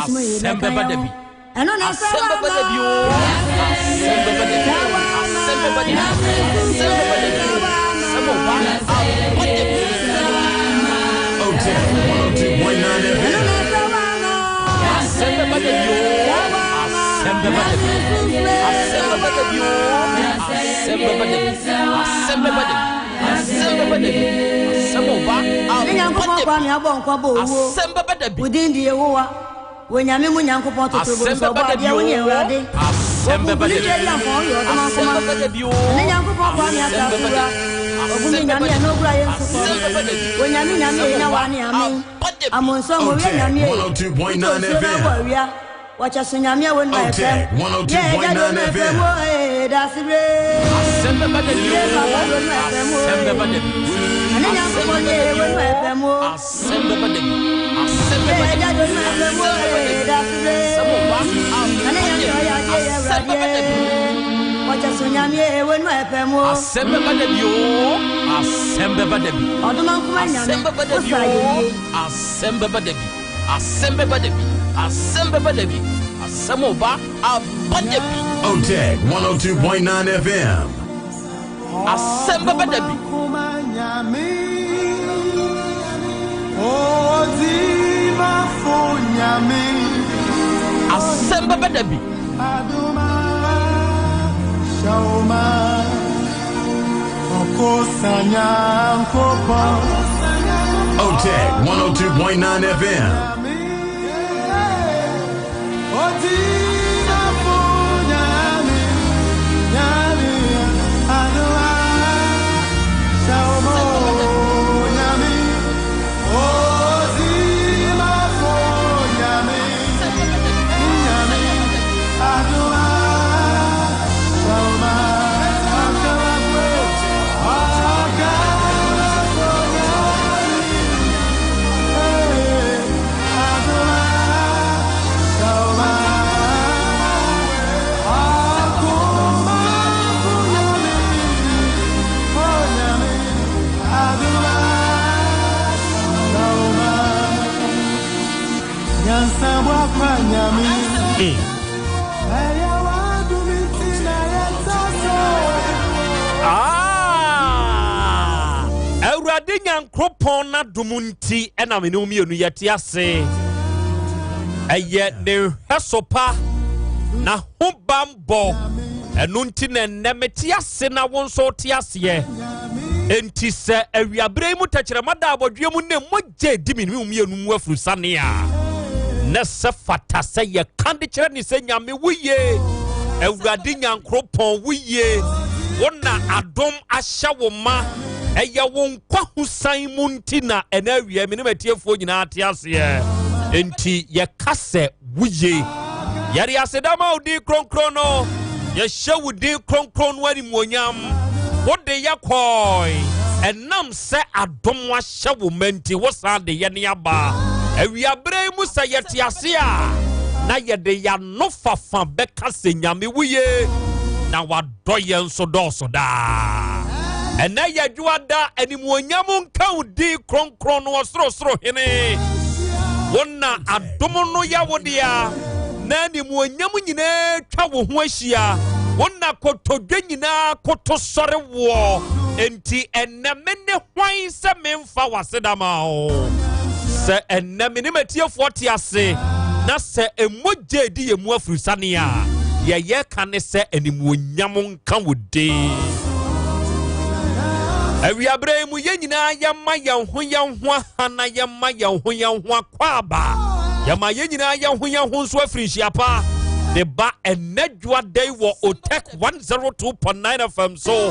Sunsum yi Asɛm bɛka bɛba yɛn da ho. bi. Ɛno na sɛ Asɛm bɛba da bi oo. Asɛm bɛba da bi. Asɛm bɛba da bi. Asɛm bɛba da bi. Asɛm ɔba aba da bi. OTEC 102.9 Ɛno FM. na sɛ wama. Asɛm bɛba da bi oo. Asɛm bɛba da bi. Asɛm bɛba da bi oo. Asɛm bɛba da bi. Asɛm bɛba da bi. Asɛm bɛba da bi. Asɛm ɔba Ne aba Nyankopɔn da kwa bi. me abɔ nkwa bɔ owuo. Asɛm bɛba da bi. Wo din de Yehowa. Wɔ Nyame mu Nyankopɔn totorobɔ Asɛm sɛ ɔbɔ bɛba da bi adeɛ wo ne oo. Awurade. Asɛm bɛba da Wɔkunkuni bi. twa di amfa woyɛ ɔdom Asɛm akoma. bɛba da bi oo. Ne Nyankopɔn kwa me Asɛm asase bɛba da wura. bi. Ɔgu me Asɛm Nyame bɛba da a na bi. ɔgura yɛn nsukɔ. Asɛm bɛba da bi. Wɔ Nyame Nyame Asɛm yɛ nya ɔba wa ne amen. aba da bi. Amonso mo yɛ OTEC Nyame ye. 102.9 Nsuo na abɔ FM. awia. Wɔkyɛ so Nyame a wɔn OTEC FM. Yɛ ɛgya do 102.9 no FM FM. o ee dasire. Asɛm bɛba da bi Yɛ papa oo. do no FM o. Asɛm bɛba da bi. Ɛne Asɛm Nyankopɔn bɛba yɛ da bi wɔ no oo. FM o. Asɛm bɛba da bi. Asɛm Yɛ bɛba da ɛgya bi. do no FM o Asɛm bɛba da ee bi. dasire. Asɛm ɔba Ɛne aba Nyame da bi. ɔyɛ adeɛ yɛ Asɛm bɛba da bi. Awurade. Wɔkyɛ so Nyame wɔ no FM o. Asɛm bɛba da bi oo. Asɛm bɛba da bi. Ɔdoma nkoma Nyame. Asɛm bɛba da bi Wosa oo. yɛ yie. Asɛm bɛba da bi. Asɛm bɛba da bi. Asɛm bɛba da bi. Asɛm ɔba aba da bi. OTEC 102.9 FM. Asɛm bɛba da bi. Asɛm bɛba da bi. OTEC 102.9 FM. Ah! Awurade Nyankopɔn n'adom nti ɛna me ne wo mmienu yɛte ase. Ɛyɛ ne nhwɛso pa na ho bambɔ. Ɛno nti na ɛnnɛ mete ase na wo nso wote aseɛ. Enti sɛ awiaberɛ yi mu tɛkyerɛma da abɔdweɛ mu ne mogya di me ne wo mmienu mu afurusane a, na sɛ fata sɛ yɛka de kyerɛ ne sɛ Nyame wo ye, Awurade Nyankoropɔn wo ye, wo na adom ahyɛ wo ma. Ɛyɛ wo nkwa hosan mu nti na ɛna awie me ne matiefoɔ nyinaa te aseɛ. Enti yɛka sɛ wo ye. Yɛde aseda ma wo din kronkron no. Yɛhyɛ wo din kronkron no animuonyam. Wode yɛ kɔe. Ɛnam sɛ adom ahyɛ wo ma nti wo san de yɛ ne aba. Awiaberɛ yi mu sɛ yɛte ase a, na yɛde yɛano fafa bɛka sɛ Nyame wo ye, na wadɔ yɛn nso dɔɔso daa. Ɛnɛ yɛ dwoada, animuonyam nka wo din kronkron no, ɔsorosoro hene. Wo na adom no yɛ wo dea, na animuonyam nyinaa twa wo ho ahyia. Wo na kotodwe nyinaa koto sɔre woɔ. Enti ɛnɛ me ne hwan sɛ memfa w'aseda ma wo? Sɛ ɛnɛ me ne matiefoɔ te ase na sɛ ɛmogya edi yɛn mu afurusane a, yɛyɛ ka ne sɛ animuonyam nka wo din. Awiaberɛ yi mu yɛn nyinaa yɛma yɛn ho yɛn ho aha na yɛma yɛn ho yɛn ho akɔ aba. Yɛma yɛn nyinaa yɛn ho yɛn ho nso afiri nhyia pa de ba ɛnɛ dwoada yi wɔ OTEC 102.9 FM so.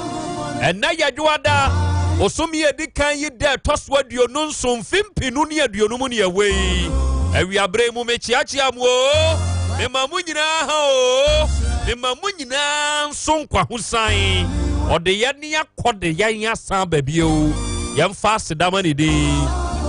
Ɛnɛ yɛ dwoada, bosom yi edi kan yi da ɛtɔ so 27 mfe 2020 mu ne ɛwɔ yi. Awiaberɛ yi mu mekyeakyea mu o, mema mo nyinaa ha o, mema mo nyinaa nso nkwahosan. Ɔde yɛn ne akɔ de yɛn asan baabi o. Yɛmfa aseda ma ne din.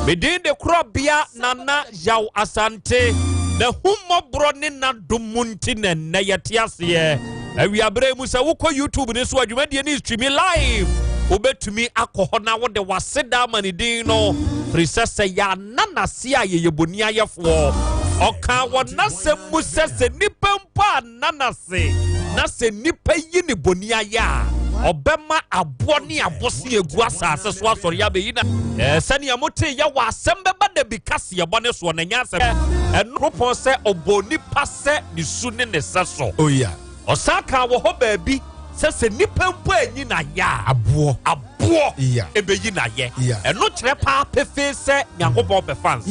Me din de Korɔbea Nana Yaw Asante. Na hummɔborɔ ne n'adom mu nti na ɛnnɛ yɛte aseɛ. Awiaberɛ mu sɛ wokɔ YouTube ne so adwumadie ne stream live, wobɛtumi akɔ hɔ na wode w'aseda ama ne din no, firi sɛ sɛ yɛana n'ase a yɛyɛ boni ayɛfoɔ. Ɔkaa wɔ n'asɛm mu sɛ sɛ nnipa mpo anna no ase na sɛ nnipa yi ne boni ayɛ a, ɔbɛma aboɔ ne abose agu asase so asɔre abɛyi na sɛnea motee yɛ wɔ asɛm bɛba da bi kaseɛbɔ ne soɔ na ɛnyɛ asɛm ɛnoropɔn sɛ ɔbɔ nipa sɛ ne su ne ne sɛ so. Oh yeah. Ɔsan kaa wɔ hɔ baabi sɛ sɛ nnipa mpo anyi n'ayɛ a, Aboɔ. aboɔ Yeah. ɛbɛyi n'ayɛ. Yeah. Ɛno kyerɛ paa pefee sɛ Nyankopɔn pɛ fans.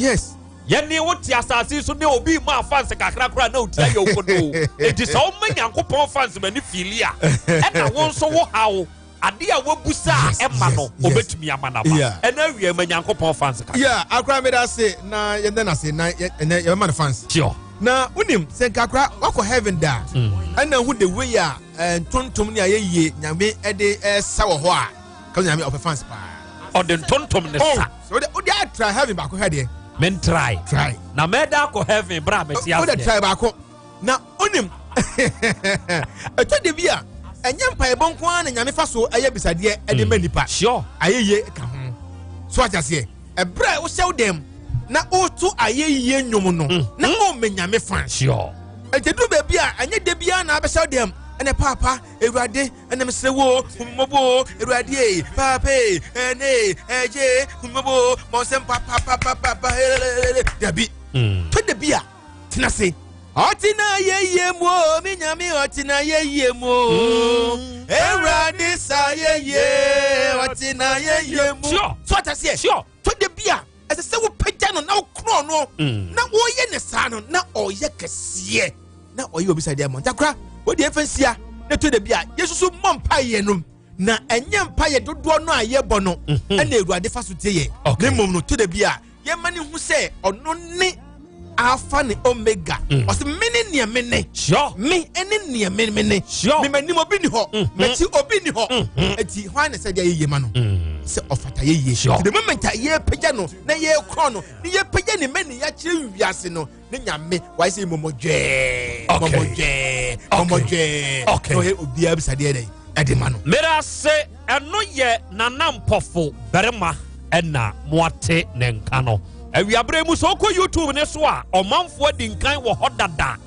Yɛne wo te asase yi so ne obi ma fans kakra koraa na otia yɛ okodo. Enti sɛ woma Nyankopɔn fans ma ne fiili a, ɛna wo nso wo haw ade a wabusa a ɛma no obetumi ama no aba. Ɛna awie ma Nyankopɔn fans kakra. Yeah, akora meda ase na yɛda no ase na ɛnɛ yɛbɛma no fans. Sure. Na wonim sɛ nka akora wakɔ heaven da ɛna hu the way a ntontom ne ayɛyie Nyame ɛde ɛsa wɔ hɔ a, ka Nyame ɔpɛ fans paa. Ɔde ntontom ne sa. So wode atra heaven baako hwɛ deɛ. Men try. Try. Na mɛda akɔ heaven bra mɛte aseɛ. Wode try baako. Na wonim ɛtɔ de bi a ɛnyɛ mpaebɔ nko ara na Nyame fa so ɛyɛ bisadeɛ ɛde ma nipa. Sure. Ayɛyie ka ho. So ate aseɛ. Ɛberɛ a wohyɛ wo dɛm na woto ayɛyie nnwom no na ɔmmɛ Nyame fan. Sure. Ɛnti duru baabi a ɛnyɛ da biara na abɛhyɛ wo dɛm ɛnɛ paapa Awurade ɛnɛ mesrɛ wo hu me mmɔbɔ o Awurade e paapa e ɛnɛ ɛgye hu me mmɔbɔ o ma ɔsɛm papapapapa dabi. Tɔ da bi a tena se ɔtena yɛyie mu o me Nyame ɔtena yɛyie mu o Awurade sa yɛyie ɔtena yɛyie mu. Sure. So ɔte aseɛ. Sure. Tɔ da bi a ɛsɛ sɛ wopagya no na wokorɔ no na wɔyɛ ne saa no na ɔyɛ kɛseɛ na ɔyɛ obi sɛ deɛ mɔ ntakora wode ɛmfa nsia na tɔ da bi a yɛsusu mmɔ mpaeɛ no na ɛnyɛ mpaeɛ dodoɔ no a yɛbɔ no ɛna Awurade fa so tie yɛ. Okay. Na mmom no tɔ da bi a yɛma ne hu sɛ ɔno ne Alpha ne Omega. Ɔsɛ me ne nea me ne. Sure. Me ne nea me me ne. Sure. Me m'anim obi ni hɔ. M'akyi obi ni hɔ. Eti hwan na sɛ deɛ yɛyɛ ma no? Sɛ ɔfata yɛyie. Sure. The moment a yɛpagya no na yɛkorɔ no na yɛpagya ne mɛ ne yɛakyerɛ wiase no ne Nyame wayɛ sɛ mɔmɔdwɛɛ. Okay. Mɔmɔdwɛɛ. Okay. Mɔmɔdwɛɛ. Okay. Na ɔyɛ obiara bisa deɛ dɛ ɛde ma no. Mera se ɛno yɛ Nana Mpɔfo barima ɛna moate ne nka no. Awiaberɛ mu sɛ wokɔ YouTube ne so a, ɔmanfoɔ adi nkan wɔ hɔ dada.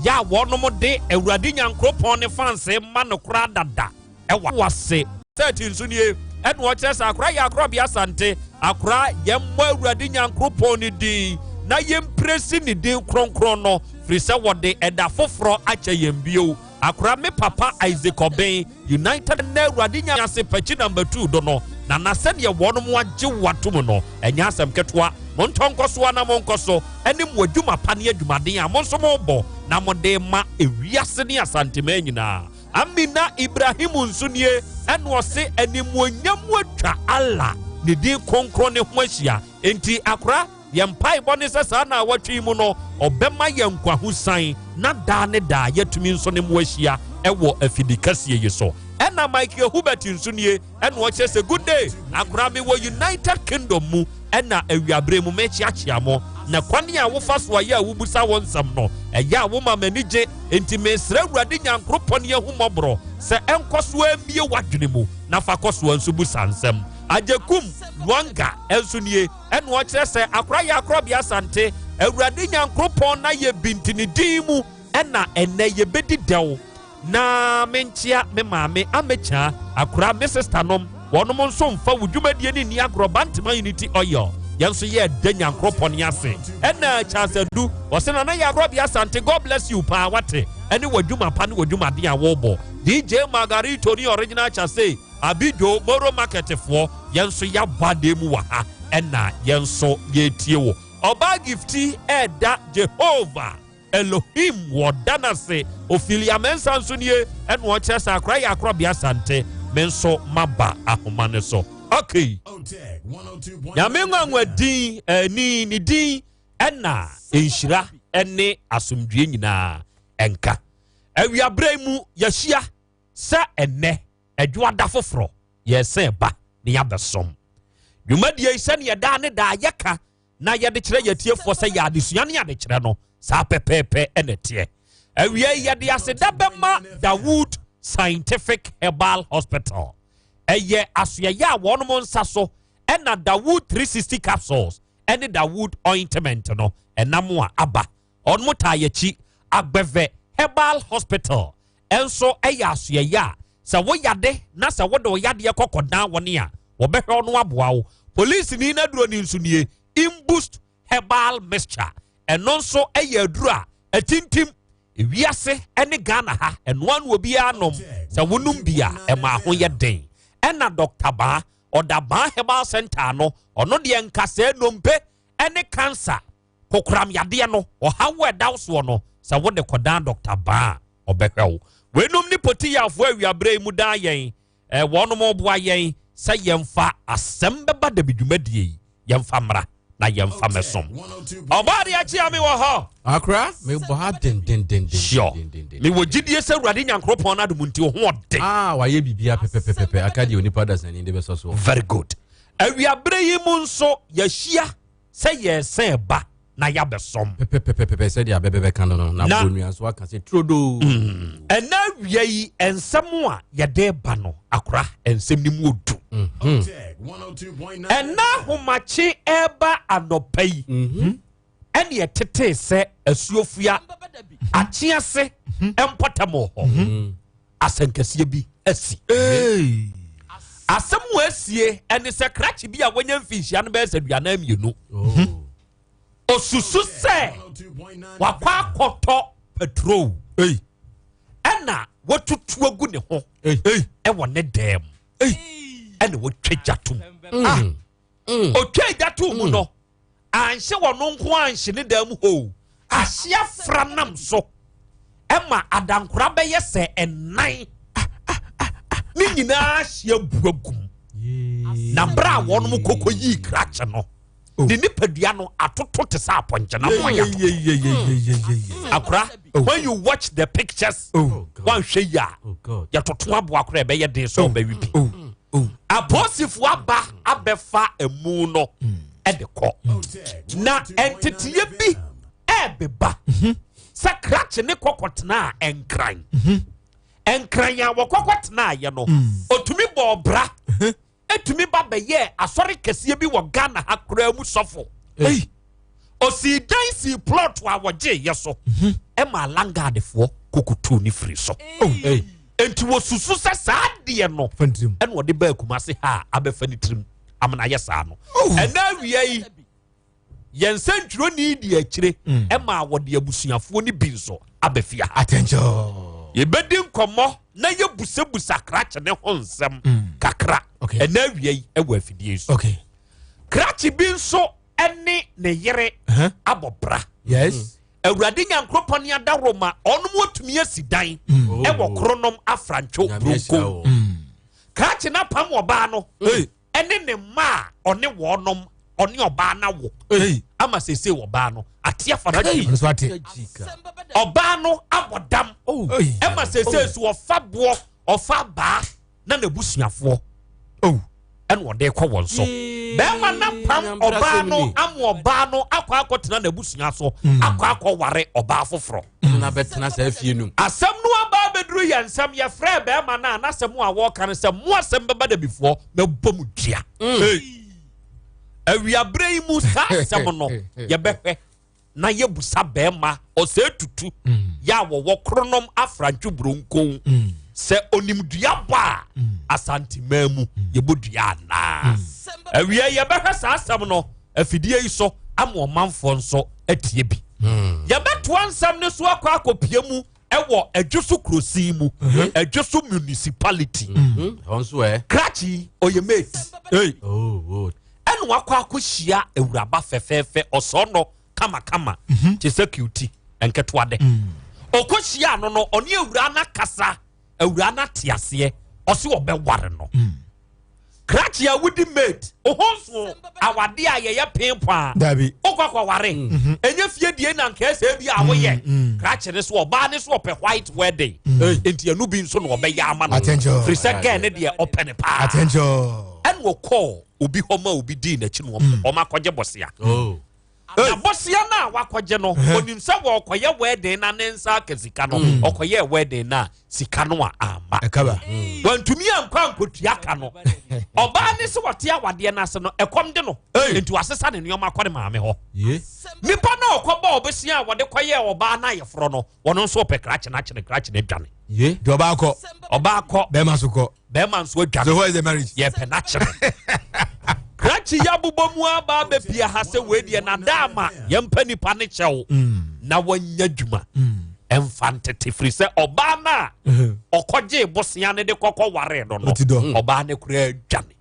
Yɛ a wɔnom de Awurade Nyankoropɔn ne fanse ma no koraa dada. Ɛwɔ wase. 30 nso nie ɛna ɔkyerɛ sɛ akora yɛ akorɔbea asante akora yɛmmɔ Awurade Nyankoropɔn ne din na yɛmpresi ne din kronkron no firi sɛ wɔde ɛda foforɔ akyɛ yɛn bio. Akora me papa Isaac Obeng United na Awurade Nyase pakyi number 2 do no na na sɛdeɛ wɔnom agye watom no ɛnyɛ asɛm ketewa. Montɔ nkɔ so ana monkɔ so ɛne mo adwuma pa ne adwumaden a mo nso mobɔ na mode ma ewiase ne asanteman nyinaa. Amina Ibrahim nso nie ɛna ɔse animuonyam atwa Allah ne din kronkron ne ho ahyia. Enti akora yɛn mpaebɔ ne sɛ saa na awɔtwe mu no ɔbɛma yɛn nkwahosan na daa ne daa yɛtumi nso ne mo ahyia ɛwɔ afidi kɛseɛ yi so. Ɛna Michael Hubert nso nie ɛna ɔkyerɛ sɛ good day akora me wɔ United Kingdom mu ɛna awiaberɛ mu mɛkyeakyea mo na kwan a wofa so ayɛ a wobusa wo nsɛm no ɛyɛ a woma m'ani gye. Enti mesrɛ Awurade Nyankoropɔn ne ahummɔborɔ sɛ ɛnkɔ so ambie w'adwene mu na fa kɔ so nso busa nsɛm. Agyekum Luanga nso nie ɛna ɔkyerɛ sɛ akora yɛ akorɔbea asante Awurade Nyankoropɔn na yɛ binti ne din mu ɛna ɛnɛ yɛbɛdi dɛw. Na menkyea me maame amekya akora me sister nom wɔnom nso mfa wo dwumadie ne nni agorɔ. Bantama Unity Oil yɛn nso yɛ da Nyankoropɔn ase. Ɛna Charles Adu ɔsɛ nana yɛ akorɔbea asante God bless you paa wate ɛne w'adwuma pa ne w'adwumaden a wɔrebɔ. DJ Margarito ne original Chase Abidjo Moro Market foɔ yɛn nso yɛabɔ adeɛ mu wɔ ha ɛna yɛn nso yɛtie wo. Ɔbaa Gifti ɛda Jehovah Elohim wɔ danase. Ophelia Mensah nso nie ɛna ɔkyerɛ sɛ akora yɛ akorɔbea asante me nso maba ahoma ne so. Okay. Nyame nwanwa din ani ne din ɛna nhyira ɛne asomdwie nyinaa ɛnka. Awiaberɛ mu yɛahyia sɛ ɛnɛ adwoada foforɔ yɛsɛn ba ne yɛabɛsom. Dwumadie yi sɛneɛ daa ne daa yɛka na yɛde kyerɛ yɛtiefoɔ sɛ yɛ adesua ne adekyerɛ no saa pɛpɛɛpɛ ɛna ɛteɛ. Awia yi yɛde aseda bɛma Dawood Scientific Herbal Hospital. Ɛyɛ asoɛyɛ a wɔnom nsa so ɛna Dawood 360 capsules ɛne Dawood ointment no ɛnam a aba. Ɔnom taa yɛkyi. Agbɛvɛ Herbal Hospital ɛnso ɛyɛ asoɛyɛ a sɛ woyade na sɛ wode wo yadeɛ kɔkɔdan wɔne a, wɔbɛhwɛ wo no aboa wo. Polisini no aduro ni nso nie, Imboost Herbal Mixture. Ɛno nso ɛyɛ aduro a ɛtintim ewiase ne Ghana ha, ɛnoa no obiara nom. Sɛ wonom bi a, ɛma ho yɛ den. Ɛna Dr. Baa ɔda Baa Herbal Center no, ɔno deɛ nkasɛɛ, nnompe ɛne cancer, kokoram yadeɛ no, ɔhaw wɔ ɛda soɔ no, sɛ wode kɔdan Dr. Baa, ɔbɛhwɛ wo. Weinom ne potiyafoɔ awiaberɛ yi mu daa yɛn wɔnom boa yɛn sɛ yɛmfa Asɛm Bɛba Dabi dwumadie yi yɛmfa mmra na yɛmfa mɛsom. Ɔbaa de akyea me wɔ hɔ. Akora mebɔ ha dendendenden. Sure, mewɔ gyidie sɛ Awurade Nyankoropɔn no adom nti wo ho ɔden. Ah, wayɛ biribia pɛpɛpɛpɛ, aka deɛ onipa dasani de bɛsɔ soɔ. Very good. Awiaberɛ yi mu nso yɛahyia sɛ yɛsɛn ba na yɛabɛsɔm. Pɛpɛpɛpɛpɛ, sɛdeɛ abɛbɛbɛka no na bonua nso aka sɛ turodoo. Ɛnɛ awia yi, nsɛm a yɛde ba no, akora, nsɛm no mu odu. Ɛnɛ ahomakye ɛreba anɔpa yi ɛne ɛtetee sɛ Asuofua Akyease mpɔtam wɔ hɔ, asɛnkɛseɛ bi asi. Asɛm wɔ asie ɛne sɛ krakye bi a wanya mfinhyia no bɛyɛ sɛ 42 osusu sɛ wakɔ akɔtɔ petrol ɛna watutu agu ne ho ɛwɔ ne dɛm ɛna watwa gya tom. Otwa gya tom mu no, anhye wɔn nko, anhye ne dan mu hɔ, ahye afra nam so ɛma adankora bɛyɛ sɛ ɛnan ne nyinaa ahyia bu agum. Na bere a wɔn koko yii krakye no, ne nipadua no atoto te sɛ apɔnkyena mo ayɛ akora. When you watch the pictures, wanhwɛ yi a, yɛtoto aboa koraa, ɛbɛyɛ den sɛ ɔbɛwi bi. Apolisifoɔ aba abɛfa emu no ɛde kɔ, na nteteɛ bi ɛɛbeba sɛ krakye ne kɔkɔtena a ɛnkran nkran a wɔkɔkɔ tenaayɛ no, otumi bɔ ɔbra, etumi ba bɛyɛ asɔre kɛseɛ bi wɔ Ghana ha koraa mu sɔfo. Osii dan sii plot a wɔgye yɛ so ɛma landguardfoɔ kokotuu ne firi so. Nti wɔsusu sɛ saa deɛ no ɛna ɔde baa Kumase ha a abɛfa ne tirim amena yɛ saa no. Ɛna awia yi, yɛn nsɛntwerɛni di akyire ɛma wɔde abusuafoɔ no bi nso abɛfia ha. Attention. Yɛbɛdi nkɔmmɔ na yɛbusabusa krakye ne ho nsɛm kakra. Ɛna awia yi ɛwɔ afidie yi so, krakye bi nso ɛne ne yere abɔ bra. Awurade Nyankoropɔn ne adaworo ma ɔnom watumi asi dan ɛwɔ Koronom Afrantwo Buronkom. Krakye no apam ɔbaa no ɛne ne mma a ɔne wɔnom, ɔne ɔbaa no awo ama sese ɔbaa no ate afa no adwene. Ɔno nso ate. Ɔbaa no abɔ dam ɛma sese so ɔfa boɔ, ɔfa baa na n'abusuafoɔ ɛna ɔde kɔ wɔn so. Bɛrima na pam ɔbaa no ama ɔbaa no akɔ akɔtena n'abusua so, akɔ akɔware ɔbaa foforɔ. Na bɛtena saa fie no mu. Asɛm no aba abɛduru yɛn nsɛm. Yɛfrɛ bɛrima no a, n'asɛm a wɔreka no sɛ mo asɛm bɛba da bifoɔ mɛbɔ mu dua. Awiaberɛ yi mu, saa asɛm no yɛbɛhwɛ na yɛbusa bɛrima ɔsɛ tutu yɛ a wɔwɔ Kronom Afrantwo Buronkon sɛ onim dua bɔ a Asanteman mu yɛbɔ dua anaa. Awia yɛbɛhwɛ saa asɛm no afidie yi so ama ɔmanfoɔ nso atie bi. Yɛbɛtoa nsɛm no so akɔ akɔpie mu ɛwɔ Adwo kurosin mu, Adwo Municipality. Ɛhɔ nso ɛ. Krakye ɔyɛ mate Oh. ɛna wakɔ akɔhyia awuraba fɛfɛɛfɛ ɔsɔɔ no kamakama te sɛ cutie nketewa de. Ɔkɔhyia no, ɔne awura no akasa, awura no ate aseɛ, ɔse ɔbɛware no. Krakye a wodi mate ɔhɔ nso awadeɛ a yɛyɛ peepo a Dabi. wokɔ akɔware, ɛnyɛ fie die na nka ɛsɛ bi a woyɛ. Krakye ne so ɔbaa ne so ɔpɛ white wedding, nti ɛno bi nso na ɔbɛyɛ ama no. Attention. Firi sɛ girl ne deɛ ɔpɛ ne paa. Attention. Ɛna ɔkɔɔ obi hɔ ma obi dii n'akyi no, ɔma akɔgye bɔsea. Oh. Na bosea no a wakɔgye no, onim sɛ wɔkɔyɛ wedding na ne nsa aka sika no. Ɔkɔyɛɛ wedding no a, sika no a amma. Ɛkaba. Wantumi ankɔ ankɔtua ka no. Ɔbaa ne sɛ wɔte awadeɛ no ase no, ɛkɔm de no. Nti wasesa ne nneɛma akɔ ne maame hɔ. Nipa no a ɔkɔbɔɔ bosea a wɔde kɔyɛɛ ɔbaa no ayeforɔ no, ɔno nso ɔpɛ krakye no akyene krakye no adwane. Deɛ ɔbaa kɔ. Ɔbaa kɔ. Bɛrima so kɔ. Bɛrima nso adwane. So where is the marriage? Yɛpɛ n'akyene. Krakye yi abobɔ mu aba abɛpia ha sɛ wei deɛ nada ama yɛmpɛ nipa ne kyɛw na wanya adwuma ɛmfa ntete firi sɛ ɔbaa no a ɔkɔgyee bosea no de kɔkɔ waree no no, ɔbaa no koraa adwane.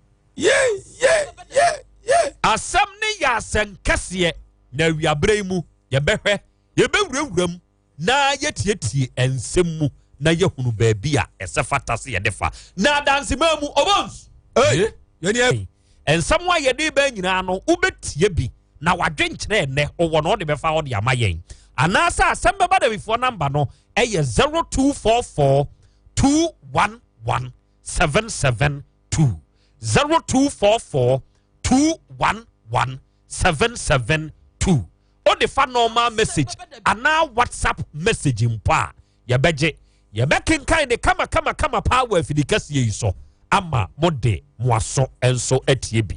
Asɛm ne yɛ asɛnkɛseɛ na awiaberɛ yi mu yɛbɛhwɛ, yɛbɛwurawura mu na yɛtietie nsɛm mu na yɛhunu baabi a ɛsɛ fata sɛ yɛde fa. Na adansemaa mu, Obons! Nsɛm a yɛde ba nyinaa no, wobɛtie bi na wadwenkyerɛ ɛnnɛ wowɔ no wode bɛfa hɔ de ama yɛn. Anaasɛ asɛm bɛba Dawifoɔ namba no ɛyɛ 0244 211 772 0244 211 772. Wode fa normal message anaa WhatsApp message mpo a, yɛbɛgye. Yɛbɛkenkan ne kama kama kama paa wɔ afidi kɛseɛ yi so ama mode mo aso nso atie bi.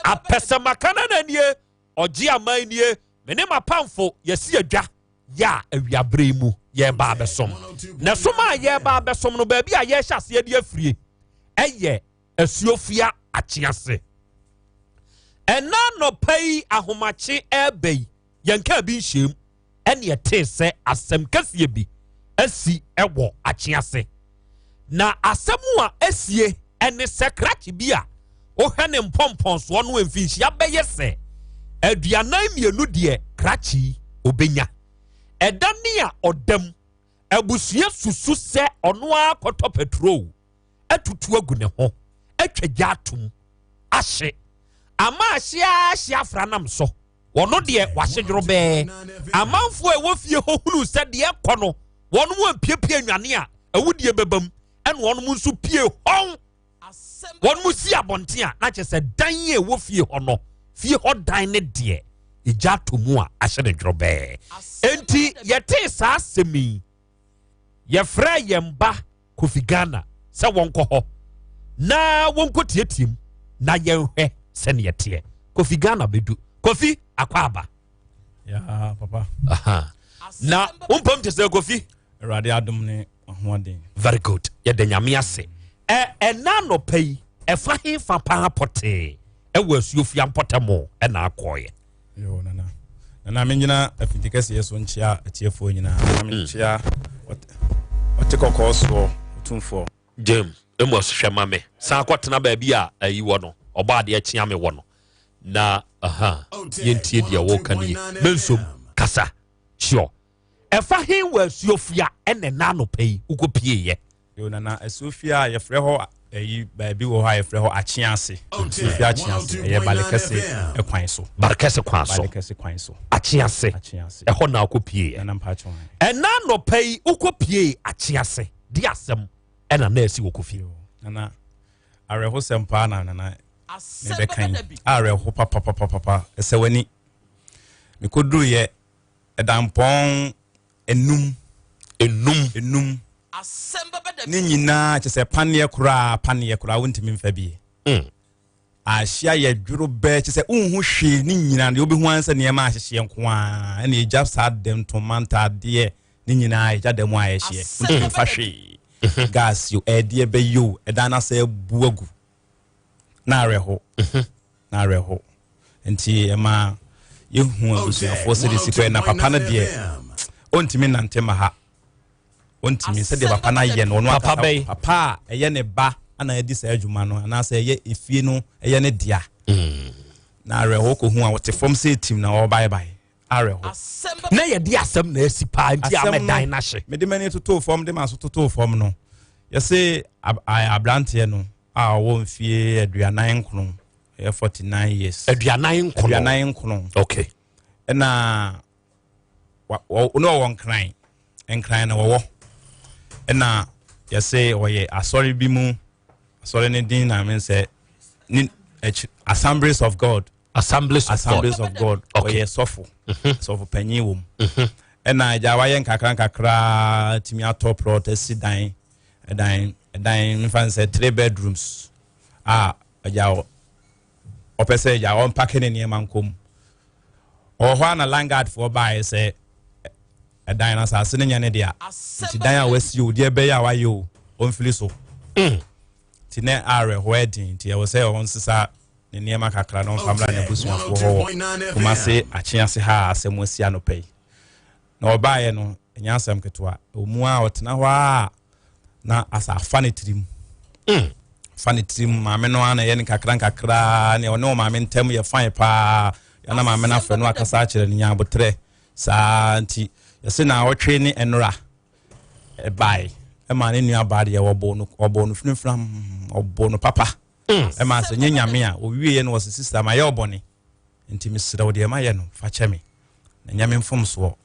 Apɛsɛmaka no na nie, ɔgye aman nie, me ne m'apamfo yɛsi adwa yɛ a awiaberɛ yi mu yɛreba abɛsom. Na som a yɛreba abɛsom no, baabi a yɛrehyɛ aseɛ de afirie ɛyɛ Asuofia Akyease. Ɛna anɔpa yi ahomakye ɛreba yi, yɛn kaa bi nhyiam ɛne ɛtee sɛ asɛm kɛseɛ bi asi ɛwɔ Akyease. Na asɛm a asie ɛne sɛ krakye bi a wohwɛ ne mpɔmpɔnsoɔ no mfinhyia bɛyɛ sɛ 42 deɛ krakye yi obɛnya. Ɛda ne a ɔdam, abusua susu sɛ ɔno ara kɔtɔ petrol atutu agu ne ho, atwa gya atom, ahye ama ahye ahye afra nam so. Wɔno deɛ wahye dworobɛɛ. Amanfoɔ a ɛwɔ fie hɔ hunu sɛ deɛ ɛkɔ no, wɔn mu ampiapia nnwane a awudie bɛba mu, ɛna wɔn nso pie hɔn. Wɔn mu si abɔnten a na kyerɛ sɛ dan a ɛwɔ fie hɔ no, fie hɔ dan ne deɛ egya ato mu a ahyɛ ne dworobɛɛ. Enti yɛtee saa asɛm yi, yɛfrɛɛ yɛn ba Kofi Ghana sɛ wɔnkɔ hɔ na wɔnkɔtiatia mu na yɛnhwɛ sɛneɛ teɛ. Kofi Ghana bɛdu. Kofi akɔ aba. Ya, papa. Aha. Na wompam te sɛ Kofi. Awurade adom ne ahoɔden. Very good. Yɛda Nyame ase. Ɛna anɔpa yi, ɛfa he fa paa pɔtee ɛwɔ Asuofia mpɔtam ɛna akɔɔyɛ? Yo, nana. Nana, mengyina afidi kɛseɛ so nkyea atiefoɔ nyinaa. Na menkyea ɔte kɔkɔɔ soɔ otumfoɔ. James, Amos hwɛ ma me. San kɔtena baabi a ayi wɔ no. Ɔbɔ adeɛ kyea me wɔ no. Na aha, yɛntie deɛ wɔka no yie. Mensom, kasa. Sure. Ɛfa he wɔ Asuofia ɛna ɛna anɔpa yi wokɔpieeɛ? Yo, nana, Asuofia a yɛfrɛ hɔ ɛyi baabi wɔ hɔ a yɛfrɛ hɔ Akyease. Asuofia Akyease, ɛyɛ Balekɛse kwan so. Balekɛse kwan so. Balekɛse kwan so. Akyease. Akyease. Ɛhɔ na wokɔpieeɛ. Nana mpakyɛ wɔn. Ɛna anɔpa yi wokɔpiee Akyease, de asɛm ɛna na asi wɔ Kofi? Yo, nana, awerɛhosɛm paa na nana mebɛka yi. Awerɛho papapapapa, ɛsɛ w'ani. Mekɔduruyɛ ɛdampɔn enum. Enum. Enum. Ne nyinaa kyɛ sɛ paneɛ koraa, paneɛ koraa wontumi mfa bie. Ahyia yɛ dworo bɛɛ kyɛ sɛ wonhu hwee ne nyinaa deɛ wobɛhu ara sɛ nneɛma ahyehyeɛ nko ara ɛna egya saa dɛm ntoma ntaadeɛ ne nyinaa egya dɛm a ɛhyeɛ wontumi mfa hwee. Gas yo ɛdeɛ bɛyɛ o ɛdan no asɛ abu agu na awerɛho na awerɛho nti ɛma yɛhu abusuafoɔ sɛdeɛ si kɔɛ na papa no deɛ ɔntumi nante ma ha ɔntumi sɛdeɛ papa no ayɛ no ɔno Papa bɛyi. Papa a ɛyɛ ne ba ana adi saa adwuma no anaasɛ ɛyɛ efie no ɛyɛ ne dea na awerɛho kɔhu a ɔte fam sɛ tim na ɔbaebae awerɛho. Na yɛde asɛm na asi paa nti Asɛm amɛdan no no ahye. Mede m'ani totoo fam de m'aso totoo fam no yɛse aberanteɛ no a ɔwɔ mfie 49, ɛyɛ 49 years. 49. 49. Okay. Ɛna na ɔwɔ Nkran. Nkran na wɔwɔ. Ɛna yɛse ɔyɛ asɔre bi mu. Asɔre ne din na men sɛ ne akyi, Assemblies of God. Assemblies of Assemblies God. of God. Okay. Ɔyɛ sɔfo. Sɔfo panyin wɔ mu. Ɛna agya wayɛ nkakra nkakra tumi atɔ plot asi dan ɛdan ɛdan nfa sɛ three bedrooms a agya ɔpɛ sɛ agya ɔmpake ne nneɛma nkɔ mu. Ɔwɔ hɔ a na landguard foɔ baeɛ sɛ ɛdan no asase no nyɛ ne dea, nti dan a wasi o, deɛ ɛbɛyɛ a wayɛ o, ɔmfiri so. Nti ne awerɛhoɔ ɛden, nti ɛwɔ sɛ ɔnsesa ne nneɛma kakra na ɔmfa mmra n'abusuafoɔ hɔ wɔ Kumase Akyease ha a asɛm asi anɔpa yi. Na ɔbaeɛ no, ɛnyɛ asɛm ketewa. Ɔmu a ɔtena hɔ a na asa afa ne tirim, fa ne tirim. Maame no a na ɛyɛ ne nkakra nkakra ne ɔne ɔmaame ntam yɛ fine paa. Yana maame no afɛ no akasa akyerɛ no nyaabotrɛ saa, nti yɛse na ɔtwe ne ɛnora ɛbae ɛma ne nua baa deɛ wɔbɔ no finimfinam, ɔbɔ no papa. Ɛma sɛ nyɛ Nyame a ɔwieɛ no, wɔsɛ, "Sister, mayɛ ɔbɔne, nti mesrɛ wo, deɛ mayɛ no fa kyɛ me na nyɛ me mfomsoɔ."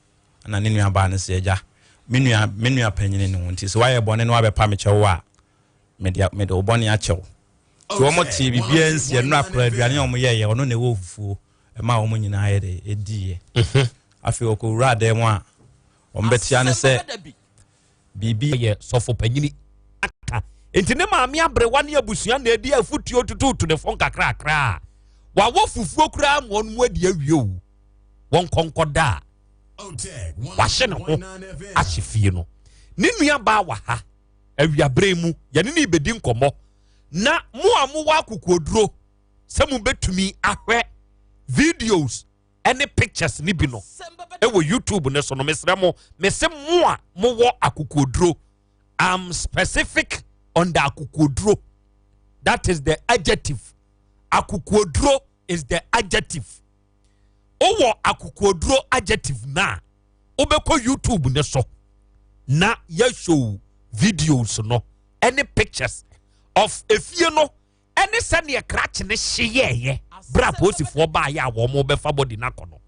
Ɛna ne nua baa no sɛ, "Agya, me nua panyini ne ho, nti sɛ woayɛ bɔne no wabɛpa me kyɛw a, mede wo bɔne akyɛw." Nti wɔn tee biribiara nsi. Ɛno akora aduane a wɔn yɛɛyɛ, ɔno na ɛwɔ fufuo ɛma wɔn nyinaa yɛ de ɛdiiɛ. Afei ɔkɔwura dan mu a wɔn bɛtia ne sɛ biribi Yɛ sɔfo panyini aka, nti ne maame aberewa ne abusua na edi afutuo tututu ne fo nkakrakra a wawɔ fufuo koraa ma wɔn mu adi awie o, wɔn kɔnkɔ da a wahyɛ ne ho ahyɛ fie no. Ne nua baa wɔ ha awiabere mu, yɛne ne bɛdi nkɔmmɔ. Na mo a mowɔ akokoduro sɛ mobɛtumi ahwɛ videos ɛne pictures ne bi no ɛwɔ YouTube ne so no, mesrɛ mo, mese mo a mowɔ akokoduro, I'm specific on the akokoduro, that is the adjective. Akokoduro is the adjective. Wowɔ akokoduro adjective na wobɛkɔ YouTube ne so na yɛshow videos no ɛne pictures of efie no ɛne sɛneɛ krakye ne hyeyɛɛyɛ berɛ a polisifoɔ baayɛ a wɔn bɛfa bɔdi no akɔ no.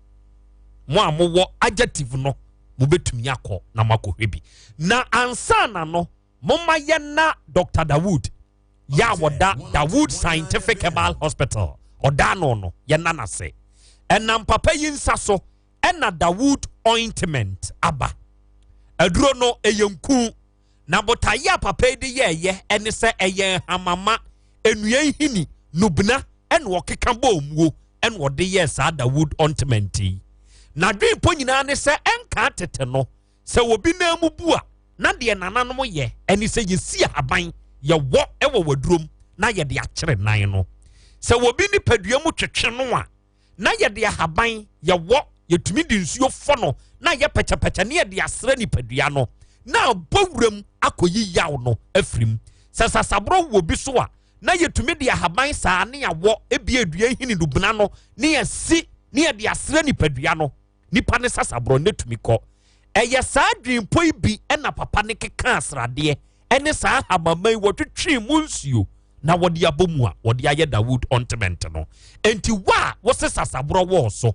Mo a mowɔ adjective no, mobɛtumi akɔ na moakɔhwɛ bi. Na ansa na no, momma yɛna Dr Dawood yɛ a wɔda Dawood Scientific Herbal Hospital ɔda no, yɛna n'ase. Ɛnam papa yi nsa so ɛna Dawood ointment aba. Aduro no ɛyɛ nku, na botaeɛ a papa yi de yɛɛyɛ ɛne sɛ ɛyɛ nhamama, nnua nhini, nubena ɛna ɔkeka bɔɔ muo ɛna ɔde yɛɛ saa Dawood ointment yi. Na dwen nyinaa ne sɛ ɛnka tete no sɛ obi nan mu bu a, na deɛ nananom yɛ ɛne sɛ yɛsi ahaban yɛwɔ ɛwɔ wadurom na yɛde akyere nan no. Sɛ obi nipadua mu twetwe no a, na yɛde ahaban yɛwɔ, yɛtumi de nsuo fɔ no na yɛ pɛkyɛpɛkyɛ ne yɛde asrɛ nipadua no na abɔ wuram akɔyi yaw no afirim. Sɛ sasaborɔ wɔ bi so a, na yɛtumi de ahaban saa ne awɔ ebi edua hini dubena no ne yɛsi ne yɛde asrɛ nipadua no, nipa ne sasaborɔ ne tumi kɔ. Ɛyɛ saa dwempo yi bi ɛna papa ne keka asradeɛ ɛne saa ahabamma yi wɔtwitwi mu nsuo na wɔde abɔ mu a wɔde ayɛ Dawood ointment no. Nti wa a wɔsɛ sasaborɔ wɔɔ so,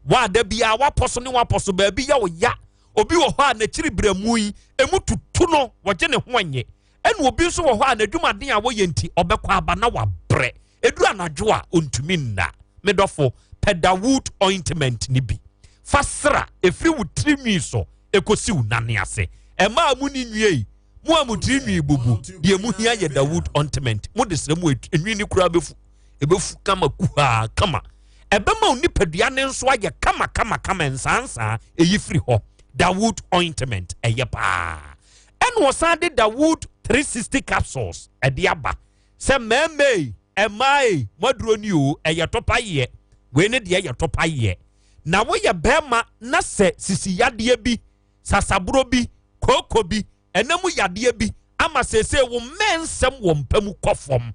wa a da biara wapɔ so ne wapɔ so baabi yɛ wo ya, obi wɔ hɔ a n'akyiri brɛmu yi emu tutu no, wɔgye ne ho anyɛ, ɛna obi nso wɔ hɔ a n'adwumaden a wɔyɛ nti ɔbɛkɔ aba na wabrɛ, edu anadwo a ontumi nna. Medɔfo, pɛ Dawood ointment ni bi fa sra efiri wo tirinwi so ekosi wo nane ase. Ɛmaa mu ni nwie yi, mo a mo tirinwi bubu deɛ, mo hia yɛ Dawood ointment. Mo de srɛ mo, enwi ne kura bɛfu, ebefu kama kuhaa kama. Ɛbɛma wo nipadua ne nso ayɛ kama kama kama, nsansan eyi firi hɔ. Dawood ointment ɛyɛ paa. Ɛna ɔsan de Dawood 360 capsules ɛde aba sɛ mmarima yi, mmaa yi, mo aduro ni o, ɛyɛ tɔpa yɛ. Wei ne deɛ yɛ tɔpa yɛ. Na woyɛ bɛrima na sɛ sisi yadeɛ bi, sasaboro bi, kooko bi, ɛnam yadeɛ bi ama seesei wo mmɛn nsɛm wɔ mpa mu kɔ fam,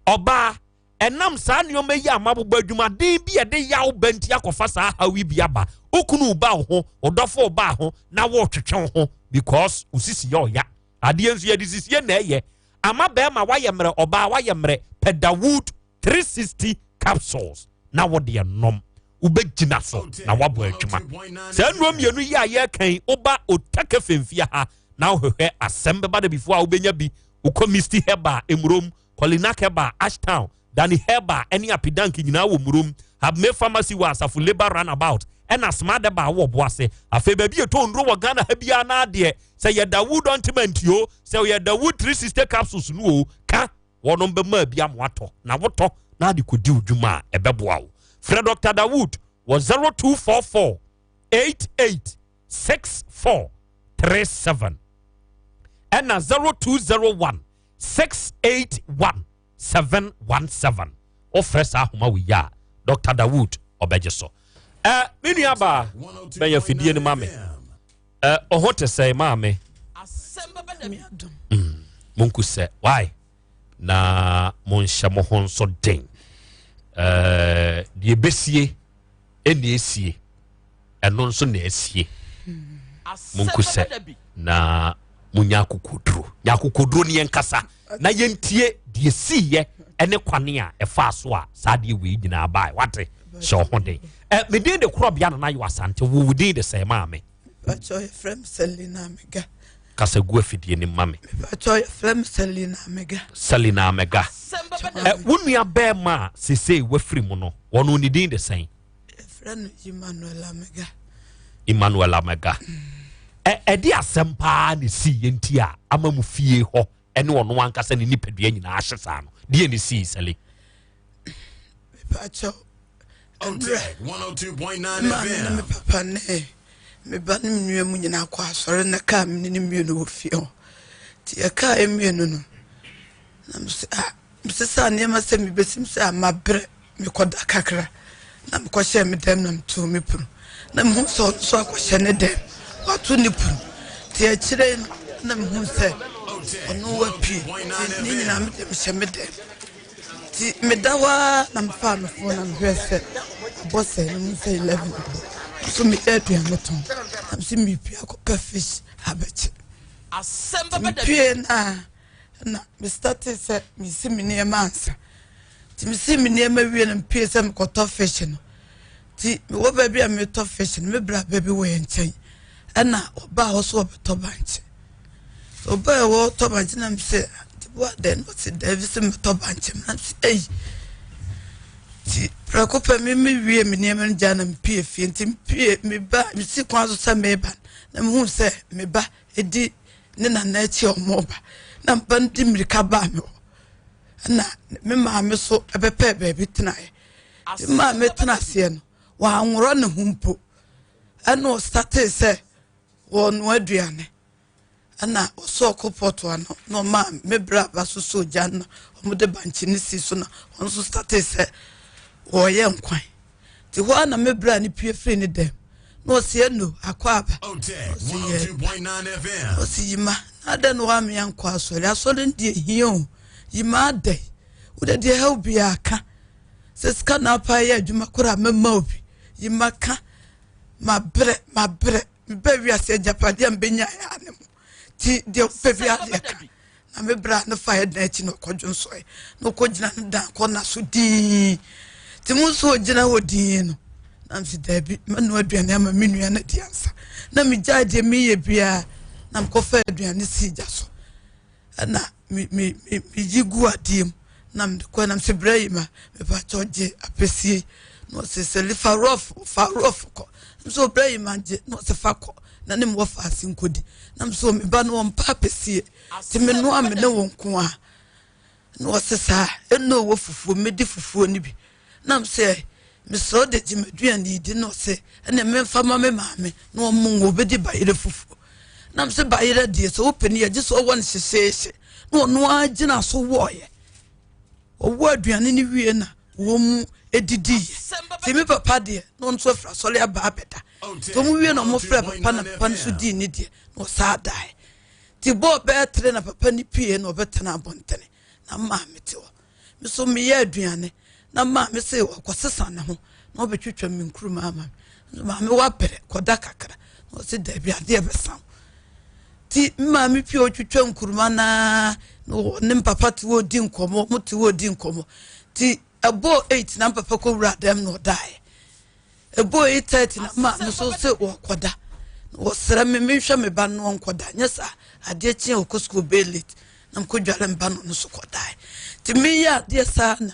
ɔbaa, ɛnam saa nneɛma yi a mabobɔ, adwumaden bi a ɛde yaw ba nti akɔfa saa haw yi bi aba, okunu ba wo ho, ɔdɔfo ba ho na wɔretwetwe wo ho because osisi yɛ ɔya adeɛ nso yɛde sisie na ɛyɛ ama bɛrima wayɛ mmerɛ, ɔbaa wayɛ mmerɛ, pɛ Dawood 360 capsules na wɔde ɛnom, wobɛgyina so na wabɔ adwuma. Saa nnuro mmienu yi a yɛrekan, woba Otake Femfia ha na wohwehwɛ Asɛm Bɛba Da before a, wobɛnya bi. Wokɔ Misty Herbal Emurom, Kolinak Herbal Ashtown, Dani Herbal ɛne Apidank nyinaa wɔ Murom. Habme Pharmacy wɔ Asafo Labour Runabout ɛna Smart Bar wɔ Boase. Afei baabi yɛtɔ nnuro wɔ Ghana ha biara na adeɛ sɛ yɛ Dawood ointment o, sɛ yɛ Dawood 360 capsules no o, ka wɔnom bɛma bi ama watɔ na wotɔ na ade kɔdi wo dwuma a ɛbɛboa wo. Frɛ Dr. Dawood wɔ 0244 88 64 37 ɛna 0201 681 717. Wofrɛ saa ahoma wɔ yi a, Dr. Dawood ɔbɛgye so. Ɛ me nua baa, bɛyɛ fidie no ma me. Ɛ ɔho te sɛ maame monku sɛ why na monhyɛ mo ho nso den. Ɛɛ deɛ ɛbɛsie ɛna esie, ɛno nso na esie. Monku sɛ na monya akokoduro, nya akokoduro ne yɛnkasa na yɛntie deɛ siiɛ ɛne kwane a ɛfaa so a saa deɛ wei nyinaa baa. Wate, hyɛ wo ho den. Ɛ medin de korɔbea Nana Yɛ Asante. Wo din de sɛ, maame? Pacho, yɛfrɛ me Selina Amega. Kasa gu afidie no ma me. Pacho, yɛfrɛ me Selina Amega. Selina Amega. Ɛ wo nua bɛrima a sesei wafiri mu no, wɔno ne din de sɛn? Yɛfrɛ no Emmanuel Amega. Emmanuel Amega. Ɛ ɛde asɛm paa ne sii yɛ nti a ama mu fie hɔ ɛne ɔno ankasa ne nipadua nyinaa ahye saa no, deɛ ne sii, Sɛle? Pacho, Otec 102.9 maame ne me FM. papa ne me ba ne me nua mu nyinaa kɔ asɔre na kaa me ne ne mmienu wɔ fie hɔ. Nti yɛkaa yɛ mmienu no na mesɛ, ah, mesesa nneɛma sɛ mebɛsim sɛ a mabrɛ, mekɔda kakra na mekɔhyɛ me dɛm na metoo me pono na mehu sɛ ɔno nso akɔhyɛ ne dɛm, wato ne pono. Nti akyire no na mehu sɛ ɔno wapue. Nti ne nyinaa mede mehyɛ me dɛm. Nti meda hɔ a na mefaa me phone na mehwɛ sɛ abɔ sɛ no mu sɛ 11 abɔ so. Meyɛ aduane tɔn na mesɛ mepue akɔpɛ fish abɛkye. Nti mepue na na mestarte sɛ mesi me nneɛma ansa. Nti mesi me nneɛma wie na mepue sɛ mekɔtɔ fish no. Nti mewɔ baabi a metɔ fish no, me bra baabi wɔ yɛn nkyɛn ɛna ɔbaa hɔ so wɔbɛtɔ bankye. Ɔbaa a wɔtɔ bankye na mesɛ nti bo adɛn? Na ɔse daabi, sɛ metɔ bankye na mesɛ ei. Nti prɛko pɛ me mewie me nneɛma no gya na mepue fie. Nti mepue meba, mesi kwan so sɛ meba na mehu sɛ meba ɛdi ne nana akyi a ɔmo ba na mba no di mmirika baa me hɔ ɛna me maame so ɛbɛpɛ baabi tenaeɛ. Nti me maame tena aseɛ no, wanworɔ ne ho mpo ɛna ɔstartee sɛ wɔnoa aduane ɛna ɔsɔɔ kopɔto ano na ɔma me brɛ aba so so ogya no na ɔmode bankye ne si so na ɔno nso startee sɛ wɔreyɛ nkwan. Nti hɔ a na me brɛ a ne pue firi ne dɛm na ɔsi eno akɔ aba. Otec Ɔsi yɛ 102.9 FM. Ɔsi yima na adɛn na wame ankɔ asɔre? Asɔre no deɛ hia o. Yima, adɛn? Wode deɛ ɛhaw biara ka sɛ sika na apa yɛ adwuma koraa mɛma obi. Yima, ka mabrɛ, mabrɛ mebɛ wiase agyapadeɛ a mbɛnya yɛ ane mu nti deɛ wopɛ biara deɛ ka. Na me bra no fa yɛ dan akyi na ɔkɔdwo nsɔe na ɔkɔgyina no dan kɔ na so dii. Nti mu nso ɔgyina hɔ dii no na msi daabi, mɛnoa aduane ama me nua no adi ansa na megyae deɛ meyɛ biara na mekɔfa aduane sii gya so ɛna me me me meyi gu adeɛ mu na mede kɔ na msɛ brɛ yi ma mepakyɛ gye apɛsie. Na ɔsɛ sɛ fa rough, fa rough kɔ. Nso brɛ yi ma gye na ɔsɛ fa kɔ na ne mu wɔfa ase nkɔdi. Na msɛ me ba no wɔmpa apɛsie nti me noa me ne wo nko a. Na ɔsɛ saa ɛna ɔwɔ fufuo, medi fufuo no bi. Na msɛ mesrɛ wo de gye m'aduane yi di. Na ɔsɛ ɛna memfa ma me maame na ɔmo ngo obɛdi bayerɛ fufuo. Na msɛ bayerɛ deɛ sɛ wopɛ no yɛgye sɛ ɔwɔ no hyehyeehye. Na ɔno ara gyina so wɔɔyɛ ɔwɔ aduane no wie na wɔn mu edidiiɛ. Nti me papa deɛ na ɔno nso afiri asɔre aba abɛda. Nti wɔn wie na wɔn frɛ papa na papa no nso dii ne deɛ na ɔsaa daeɛ. Nti bɔɔl bɛyɛ tere na papa no pie na ɔbɛtena abɔntene na maame te hɔ. Me so meyɛ aduane na maame sɛ ɔkɔsesa ne ho na ɔbɛtwitwa me nkuruma ama me. Nso maame wabrɛ, kɔda kakra. Na ɔsɛ daabi, adeɛ bɛsa wo. Nti me maame pie ɔtwitwa nkuruma naa na ɔne papa te hɔ di nkɔmmɔ, ɔmo te hɔ di nkɔmmɔ. Nti ɛbɔɔ 8 na papa kɔwura dɛm na ɔdaeɛ. Ɛbɔɔ 8:30 na maame so sɛ wɔkɔda na wɔsrɛ me menhwɛ me ba no ɔnkɔda, nyɛ saa adeɛ kye a ɔkɔ sukuu bɛyɛ late. Na mekɔdware me ba no, ɔno so kɔdaeɛ. Nti meyɛ adeɛ saa na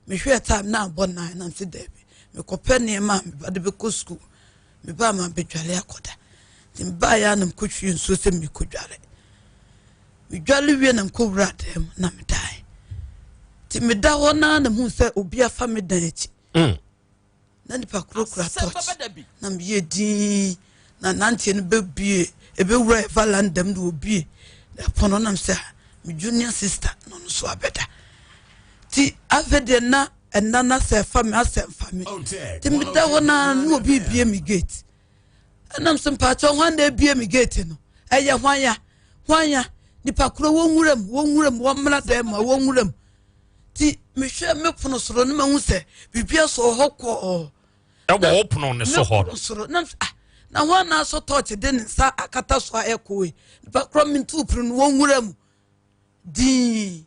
mehwɛɛ time na abɔ 9 na mese daabi. Mekɔpɛ nneɛma a meba de bɛkɔ sukuu. Mebaa ma bɛdwale akɔda. Nti mebaeɛ a na mekɔhwie nsuo sɛ mekɔdwale. Medwale wie na mekɔwura dan mu na medae. Nti meda hɔ naa na mehu sɛ obi afa me dan akyi. Na nipa koro kura torch na meyɛ dinn na nanteɛ no bɛbue ɛbɛwura yɛ valanda mu na wɔbue ɛpono nam sɛ ah, me junior sister na ɔno so abɛda nti afei deɛ na ɛna no asɛ ɛfa me asɛ mfa me nti meda hɔ naa na obi bie me gate ɛnam so mpaakyɛ hwan na ebie me gate no ɛyɛ hwan ya hwan ya nipa koro wɔn nwura mu wɔn nwura mu wɔn mmra dan mu a wɔn nwura mu Nti mehwɛ me pono soro no mahu sɛ biribi asɔ hɔ kɔɔ. Ɛwɔ wo pono no so hɔ. Me pono soro na ah na wɔn na asɔ tɔɔkye de ne nsa akata so a ɛkɔ yi nipa korɔ me ntu pono no wɔn nwura mu dii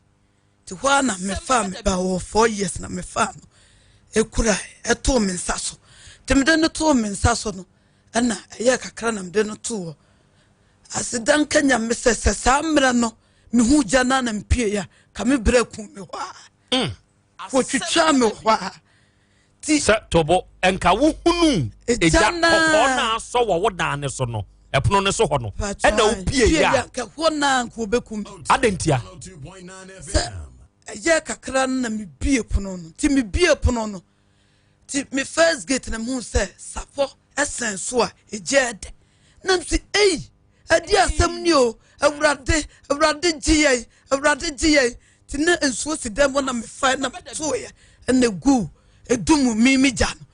ti hɔ a na mefa me ba wɔ 4 years na mefa no ekura ɛtoo me nsa so nti mede no too me nsa so no ɛna ɛyɛ kakra na mede no too hɔ aseda nka Nyame sɛ saa mmerɛ no mehu gya no na mepie a ka me berɛ ku me hɔ a wɔtwitwa me hɔ a ti sɛ tobo nka wohunu egya kɔkɔɔ na asɔ wɔ wo dan ne so no, ɛpono ne so hɔ no, ɛna wopie yɛ a nka hɔ na nka wɔbɛku me. Adɛntia? Sɛ ɛyɛ kakra no na mebie pono no, nti mebie pono no nti me first gate na mehu sɛ sapɔ ɛsɛn so a egya ɛdɛ na msi ei, ɛdi asɛm ni o, Awurade, Awurade gye yɛn, Awurade gye yɛn. Nti na nsuo si dɛm hɔ na mefa na metoeɛ ɛna egu edum mi mi gya no.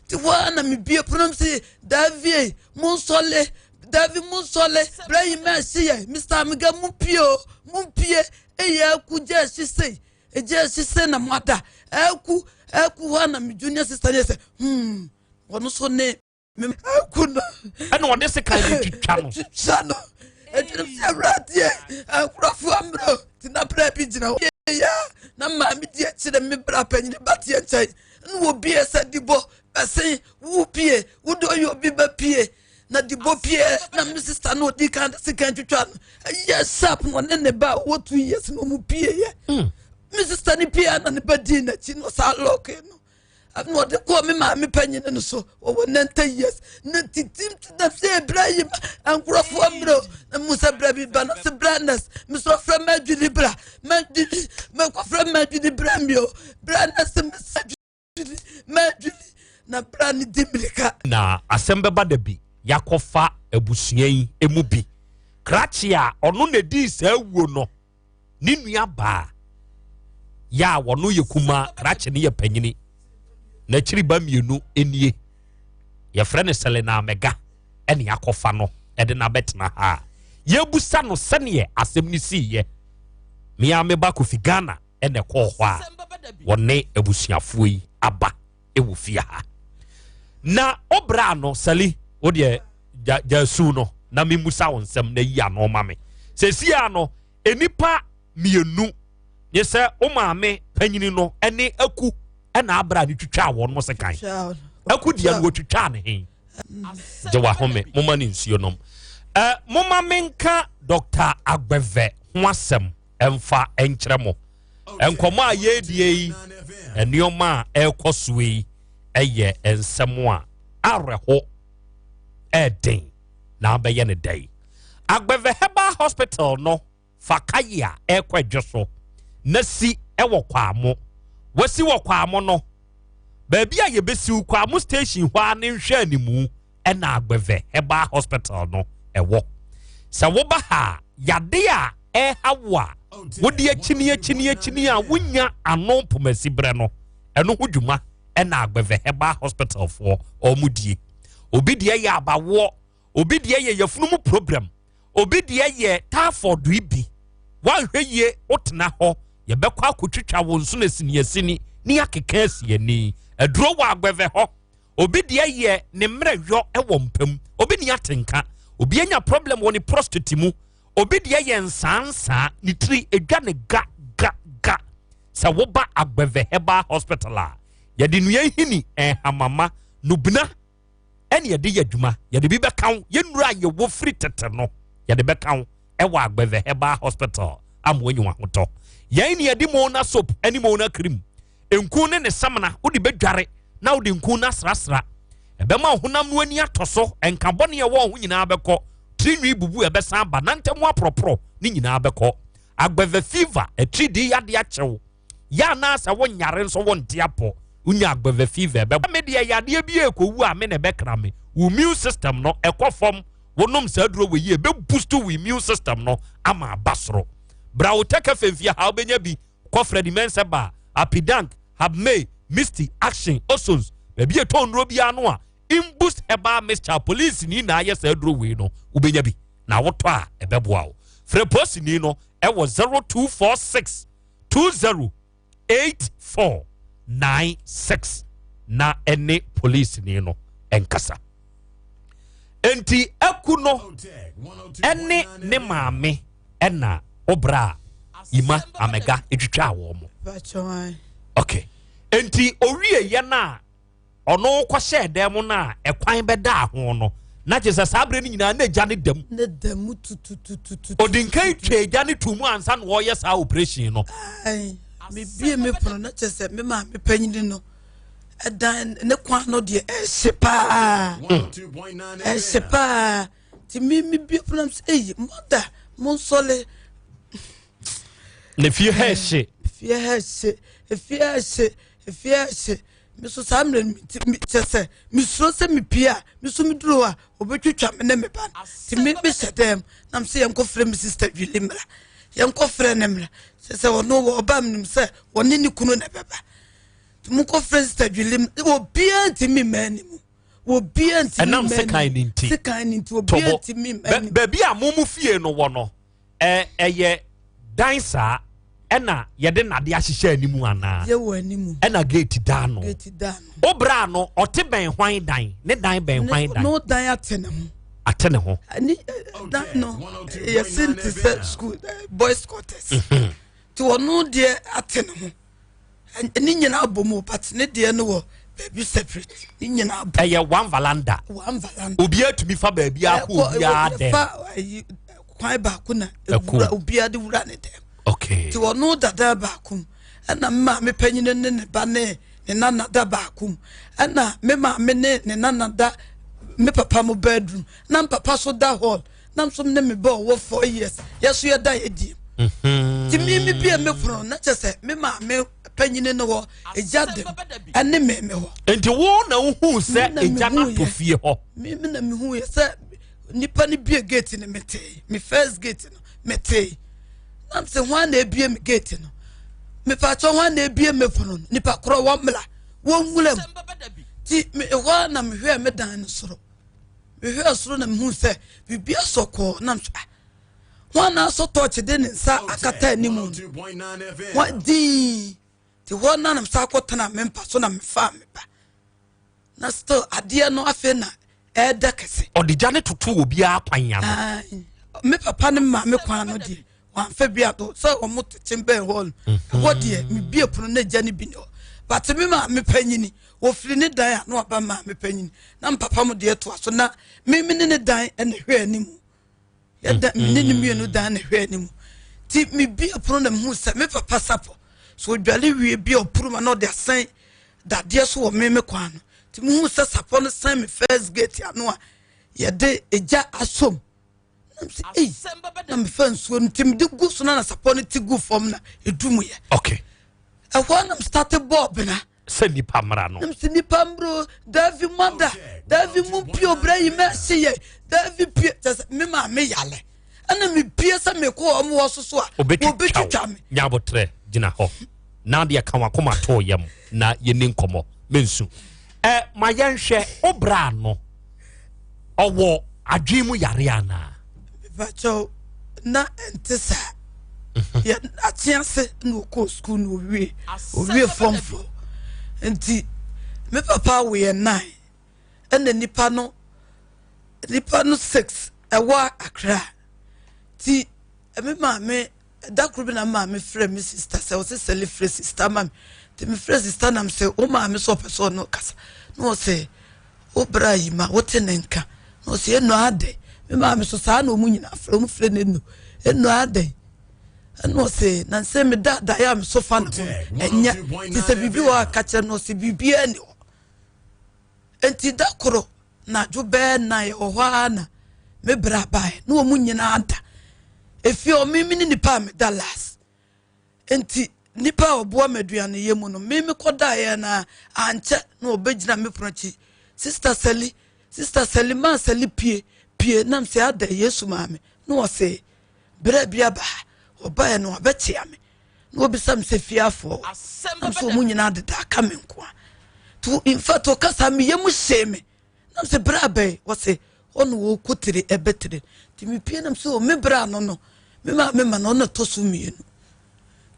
Nti hɔ a na mebie pono m sɛ davie monsɔle, davi monsɔle, brɛ yi ma ɛhye yɛn. Mr Amega, mumpie o, mumpie, ɛyɛ aku gya ɛhye sei, ɛgya ɛhye sei na moada ɛku ɛku. Hɔ a na me junior sister ne yɛ sɛ wɔno so ne me aku no. Ɛna ɔde sekan no twitwa no. Twitwa no ɛdwene sɛ awuradeɛ nkurɔfoɔ mmerɛ nti na berɛ bi gyina hɔ yɛ na maame di akyerɛ me bra panyini ba teɛ nkyɛn ne wɔbie sɛ dibɔ bɛsen wo pie wode ɔyɛ obi bɛ pie na dibɔ pie na me sister na ɔdi kan de sekan twitwa no ɛyɛ sharp na ɔne ne ba wɔ 2 years na ɔmu pie yɛ me sister ne pie na ne ba dii n'akyi na ɔsaa lock no na ɔde kɔɔ me maame panyin no so, wɔwɔ 90 years na titim na sɛ ebira yi ma nkurɔfoɔ mmerɛ na mu sɛ bra bi ba na sɛ bra nurse mesɛ ɔfrɛ madwini bra madwini mɛkɔfrɛ madwini bra mi o bra nurse mesɛ madwini madwini na bra ne di mirika. Na asɛm bɛba da bi yɛakɔfa abusua yi mu bi krakye a ɔno na dii saa wuo no ne nua baa yɛ a wɔno yɛ kuma, krakye no yɛ panyini, n'akyiri ba mmienu nie, yɛfrɛ no Selena Amega, ɛne akɔfa no ɛde no abɛtena ha a yɛbusa no sɛneɛ asɛm no siiɛ. Mea meba Kofi Ghana ɛna ɛkɔɔ hɔ a wɔne abusuafoɔ yi aba ɛwɔ fie ha na ɔbra no sali wodeɛ gya su no na memusa wo nsɛm na yi ano ma me sɛsia no. Nnipa mmienu nye sɛ wo maame panyini no ne aku ɛna abra ne twitwaa wɔn mo sekan aku deɛ no wɔtwitwaa ne he gye wahome. Moma ne nsuo nom. Moma menka Dr Agbɛvɛ ho asɛm ɛmfa ɛnkyerɛ mo. Nkɔmmɔ a yɛredie yi, nneɛma a ɛrekɔ soɔ yi ɛyɛ nsɛm a awerɛho ɛɛden na abɛyɛ ne dɛn. Agbɛvɛ Herbal Hospital no fa kaye a ɛrekɔ adwo so na si ɛwɔ Kwaamo. Wasi wɔ Kwaamo no baabi a yɛbɛsiw Kwaamo station hɔ a ne nhwɛ animu ɛna Agbɛvɛ Herbal Hospital no ɛwɔ. Sɛ woba ha a, yade a ɛha wo a wode akyini akyini akyini a wonya ano mpomasi berɛ no, ɛno ho dwuma ɛna Agbɛvɛ Herbal Hospital foɔ ɔmo die. Obi deɛ yɛ abawoɔ, obi deɛ yɛ yafunu mu problem, obi deɛ yɛ typhoid yi bi. Woanhwɛ yie wotena hɔ, yɛbɛkɔ akotwitwa wo nso na siniasini ne akeka asi ani. Aduro wɔ Agbɛvɛ hɔ. Obi deɛ yɛ ne mmerɛ yɔ wɔ mpam, obi ne atenka, obi anya problem wɔ ne prostate mu, obi deɛ yɛ nsansaa ne tiri edwa ne ga ga ga. Sɛ woba Agbɛvɛ Herbal Hospital a, yɛde nnua nhini nhamama nubina ɛne yɛde yɛ adwuma. Yɛde bi bɛka wo yɛnnura a yɛwɔ firi tete no, yɛde bɛka wo ɛwɔ Agbɛvɛ Herbal Hospital ama wɔanya wɔn ahotɔ. Yɛn ne yɛde Mona soap ɛne Mona cream nku ne ne samina wode bɛdware. na wode nku no asrasra. Ɛbɛma wo honam no ani atɔ so, nka bɔne a ɛwɔ wo ho nyinaa bɛkɔ, tirinwi bubu a ɛbɛsan aba, na ntam aporɔporɔ ne nyinaa bɛkɔ. Agbɛvɛ fever, atiridii yadeɛ akyew, yɛ anaasɛ wo nyare nso wo nte apɔ, wonya agbɛvɛ fever ɛbɛbɔ. Me deɛ yadeɛ bi ɛrekɔwu a me na ɛbɛkra me. Wo immune system no ɛkɔ fam, wonom saa aduro wɔ yi ɛbɛ boost wo immune system no ama aba soro. Bra wo tɛkɛ fɛmfie ha wobɛnya bi, kɔ Freddie Mensah bar, Apidank, Habmay, Misty, Action, Osons, baabi a ɛtɔn nnuro biara no a Imboost Herbal Mixture polisini na ayɛ saa aduro wei no, wobɛnya bi na wotɔ a ɛbɛboa wo. Frɛ polisini no ɛwɔ 0246 20 8496 na ɛne polisini no ɛnkasa. Enti aku no ɛne ne maame ɛna ɔbra ima amega etwitwa wɔn mo. Okay. Enti owie yɛ no a ɔno kɔhyɛɛ dan mu no a ɛkwan bɛdaa ho no na kyerɛ sɛ saa berɛ no nyinaa na agya ne dam. Ne da mu tutututu. Ɔdi nkan twa agya ne to mu ansa na ɔreyɛ saa operation no. Mebie me pono na kyerɛ sɛ me maame panyini no ɛdan ne kwan no deɛ ɛhye paa. Ɛhye paa. Nti me mebie pono sɛ eyi mɔda mo nsɔle. Na fie ha ɛhye. Fie ha ɛhye, efie ha ɛhye, efie ha ɛhye. Me so saa mmerɛ no me kyɛ sɛ mesuro sɛ mepie a me so meduro a wɔbɛtwitwa me ne me ba no. Nti me mehyɛ dɛm na me sɛ yɛnkɔfrɛ me sister Julie mmra. Yɛnkɔfrɛ ne mmra. Kyɛ sɛ ɔno wɔ ɔba menim sɛ wɔne ne kunu na ɛbɛba. Nti monkɔfrɛ sister Julie mmra. Obiara ntumi mma anim. Obiara ntumi mma anim. Ɛnam sekan ne nti. Sekan ne nti obiara ntumi mma anim. Baabi a mo mo fie no wɔ no ɛyɛ dan saa ɛna yɛde nade ahyehyɛ anim anaa? Yɛwɔ anim. Ɛna gate da ano. Gate da ano. Obra no ɔte bɛn hwan dan? Ne dan bɛn hwan dan? No dan ate ne ho. Ate ne ho. Ne dan no yɛsi nte sɛ school boys quarters. Ti ɔno deɛ ate ne ho. Ne nyinaa bɔ mu but ne deɛ no wɔ baabi separate. Ne nyinaa bɔ. Ɛyɛ one veranda. One veranda. Obiara tumi fa baabi akɔ obiara dɛm. Fa kwan baako na ewura obiara de wura ne dɛm. Okay. Ti ɔno dada baako mu ɛna me maame panyin ne ne ba ne ne nana da baako mu ɛna me maame ne ne nana da me papa mo bedroom na me papa so da hall na nso ne me ba ɔwɔ 4 years yɛ so yɛ da yɛ die. Ti mi mi bie me pono na kyɛ sɛ me maame panyin no hɔ egya dem ɛne me me hɔ. Nti wo na wohu sɛ egya no ato fie hɔ? Mi mi na mi hu yɛ sɛ nipa no bie gate no metee me first gate no metee na sɛ hwan na ebie me gate no, mepatwɛ hwan na ebie me pono no, nipa korɔ wɔn mmla wɔn nwura mu. Ti me ɛhɔ na mehwɛ me dan no soro, mehwɛ soro na mehu sɛ biribi asɔ kɔɔ na mso ah, hwan na asɔ tɔɔkye de ne nsa akata anim no hwan dii. Ti hɔ na nam sa akɔtena me mpa so na mefa me ba na still adeɛ no afei na ɛɛda kɛse. Ɔde gya ne toto obiara kwan ano. Me papa ne maame kwan no deɛ wamfa bi ato sɛ ɔmo tete bɛn hɔ no, ɛhɔ deɛ mebie pono na gya no bi ne hɔ, but me maame panyini wɔfiri ne dan a na waba maame panyini na mpapa mo deɛ toa so na me me ne ne dan ɛna hwɛ anim yɛda me ne ne mmienu dan na hwɛ anim. Ti mebie pono na mehu sɛ me papa sapɔ so odwale wie bi a ɔpuru ma na ɔde asɛn dadeɛ so wɔ me me kwan no. Nti mehu sɛ sapɔ no sɛn me first gate ano a yɛde egya asom na mesɛ ei, na mefa nsuo no nti mede gu so na na sapɔ no ti gu fam na ɛdu mu yɛ. Ɛhɔ na mestarte bɔɔ bena sɛ nipa mmara no. Na mesɛ nipa mmro davi mada davi mu pie obrɛ yi mɛhye yɛ davi pie kyɛ sɛ me maame yale ɛna mepie sɛ mekɔ ɔmo wɔ so so a wɔbɛtwitwa me. Nyabotrɛ gyina hɔ na deɛ ka wakoma too yam na yɛni nkɔmmɔ mensu ɛ ma yɛnhwɛ wobra no ɔwɔ adwene mu yare anaa? Mepakyɛw na ɛnte saa. Yɛ akye ase na ɔkɔɔ sukuu na owie form four. Nti me papa woyɛ nine ɛna nipa no six ɛwɔ Accra. Ti me maame da koro bi na maame frɛ me sister sɛ ɔsɛ sɛle frɛ sister ma me. Nti me frɛ sister nam sɛ wo maame sɛ ɔpɛ sɛ ɔno kasa na ɔsɛ wo bra yi ma wote ne nka na ɔsɛ enu adɛ. Me maame so saa na ɔmu nyinaa frɛ ɔmu frɛ no enu enu adɛ. Ɛna ɔsɛ na nsɛ me da daeɛ a me so fa ne ho ɛnyɛ te sɛ biribi wɔ a ka kyerɛ no. Ɔsɛ biribiara ni hɔ. Nti da koro nadwo bɛɛ na yɛwɔ hɔ ara na me bra baeɛ na wɔn nyinaa da efie hɔ. Me ne nipa a meda last, nti nipa a ɔboa me aduane yɛ mu no, me mekɔdaeɛ na ankyɛ na ɔbɛgyina me pono akyi, "Sister Sally, Sister Sally, maa Sally, pie pie." Nam sɛ ada Yesu maame na ɔse berɛ bi aba ha. Ɔbaeɛ no wabɛkyea me na wɔbisa me sɛ fieafoɔ, nam sɛ ɔmu nyinaa deda, aka me nko a. To in fact, ɔkasa meyɛ mu hyee me, nam sɛ berɛ abɛn wɔse ɔne wɔkɔ tire ɛbɛtire, nti mepie nam sɛ me berɛ ano no me maa me ma no ɔna tɔ so mmienu,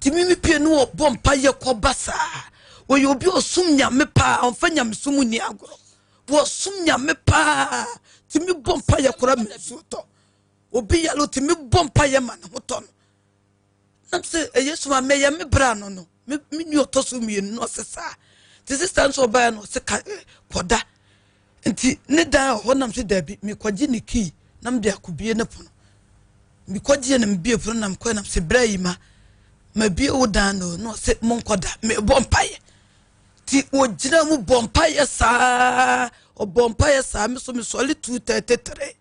nti me mepie no ɔbɔ mpa yɛ kɔba saa. Wɔyɛ obi a ɔsom Nyame paa, ɔmfa nyamesom nni agorɔ, wɔsom Nyame paa. Tumi bɔ mpa yɛ kora me nsuo tɔ, obi yare tumi bɔ mpa yɛ ma ne ho tɔ no. Nam sɛ ɛyɛ suma mɛyɛ me bra no me nua ɔtɔ so mmienu no, ɔsɛ saa nti sister nso ɔbaeɛ no ɔsɛ ka kɔda nti ne dan wɔ hɔ. Nam sɛ daabi, mekɔgye ne kii na mede akɔbie ne pono. Mekɔgye na mebie pono nam kɔɛ, nam sɛ brɛ yi ma mabie wo dan no na ɔsɛ monkɔda, mebɔ mpaeɛ. Nti wɔgyina mu bɔ mpaeɛ saa, ɔbɔ mpaeɛ saa, me so mesɔre 2:33,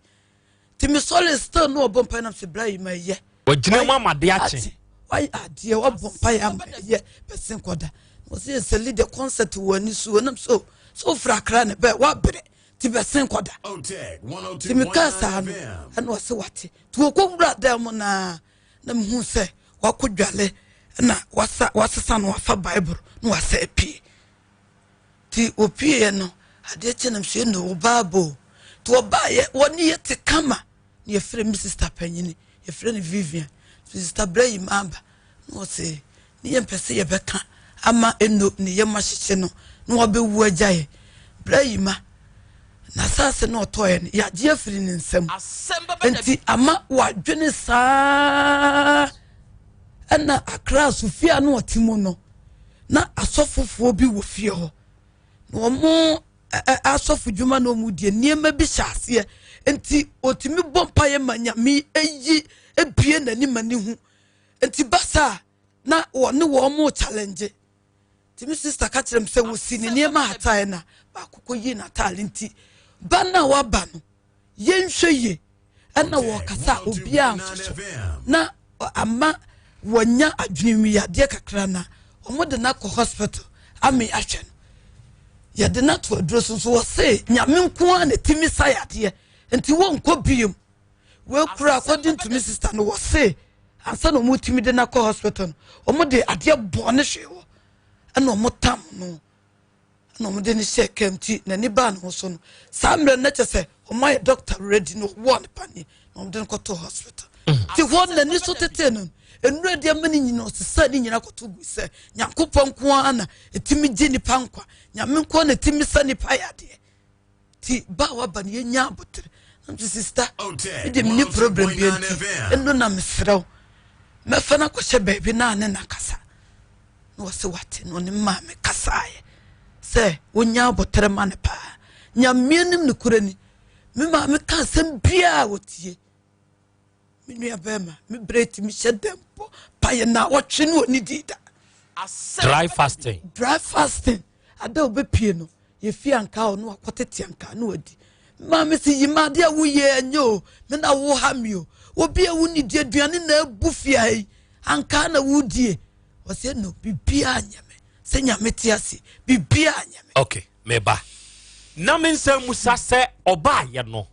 nti mesɔre still na ɔbɔ mpaeɛ. Nam sɛ brɛ yi ma yɛ Wɔgyina mu amade akye. Wayɛ adeɛ, wabɔ mpaeɛ ama yɛ bɛsen kɔda. Wɔsɛ yɛ sɛ leader concert wɔ ani so nam so sɛ wofiri Akra ne bɛ wabrɛ nti bɛsen kɔda. Nti mekaa saa no ɛna ɔsɛ wate. Nti wɔkɔwura dan mu naa na mehu sɛ wakɔ dwale na wasa wasesa no wafa Bible na wasa apue. Nti wɔpieɛ no adeɛ kyɛ nam sɛ no wɔbaa bo, nti wɔbaeɛ wɔne yɛ te kama na yɛfrɛ me sister panyini, yɛfrɛ no Vivian. Sister brɛ yi maaba na ɔsɛ ne yɛmpɛ sɛ yɛbɛka ama ɛno ne yɛm ahyehye no na wabɛwu agya yɛ. Brɛ yi ma n'asase na ɔtɔɛ no yɛagye afiri ne nsam, nti ama wadwene saa. Ɛna Akra so fie a na ɔte mu no na asɔfofoɔ bi wɔ fie hɔ na wɔn asɔfo dwuma na wɔn die nneɛma bi hyɛ aseɛ, nti otumi bɔ mpaeɛ ma Nyame eyi ebie n'anim ma ne hu. Nti basa na wɔne wɔn mo challenge, nti mi sister ka kyerɛ mi sɛ wosi ne nneɛma atae na baako kɔ yi n'ataare. Nti ba na waba no yɛnhwɛ yie, ɛna wɔkasa obiara nso so na ama wɔnya adwenewiadeɛ kakra na wɔn de no akɔ hospital ame ahwɛ no, yɛde no ato aduro so nso wɔse Nyame nko ara na timi sa yadeɛ, nti wɔnkɔ biem. Wɔakura according to me sister no, wɔse ansa na wɔn timi de no akɔ hospital no, wɔn de adeɛ bɔɔ ne hwee hɔ ɛna wɔn tam no ɛna wɔn de no hyɛ kam. Ti n'ani baa ne ho so no saa mmerɛ no kyɛ sɛ wɔn ayɛ doctor ready na wɔwɔ ne paneɛ na wɔn de no kɔto hospital. Ti hɔ n'ani so tete no nnura deɛ ama ne nyina ɔsesa ne nyina kɔto gu sɛ Nyankopɔn nko ara na ɛtumi gye nipa nkwa, Nyame nko ara na ɛtumi sa nipa yadeɛ. Ti ba a waba no yɛnya abotere na mte sister mede menni problem bi, nti ɛno na mesrɛ wo mɛfa no akɔhyɛ baabi na ne na kasa na wɔsɛ wate na ɔne maame kasaeɛ sɛ wonya abotere ma no paa. Nyame anim nokorɛ ni, me maame ka asɛm biaa wɔtie. Me nua bɛrima, me berɛ tumi hyɛ dɛm bɔ payɛ na wɔtwe ne ɔne di da. Dry fasting. Dry fasting ada a wobɛpie no yɛfie anka ɔno akɔtete anka ne wadi. Maame sɛ yi ma adeɛ a woyɛ ɛnyɛ o, me na wo ha mi o, obi a wonni di aduane na abu fie ha yi anka na wodie. Ɔsɛ no biribiaa nyɛ me sɛ Nyame te ase, biribiaa nyɛ me. Okay, meba na me nsa musa sɛ ɔbaayɛ no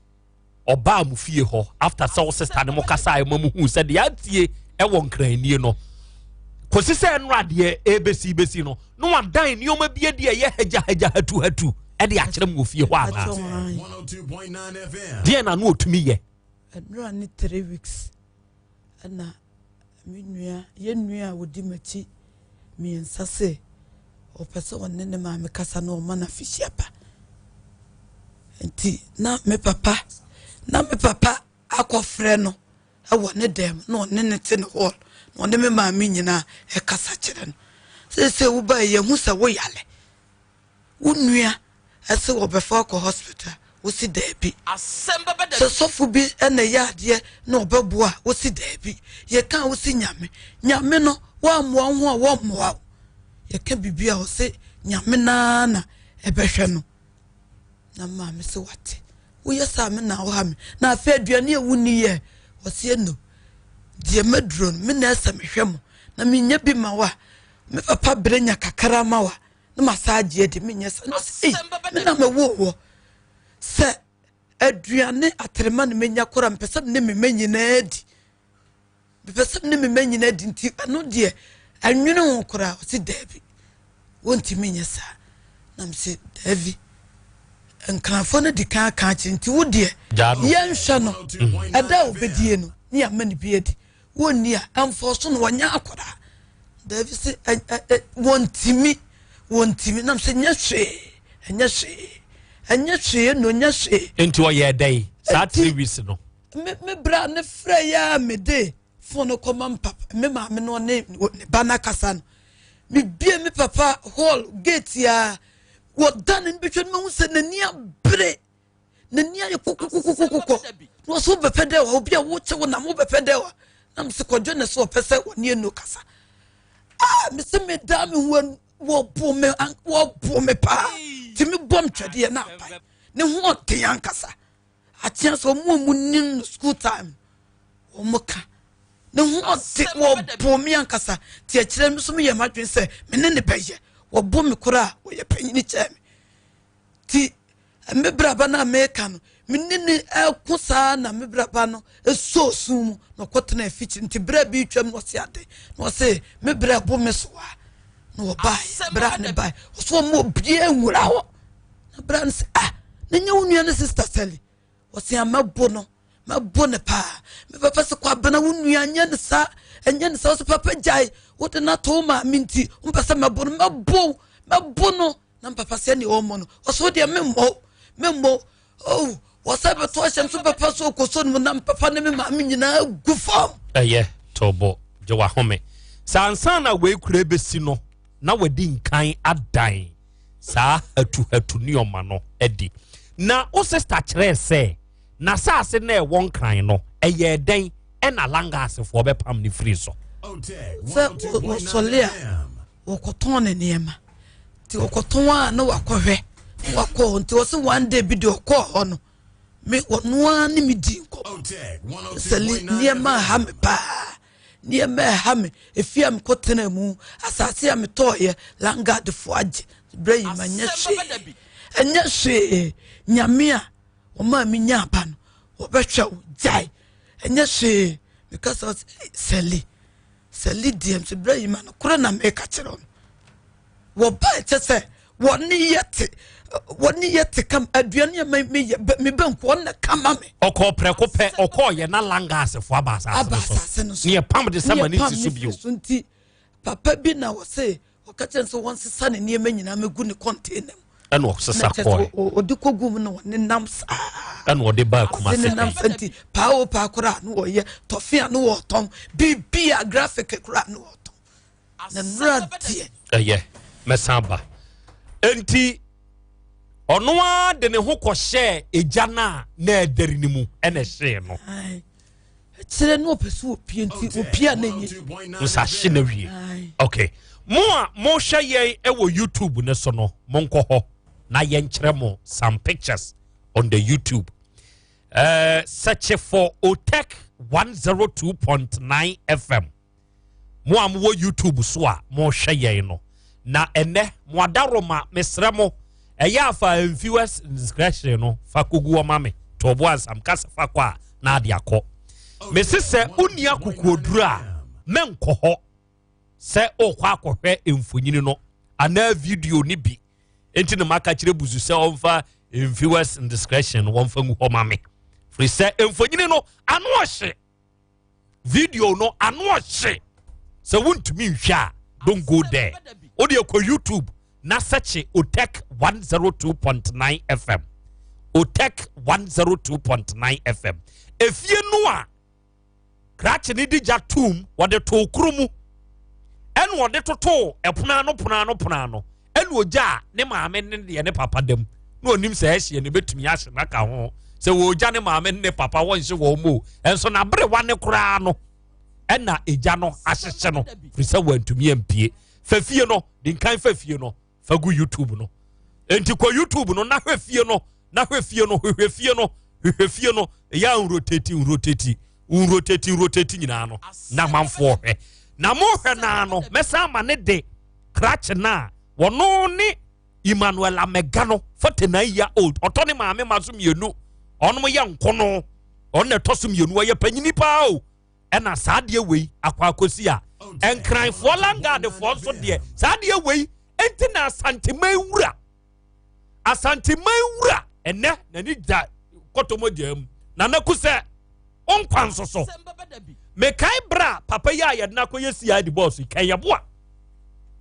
ɔbaa mo fie hɔ after sɛ wo sister ne mo kasa a ɛma mo hu sɛ deɛ atie ɛwɔ nkrannie no kɔsi sɛ ɛno adeɛ ɛbɛsi bɛsi no na wadan nneɛma bi adi a ɛyɛ hagyahagya hatuhatu ɛde akyerɛ mu wɔ fie hɔ anaa deɛ na no ɔtumi yɛ? Ɛnora ne 3 weeks ɛna me nua, yɛn nua a wɔdi m'akyi mmiɛnsa sɛ ɔpɛ sɛ ɔne ne maame kasa na ɔma no afihyia pa. Nti na me papa akɔfrɛ no ɛwɔ ne dɛm na ɔne ne te ne hall na ɔne me maame nyinaa ɛkasa kyerɛ no sɛ wobaa yɛhu sɛ woyale, wo nua ɛsɛ wɔbɛfa akɔ hospital, wosi daabi, sɛ sɔfo bi ɛna ɛyɛ adeɛ na ɔbɛboa, wosi daabi, yɛka a wosi Nyame. Nyame no woammoa wo ho a wɔmmoa wo. Yɛka biribi a ɔse Nyame naa na ɛbɛhwɛ no. Na maame sɛ wate woyɛ saa me na woha me na afei aduane a wonni yɛ ɔseɛ no deɛ maduro no me na ɛsɛ mehwɛ mo na menya bi ma wo a me papa berɛ nya kakra ma wo a na masa agye adi menyɛ sa na ɔsɛ ei me na mewoo wɔ sɛ aduane atrema na menya kora mpɛ sɛ ne me ma nyinaa di mepɛ sɛ ne me ma nyinaa di nti ɛno deɛ ɛnwene ho koraa ɔse daabi wontumi nyɛ saa na mese daabi nkranfoɔ no di kan aka akyerɛ nti wo deɛ yɛnhwɛ no ɛda a wobɛdie no ne yɛama no bi adi wɔnni a ɛmfɔ so no wɔnyɛ akwadaa daabi se wɔntumi wɔntumi nam sɛ nyɛ hwee ɛnyɛ hwee ɛnyɛ hwee no nyɛ hwee nti ɔyɛ dɛn saa 3 weeks no? Me me bra ne frɛ yɛ a mede phone no kɔma me papa, me maame no ne ne ba no akasa no, mebie me papa hall gate a wɔda ne no bɛhwɛ no, mahu sɛ n'ani abere, n'ani ayɛ kokokokokokɔ na wɔsɛ wobɛpɛ dɛ wa obi a wokyɛ wo nam wobɛpɛ dɛ wa na mese kɔdwo ne so ɔpɛ sɛ wɔne anu kasa a mese meda me ho wɔbo me, wɔbo me paa nti mebɔ m twɛdeɛ no apae ne ho ɔden ankasa akyea sɛ ɔmo a ɔmo nim no school time ɔmo ka ne ho ɔde wɔbo me ankasa nti akyerɛ me so meyɛ m'adwene sɛ me ne ne bɛyɛ wɔbo me koraa a wɔyɛ panyini kyɛɛ me nti me braba no a meka no me ne ne ɛko saa na me braba no ɛsɔɔ sum mu na ɔkɔtena afikyiri nti berɛ bi twam na ɔse ade na ɔse me berɛ bo me so a na ɔbaeɛ berɛ a ne baeɛ ɔso ɔma obiaa nwura hɔ na berɛ no sɛ ah na nyɛ wo nua ne Sister Sally ɔse a mɛbo no, mɛbo ne paa. Me papa sɛ kwabena wo nua nyɛ ne saa, ɛnyɛ ne saa. Ɔsɛ papa gyae wode no ato wo maame nti wompɛ sɛ mɛbo no, mɛbo mɛbo no. Na papa sɛ ne ɔmmɔ no ɔsɛ wodeɛ memmɔ memmɔ oh wɔsɛ bɛto ahyɛm so papa so ɔkɔsɔ no mu na papa ne me maame nyinaa gu fam. Ɛyɛ tɔbɔ gye wahome sɛ ansa na wei kura bɛsi no na wadi nkan adan saa hatuhatu nneɛma no adi na wo sister kyerɛɛ sɛ n'asase na ɛwɔ Nkran no ɛyɛ dɛn ɛna langasefoɔ bɛpam ne firi so? Sɛ wɔsɔle a wɔkɔtɔn ne nneɛma nti wɔkɔtɔn a na wakɔhwɛ wakɔ hɔ nti wɔsɛ one day bi deɛ ɔkɔɔ hɔ no me wɔno ara ne me di nkɔmmɔ sɛ nneɛma ha me paa, nneɛma ɛha me, efi a mekɔtena mu, asase a metɔɔyɛ langadefoɔ agye berɛ yi ma nyɛ hwee, ɛnyɛ hwee. Nyame a wɔma me nya aba no wɔbɛhwɛ wo gyae ɛnyɛ hwee. Meka sɛ sɛli sɛli deɛ nso berɛ yi ma no korɛ na meka kyerɛ no wɔba ɛkyɛ sɛ wɔne yɛ te, wɔne yɛ te kam aduane a meyɛ me bɛnku ɔna kama me. Ɔkɔɔ prɛko pɛ ɔkɔɔ yɛ na langasefoɔ aba asase no so ne yɛpam de sɛ ma ne si so bio. So nti papa bi na wɔse wɔka kyerɛ sɛ wɔnsesa ne nneɛma nyinaa mɛgu ne container mu. Ɛna ɔsesa kɔɛ. Ɔde kɔgu mu na ɔne nam saa. Ɛna ɔde baa Kumase. Ne nam saa nti paa o paa koraa no wɔyɛ tɔfe a no wɔtɔn biribi a graphic koraa no wɔtɔn na nnura deɛ. Ɛyɛ mɛsan ba nti ɔno ara de ne ho kɔhyɛɛ egya no a na ɛdɛre no mu ɛna ɛhyee no. Kyerɛ no ɔpɛ sɛ opie nti opie a na nye. Nsa hye na wie. Okay, mo a mohwɛ yɛn ɛwɔ YouTube ne so no, monkɔ hɔ na yɛnkyerɛ mo some pictures on the YouTube. Search for Otec 102.9 FM. Mo a mowɔ YouTube so a mohwɛ yɛn no na ɛnɛ mo adaroma mesrɛ mo ɛyɛ afa viewers discretion no fa kogu ɔma me tɔɔbo ansam kasa fa kɔ a na ade akɔ. Mese sɛ wonni akokoɔduru a mɛnkɔ hɔ sɛ wokɔ akɔhwɛ mfonyini no anaa video no bi nti na maka kyerɛ busu sɛ ɔmfa viewers indiscretion no wɔmfa ngu hɔ ma me firi sɛ mfonyini no ano ɔhye, video no ano ɔhye. Sɛ wontumi nhwɛ a, don't go there. Wode kɔ YouTube na sɛkye Otec 102.9 FM, Otec 102.9 FM. Efie no a krakye ne di gya tum wɔde too koro mu ɛna wɔde totoo ɛpono ano pono ano pono ano ɛna ogya a ne maame ne deɛ ne papa dam na onim sɛ ɛhyeɛ ne bɛtumi ahye n'aka ho sɛ wɔgya ne maame ne ne papa wɔnhye wɔn mu ɛnso n'aberewa ne koraa no ɛna egya no ahyehyɛ no firi sɛ wɔntumi ampie. Fa fie no de nkan, fa fie no fa gu YouTube no. Nti kɔ YouTube no na hwɛ fie no. Na hwɛ fie no, hwehwɛ fie no, hwehwɛ fie no, ɛyɛ a nroteti, nroteti, nroteti, nroteti nyinaa no, na amanfoɔ hwɛ. Na mohwɛ naa no, mɛsan ama ne de krakye no a wɔno ne Emmanuel Amega no, 49 year old, ɔtɔ ne maame ma so mmienu, ɔnom yɛ nkono, ɔno na ɛtɔ so mmienu, ɔyɛ panyini paa o. Ɛna saa adeɛ wei akɔ akɔsi a, Nkranfoɔ Langadefoɔ nso deɛ, saa adeɛ wei nti na Asanteman wura, Asanteman wura ɛnɛ n'ani gya kɔtɔmɔgyaa mu. Nana Kusɛ, wo nkwa nso so. Mekae berɛ a papa yi a yɛde no akɔyɛ CID boss yi, Ken Yeboah.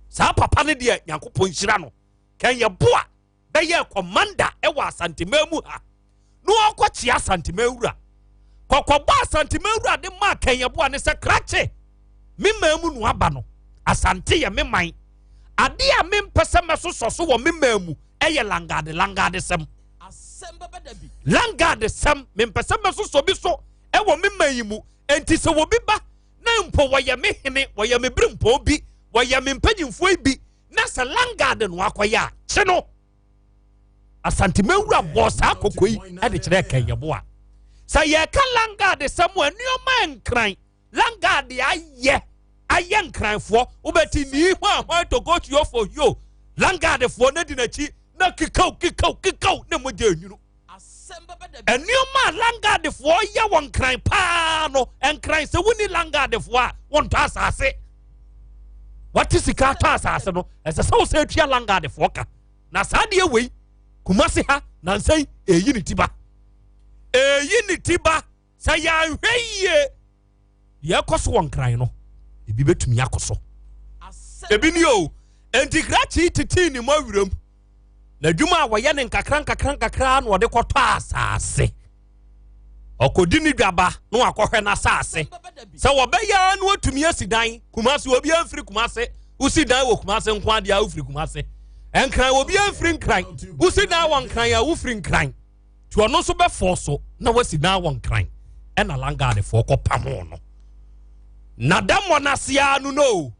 Saa papa no deɛ, Nyankopɔn nhyira no. Ken Yeboah bɛyɛ commander ɛwɔ Asanteman mu ha. Na ɔkɔkyea Asanteman wura. Kɔkɔbɔ Asanteman wura de maa Ken Yeboah ne sɛ, krakye, me man mu no aba no, Asante yɛ me man. Adeɛ a mempɛ sɛ mɛsosɔ so wɔ me man mu ɛyɛ langade, langade sɛm. Langade sɛm, mempɛ sɛ mɛsosɔ bi so ɛwɔ me man yi mu. Enti sɛ wɔbi ba na mpo wɔyɛ me hene, wɔyɛ me berempɔn bi, wɔyɛ me mpanyimfoɔ yi bi, na sɛ langade no akɔyɛ a, kye no. Asantemawura bɔɔ saa kɔkɔ yi de kyerɛ Ken Yeboah. Sɛ yɛka langade sɛm a, nneɛma nkran langade ayɛ ayɛ nkranfoɔ, wobɛti nii ho a hwan togotuo fo yo langadefoɔ no di n'akyi na kekaw kekaw kekaw ne mogya enwunu. Nneɛma a langadefoɔ yɛ wɔ nkran paa no, nkran sɛ wonni langadefoɔ a wɔntɔ asase, wɔte sika atɔ asase no, ɛsɛ sɛ wosɛ atua langadefoɔ ka. Na saa adeɛ wei Kumase ha nansa yi ɛyi ne ti ba, ɛyi ne ti ba. Sɛ yɛanhwɛ yie, deɛ ɛkɔ so wɔ nkran no ebi bɛtumi akɔ so ebi ni o. Enti krakye tetee ne mu awerɛm na adwuma a wɔyɛ ne nkakra nkakra nkakra na ɔde kɔtɔ asase, ɔkɔdi ne dwaba na wakɔhwɛ n'asase sɛ wɔbɛyɛ no atumi asi dan. Kumase obi amfiri Kumase, wosi dan wɔ Kumase nko adeɛ a wofiri Kumase. Nkran obi amfiri Nkran, wosi dan wɔ Nkran a wofiri Nkran. Nti ɔno nso bɛfɔɔ so na wasi dan wɔ Nkran, ɛna langadefoɔ kɔpamo no na dɛmmɔ no ase ara no no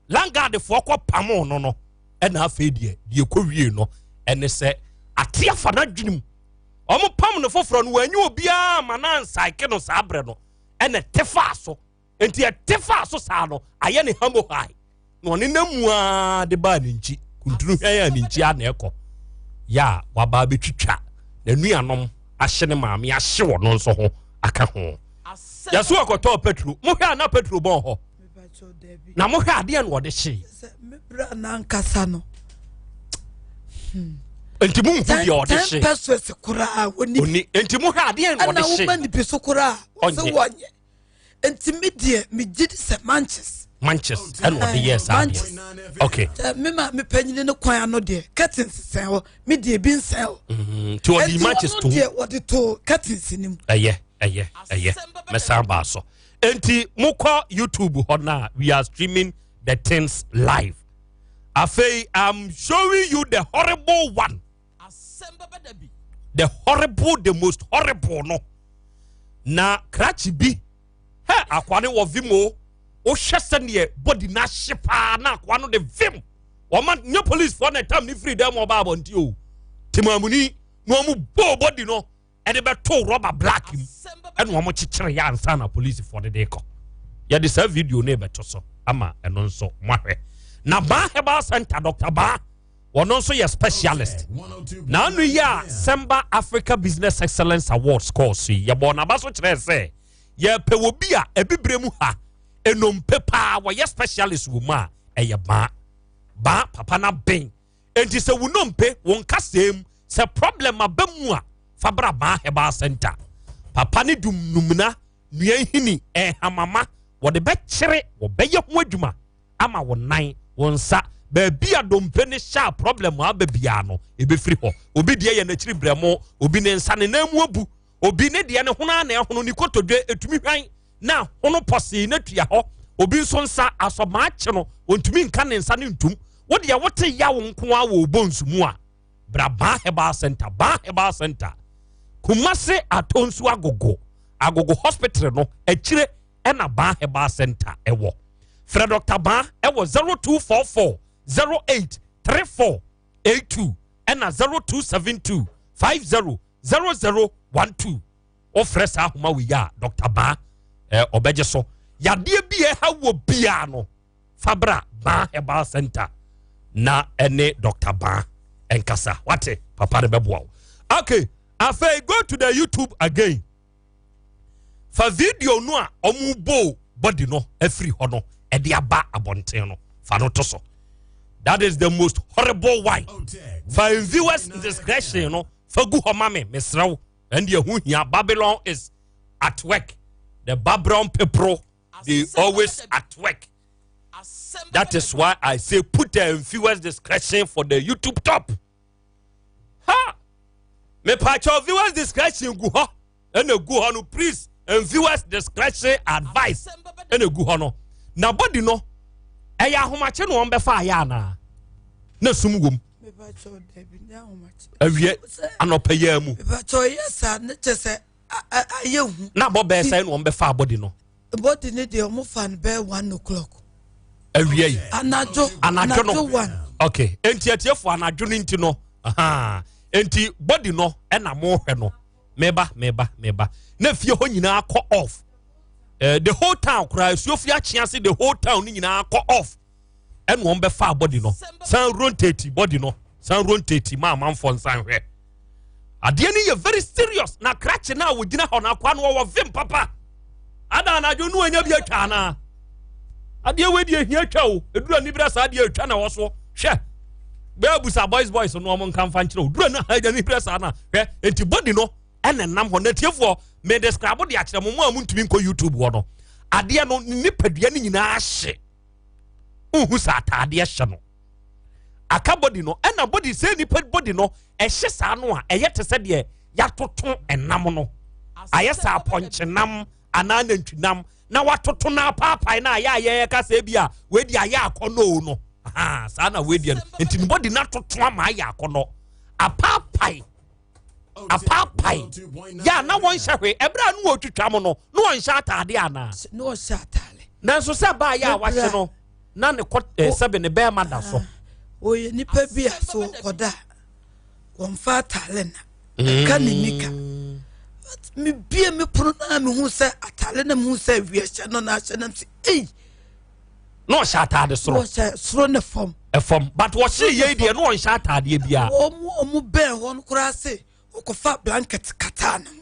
langadefoɔ kɔpamo no no ɛna afei deɛ deɛ kɔ wie no ɛne sɛ ate afa n'adwene mu. Ɔmo pam no foforɔ no, wɔanyi obiara ma na nsaeke no saa berɛ no, ɛna ɛte faa so. Nti ɛte faa so saa no ayɛ ne hamohai na ɔne nam mu ara de baa ne nkyi kuntunu hwɛn a ne nkyi a na ɛkɔ yɛ a waba abɛtwitwa n'anuanom ahye ne maame ahye wɔ no nso ho aka ho. Yɛso ɔkɔtɔɔ petro, mohwɛ a na petro bɔn hɔ na mohwɛ adeɛ na ɔde hyee. Mebra nankasa no. Nti mu nhu deɛ ɔde hye. 10 pesewas koraa wɔni. Oni nti mohwɛ adeɛ na ɔde ɛna hye. woma nipi so koraa wɔsɛ Ɔnyɛ. wɔnyɛ. Nti me deɛ megye di sɛ manches. Manches ɛna ɔde yɛɛ saa Manches. adeɛ. Okay. Sɛ me ma me panyini no kwan ano deɛ, curtains sɛn hɔ, me deɛ bi nsɛn hɔ. Nti ɔde Nti manches ɔno to deɛ wɔde to curtains no mu. Ɛyɛ ɛyɛ ɛyɛ, mɛsan baa so. Nti mokɔ YouTube hɔ na we are streaming the things live. Afei I'm showing you the horrible one, the horrible, the most horrible no. Na krakye bi hɛ akoa no wɔ vim o. Wohwɛ sɛneɛ body no ahye paa na akoa no de vim wɔma nyɛ policefoɔ na ɛtam ne firi dɛm ɔba abɔnten o. Timamuni na wɔn bɔɔ body no ɛde bɛto rɔba black mu ɛna wɔn kyekyere yɛ ansa na polisifoɔ de de kɔ. Yɛde saa video no bɛto so ama ɛno nso mo ahwɛ. Na Baa Herbal Center, Dr Baa, wɔno nso yɛ specialist na ano yi a Semba Africa Business Excellence Awards course yi, yɛbɔ n'aba so kyerɛ sɛ yɛpɛ wɔ bi a ebibire mu ha enompe paa wɔyɛ specialist wɔ mu a ɛyɛ Baa. Baa papa na ben. Enti sɛ wo nompe wo nkasɛɛ mu sɛ problem aba mu a, fa bra Baa Herbal Center. Papa ne dum numina nua nhini ɛhamama wɔde bɛkyere, wɔbɛyɛ ho adwuma ama wo nan, wo nsa, baabi a dompe ne hyɛ a problem aba biara no ebɛfiri hɔ. Obi deɛ yɛ n'akyiri brɛmo, obi ne nsa ne nan mu abu, obi ne deɛ ne hono a na ɛhono ne kotodwe etumi hwan na hono pɔsee na tua hɔ, obi nso nsa asɔmaakye no ontumi nka ne nsa ne ntum. Wo deɛ wote yaw nko a wɔ bonsu mu a, bra Baa Herbal Center. Baa Herbal Center, Kumase Atonsu Agogo, Agogo Hospital no akyire ɛna Baa Herbal Center ɛwɔ. Frɛ Dr Baa ɛwɔ 0244 08 34 82 ɛna 0272. 50 00 12. Wofrɛ saa ahoma wei a, Dr. Baa ɔbɛgye so. Yadeɛ bi a ɛha wɔ biara no, fa bra Baa Herbal Center na ɛne Dr. Baa ɛnkasa. Wate, papa no bɛboa wo. Okay, afei go to the YouTube again. Fa video no a ɔmo bo body no afiri hɔ no ɛde aba abɔnten no, fa no to so. That is the most horrible one. Fa viewers discretion no fa gu hɔ ma me, mesrɛ wo. Ɛnde ɛho hia. Babylon is at work. The Babylon people, they always at work. That is why I say put the viewers discretion for the YouTube top. Ha, mepatwa viewers discretion gu hɔ. Ɛna gu hɔ no, please, and viewers discretion advice ɛna gu hɔ no. Na body no, ɛyɛ ahomakye na wɔn bɛfa ayɛ anaa na sum wom? Mepakyɛw, dabi, ne ahomakye. Awie anɔpɛ yɛ mu. Mepakyɛw, yɛ saa ne kyɛ sɛ ayɛ hu. Na abɔ bɛɛ sɛn na wɔn bɛfa body no? Body ne deɛ, ɔmo fa no bɛyɛ 1 o'clock. Awie yi. Anadwo. Anadwo no. 1. Okay, enti atiefo, anadwo no nti no, aha, enti body no ɛna mo hwɛ no. Meba, meba, meba na fie hɔ nyinaa kɔ off. The whole town koraa, Asuofi akyea ase, the whole town no nyinaa kɔ off ɛna wɔn bɛfa body no. San rotate body no, san rotate ma amanfoɔ nsan hwɛ. Adeɛ no yɛ very serious. Na krakye no a wɔgyina hɔ no, akoa no wɔwɔ vim papa. Ada anadwo no wanya bi atwa anaa? Adeɛ wei deɛ hia twa o. Ɛduru ani berɛ saa adeɛ atwa na ɛwɔ so. Hwɛ, bɛɛ busa boys boys no, ɔmo nka mfa nkyerɛ o. Duru ani ani berɛ saa na hwɛ. Enti body no ɛna nam hɔ na tiefoɔ, me describe de akyerɛ mo, mo a montumi nkɔ YouTube hɔ no. Adeɛ no, ne nipadua no nyinaa hye. Nhu sɛ ataadeɛ hyɛ no aka body no. Ɛna body sɛ nipa body no ɛhye saa no a, ɛyɛ te sɛ deɛ yɛatoto ɛnam no, ayɛ sɛ apɔnkyenam anaa nantwinam na watoto no apaapae no, ayɛ a yɛyɛ kasa bi a weidi ayɛ akɔnɔ o no. Aha, saa na weidi no. Nti ne body no atoto ama ayɛ akɔnɔ, apaapae, apaapae yɛ a na wɔnhyɛ hwee. Ɛberɛ a ne wɔtwitwa mo no, na wɔnhyɛ ataade anaa? Na ɔhyɛ ataale. Nanso sɛ baayɛ a wahyɛ no na ne kɔ sɛbe ne bɛrima da so. Ɔyɛ nipa bi a so wɔkɔda a, wɔmfa ataale na ɛka ne nika. But mebie me pono na mehu sɛ ataale na mehu sɛ awia hyɛ no na ahyɛ nam sɛ ei. Na ɔhyɛ ataade soro? Wɔhyɛ soro ne fam. Ɛfam, but wɔhyɛ yei deɛ na ɔnhyɛ ataadeɛ biara. Wɔn bɛn hɔ no koraa se wɔkɔfa blanket kataa ne ho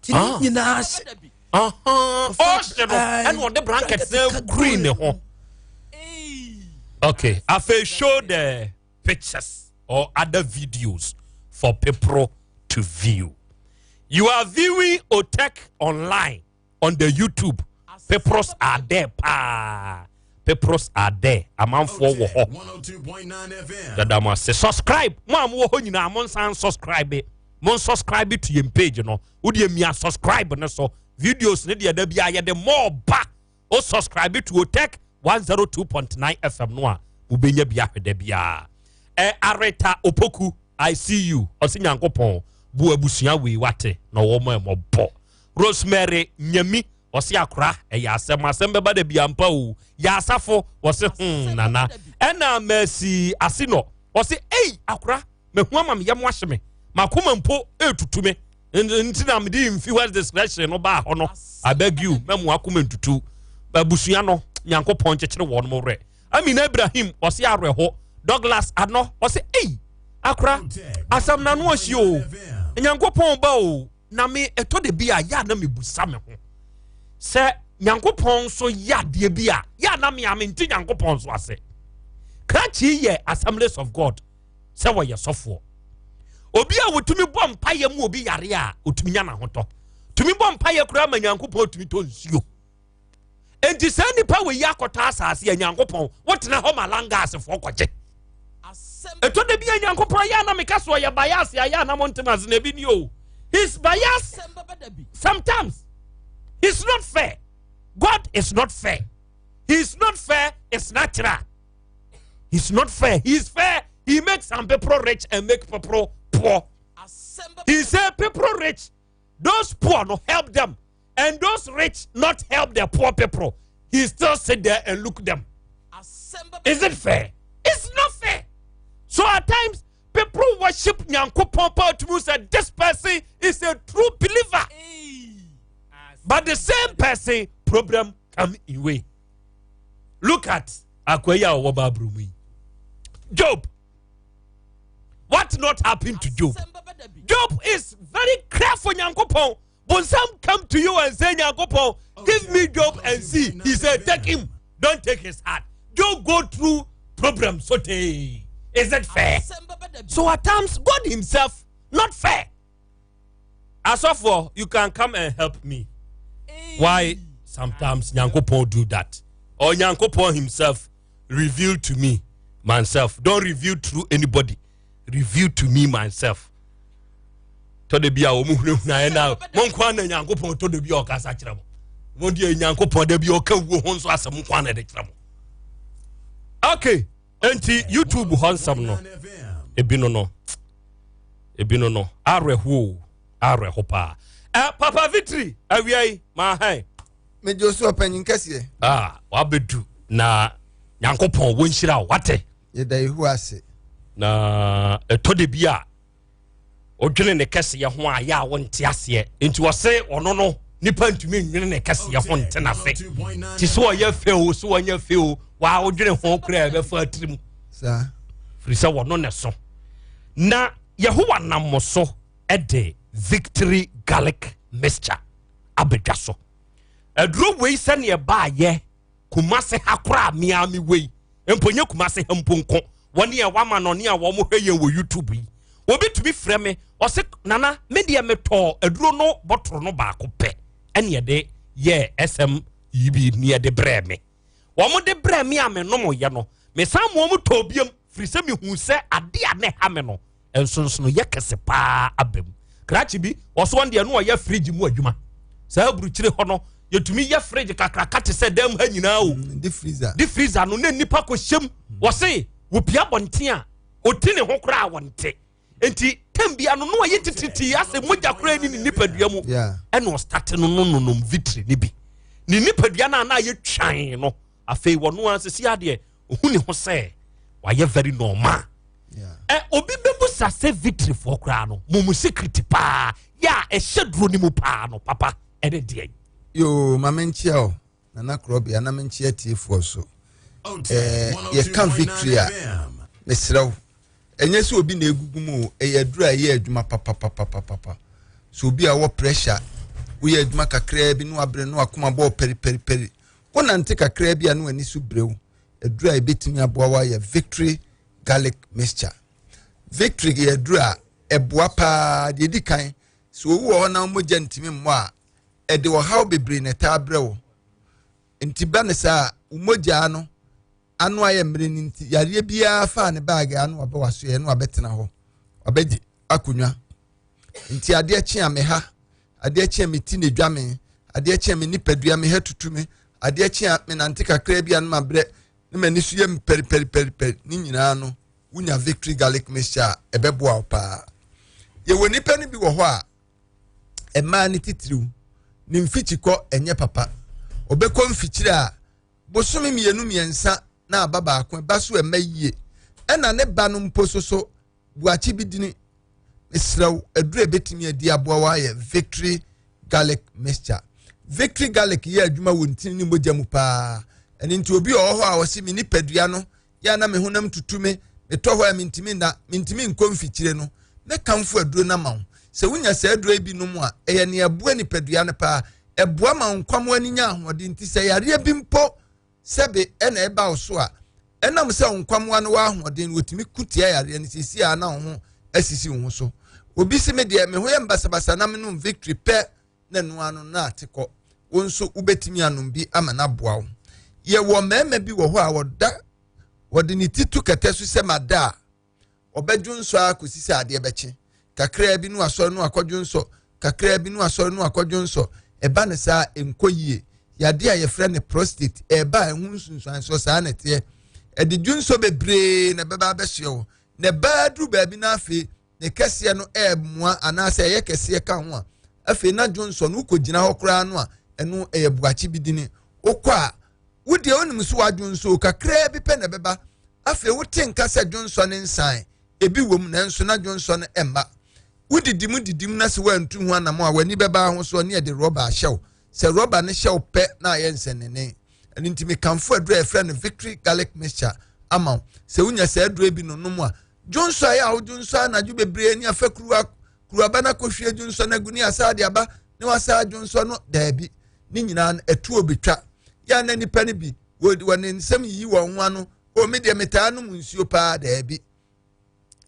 nti ne nyinaa hyɛ. Ɔhyɛ no ɛna ɔde blanket na guri ne ho. Okay, afei show the pictures or other videos for people to view. You are viewing Otec online on the YouTube. Papers are there paa, papers are there. Amanfoɔ wɔ hɔ. 102.9 FM. Dada mo ase. Subscribe, mo a mowɔ hɔ nyinaa, mo nsan subscribe, mo subscribe to yɛn page no. Wodeɛ mia subscribe ne so. Videos ne deɛ, da bi a yɛde more ba o. Subscribe to Otec 102.9 FM no a, wobɛnya bi ahwɛ da biara. Areta Opoku, I see you. Ɔse Nyankopɔn bu abusua wei, wate, na ɔwɔ mo ɛmɔbɔ. Rosemary Nyami ɔse akora ɛyɛ asɛm, asɛm bɛba da bia mpa o. Yɛ asafo wɔse nana ɛna Mercy ase no, ɔse ei, akora mahu ama meyɛ mo ahye me makoma mpo ɛtutu me. Nti na mede viewers discretion no baa hɔ no. I beg you, mɛmo akoma ntutu. Abusua no, Nyankopɔn kyekyere wɔn mo werɛ. Amina Ibrahim ɔse awerɛho. Douglas ano ɔse ei, akora asɛm na no ɔhyi o, Nyankopɔn ba o. Na me ɛtɔ de bi a yɛ a na mebusa me ho sɛ Nyankopɔn nso yɛ adeɛ bi a yɛ a na me a mente Nyankopɔn nso ase. Krakye yɛ Assemblies of God sɛ wɔyɛ sɔfoɔ, obi a wɔtumi bɔ mpayɛ mu, obi yare a ɔtumi nya n'ahotɔ, tumi bɔ mpayɛ koraa ma Nyankopɔn tumi tɔ nsuo. Enti saa nipa wɔ yi akɔtɔ asase a Nyankopɔn wotena hɔ ma langasefoɔ kɔgye. Ɛtɔ da bi a Nyankopɔn yɛ ana meka so ɔyɛ bias ayɛ ana mo ntem ase na ebi ni o. He's bias sometimes. He's not fair. God is not fair. He's not fair. It's natural. He's not fair. He's fair. He makes some people rich and make people poor. He say people rich, those poor no help them, and those rich not help the poor people. He still sit there and look them. Is it fair? It's not fair. So at times people people worship Nyankopɔn pa to sɛ this person is a true believer, but the same person, problem come in way. Look at akoa yi a ɔwɔ Bible mu yi, Job. What not happened to Job? Job is very clear for Nyankopɔn. Bonsam come to you and say, "Nyankopɔn, give me Job and see." He said, "Take him, don't take his heart." Job go through problems. So is it fair? So at times God himself not fair. Asɔfo, you can come and help me, why sometimes Nyankopɔn do that, or Nyankopɔn himself reveal to me myself. Don't reveal through anybody, reveal to me myself. Tɔde bi a wɔn hunahuna yɛ na mo nko na Nyankopɔn tɔde bi a ɔkasa kyerɛ mo. Mo deɛ, Nyankopɔn de bi a ɔka wuo ho nso asɛm nko na ɛde kyerɛ mo. Okay, nti YouTube hɔ nsɛm no ebi no awerɛho awerɛho paa. Ɛ Papa Victory, awia yi maa hɛn. Megye so, ɔpanyin kɛseɛ. Ah, wabɛdu na Nyankopɔn wɔnhyira wo, wate? Yɛda Yehu ase. Na ɛtɔ de bi a ɔdwene ne kɛseyɛ ho a yɛ a wɔnte aseɛ, nti wɔse ɔno no nipa ntumi nwene ne kɛseyɛ ho nte n'ase. Nti sɛ ɔyɛ fɛ o, sɛ wɔnyɛ fɛ o, waa wodwene ho koraa ɛbɛfa atirim. Saa. Firi sɛ wɔno ne so na Yehowa nam mo so ɛde Victory Garlic Mixture abɛdwa so. Aduro wei, sɛneɛ baayɛ Kumase ha koraa, miami wei mpo nye Kumase ha mpo nko, wɔne a wama no ne a wɔn hwɛ yɛn wɔ YouTube yi, obi tumi frɛ me, ɔse, "Nana, me deɛ metɔɔ aduro no bɔtoro no baako pɛ, ɛne yɛde yɛ sm yi bi ne yɛde brɛ me. Wɔn de brɛ me a menom yɛ no, mesan mo wɔn tɔɔ biem, firi sɛ mehu sɛ ade a ne ha me no nsonsono yɛ kɛse paa aba mu." Krakye bi ɔso wɔn deɛ no ɔyɛ fridge mu adwuma saa aburukyire hɔ no, yɛtumi yɛ fridge kakraka te sɛ dɛm ha nyinaa o. Deep freezer. Deep freezer no ne nipa kɔ hyɛm. Wɔse wɔpia abɔnten a ɔti ne ho koraa wɔnte, nti tam bia no na ɔyɛ tititi asɛ mogya koraa ni ne nipadua mu. Ɛna ɔstart no no nonom Victory ne bi, ne nipadua no a na ayɛ twan no, afei wɔno a sisi adeɛ ohu ne ho sɛ wayɛ very normal. Ɛ obi bɛbu sa sɛ Victory foɔ koraa no mo mu secret paa yɛ a ɛhyɛ duro no mu paa no, papa, ɛne deɛ? Yoo, ma menkyia o, Nana Korɔbea, na menkyia tiefoɔ so. Yɛka Victory a, mesrɛ wo, ɛnyɛ sɛ obi na egugu mu o, ɛyɛ aduro a ɛyɛ adwuma papapapapapa. So obi a wɔ pressure, woyɛ adwuma kakraa bi na wabrɛ na wakoma bɔɔ pɛripɛripɛri, wonante kakraa bi a na w'ani so brɛw, aduro a ebɛtumi aboa wo ayɛ Victory Garlic Mixture. Victory yɛ aduro a ɛboa paa. Deɛ edi kan, sɛ owu wɔ hɔ na mogya ntumi mmɔ a, ɛde ɔhaw bebree na ɛtaa brɛ wo. Nti ba ne saa, wo mogya no ano ayɛ mmerɛ no, nti yareɛ biara faa ne baage ano wabɛ wasoɛ no, wabɛtena hɔ, wabɛgye akonnwa. Nti adeɛ kye a me ha, adeɛ kye a me ti na edwa me, adeɛ kye a me nipadua me ha tutu me, adeɛ kye a me nante kakra bi a no ma brɛ ne ma ani so yɛ mpɛripɛripɛripɛri ne nyinaa no, wonya Victory Garlic Mixture a, ɛbɛboa wo paa. Yɛwɔ nipa no bi wɔ hɔ a, mmaa ne titiriw, ne mfikyikɔ ɛnyɛ papa. Ɔbɛkɔ mfikyire a, bosome 2 3 na aba baako, ɛba so ɛmɛ yie, ɛna ne ba no mpo soso buakye bi dini. Mesrɛw, aduru ebetumi adi aboa wa ayɛ Victory Garlic Mixture. Victory Garlic yɛ adwuma wɔ ntini ne mogya mu paa. Ɛne nti obi a ɔwɔ hɔ a ɔsi me nipadua no yɛ na me honam tutu me, metɔ hɔ a mentumi nna, mentumi nkɔ mfikyire no, mɛkamfo aduro no ama wo. Sɛ wonya saa aduro yi bi nom a, ɛyɛ nea ɛboa nipadua no paa, ɛboa ma nkwamo ani nya ahoɔden. Nti sɛ yareɛ bi mpo sɛbe ɛna ɛba wo so a, ɛnam sɛ nkwamoa no wɔ ahoɔden no, wɔtumi ko tia yareɛ no sisi a na wo ho asisi wo ho so. Obi si me deɛ, me ho yɛ mbasabasa na menom Victory pɛ na ɛno ano na ate kɔ. Wo nso wobɛtumi anom bi ama no aboa wo. Yɛwɔ mmarima bi wɔ hɔ a wɔda, wɔde ne ti to kɛtɛ so sɛ mada a, ɔbɛdwo nsɔ a kɔsi sɛ adeɛ bɛkye. Kakraa bi no asɔre no akɔdwo nsɔ, kakraa bi no asɔre no akɔdwo nsɔ. Ɛba ne saa, nkɔ yie. Yadeɛ a yɛfrɛ no prostate ɛba a, ɛho nsunsuansoɔ saa na ɛteɛ. Ɛde dwonsɔ bebree na ɛbɛba abɛsoɛ wo, na ɛbaa duru baabi no, afei ne kɛseɛ no ɛɛmoa anaasɛ ɛyɛ kɛseɛ ka ho a, afei na dwonsɔ no wokɔgyina hɔ koraa no a, ɛno ɛyɛ buakye bi dini. Wokɔ a, wodeɛ wonim so wadwonsɔ kakraa bi pɛ na ɛbɛba. Afei wote nka sɛ dwonsɔ ne nsan. Ebi wom nanso na dwonsɔ no mma. Wodidi mu didi mu na sɛ woantu ho anammɔn a, w'ani bɛba ahosoɔ ne yɛde rɔba ahyɛ wo. Sɛ rɔba no hyɛ wo pɛ na ayɛ nsɛnnennen. Ɛno nti mekamfo aduro a yɛfrɛ no Victory Garlic Mixture ama wo. Sɛ wonya saa aduro yi bi nonom a, dwonsɔ a ɛyɛ a wodwonsɔ anadwo bebree ne afa kuruwa kuruwaba no akɔhwie dwonsɔ no agu ne asaa de aba ne wasaa dwonsɔ no daabi. Ne nyinaa no ɛtuo betwa. Yɛ a na nnipa no bi wɔne nsɛm yiyi wɔn ho ano o me deɛ metaa nom nsuo paa daabi.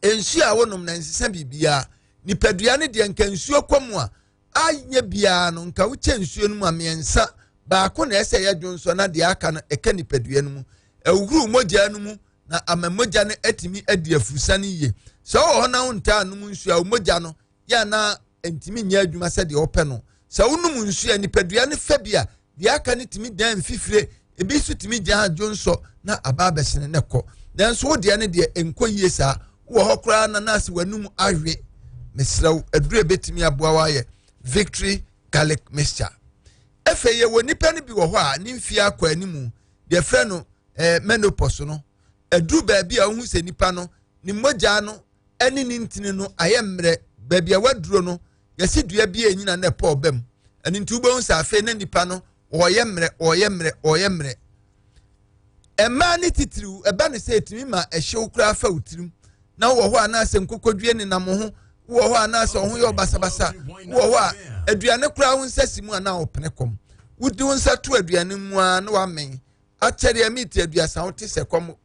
Nsuo a wonom na nsesa biribiara. Nipadua no deɛ nka nsuo kɔ mu a anyɛ biara no nka wokyɛ nsuo no mu a mmiɛnsa baako na ɛsɛ yɛ dwonsɔ na deɛ aka no ɛka nipadua no mu. Ɛhohoro mogya no mu na ama mogya no atumi adi afurusane yie. Sɛ wowɔ hɔ na wontaa nom nsuo a wo mogya no yɛ anaa ntumi nyɛ adwuma sɛdeɛ wopɛ no. Sɛ wonom nsuo a nipadua no fa bi a deɛ aka no tumi dan mfifire, ebi nso tumi gyaa dwonsɔ na aba abɛsene na ɛkɔ. Nanso wo deɛ no deɛ ɛnkɔ yie saa. Wowɔ hɔ koraa na naase w'anum awe. Mesrɛ wo, aduru a ɛbɛtumi aboa wo ayɛ Victory Garlic Mixture. Afei yɛwɔ nnipa no bi wɔ hɔ a ne mfeɛ akɔ animu, deɛ frɛ no eh, menopause no. Aduru baabi a wohu sɛ nipa no ne mogya no ne ne ntini no ayɛ mmerɛ baabi a waduro no yɛsi dua bi a ɛnyina na ɛpɔ ɔba mu ɛno nti wobɛhu sɛ afei na nipa no ɔyɛ mmerɛ ɔyɛ mmerɛ ɔyɛ mmerɛ mmaa ne titiriw ɛba ne sɛ ɛtumi ma ɛhyew koraa fa wo tirim na wowɔ hɔ anaasɛ nkokɔdwie nenam ho wowɔ hɔ anaasɛ ɔho yɛ ɔbasabasa wowɔ hɔ a aduane koraa wo nsa si mu anaa ɔpene kɔm wodi wo nsa to aduane mu a na wamen akyɛdeɛ meeti aduasa wote sɛ kɔm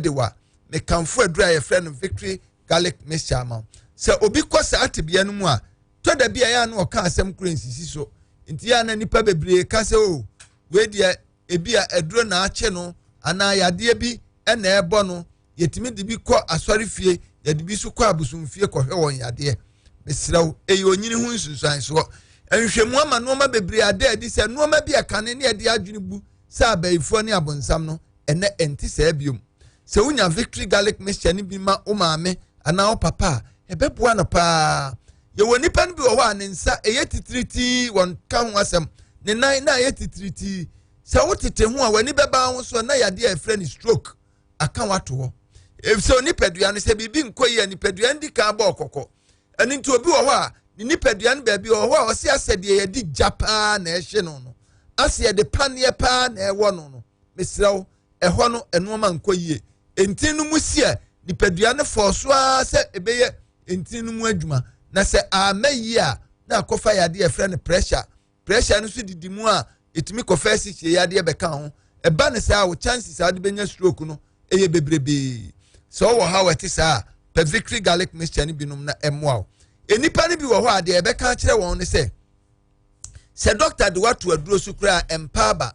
de wa mekamfo aduru a yɛfrɛ no Victory Garlic Mixture ama wo. Sɛ obi kɔ saa tebea no mu a, tɔ da bi a ɛyɛ a na ɔka asɛm koro nsisi so. Nti yɛ a na nnipa bebree ka sɛ o, oh, wei deɛ ebi a aduro na akye no anaa yadeɛ bi na ɛrebɔ no. Yɛtumi de bi kɔ asɔrefie, yɛde bi nso kɔ abosomfie kɔhwɛ wɔn yadeɛ. Mesrɛ wo, ɛyɛ onyini ho nsunsuansoɔ. Nhwɛmu ama nneɛma bebree ada adi sɛ nneɛma bi a kane ne ɛde adwene bu sɛ abayifoɔ ne abonsam no, ɛnɛ ɛnte saa biom. Sɛ wonya Victory Garlic Mixture no bi ma wo maame anaa wo papa a, ɛbɛboa no paa. Yɛwɔ nipa no bi wɔ hɔ a ne nsa ɛyɛ titiritii, wɔn ka ho asɛm, ne nan na ɛyɛ titiritii. Sɛ wotete ho a, w'ani bɛba ho so na yadeɛ a ɛfrɛ no stroke aka wato hɔ. Efisɛ onipadua no sɛ biribi nkɔ yie a, nipadua no di kan bɔ ɔkɔkɔ. Ɛno nti obi wɔ hɔ a ne nipadua no baabi wɔ hɔ a ɔse asɛ deɛ yɛde gya paa na ɛhye no no, asɛ yɛde paneɛ paa na ɛwɔ no no. Mesrɛ wo, ɛhɔ no nnoɔma nkɔ yie. Ntini no mu si a, nipadua no fɔɔ so ara sɛ ɛbɛyɛ ntini no mu adwuma. Na sɛ amma yie a, na akɔfa yadeɛ a yɛfrɛ no pressure. Pressure no nso didi mu a, ɛtumi kɔfa asikyire yadeɛ bɛka ho. Ɛba no saa a, wo chances a wode bɛnya stroke no ɛyɛ bebrebee. Sɛ wowɔ haw ɛte saa a, pɛ Victory Garlic Mixture no binom na ɛmmoa wo. Nnipa no bi wɔ hɔ a, deɛ yɛbɛka akyerɛ wɔn ne sɛ, Sɛ dɔkta de woato aduro so koraa a, ɛmpa aba.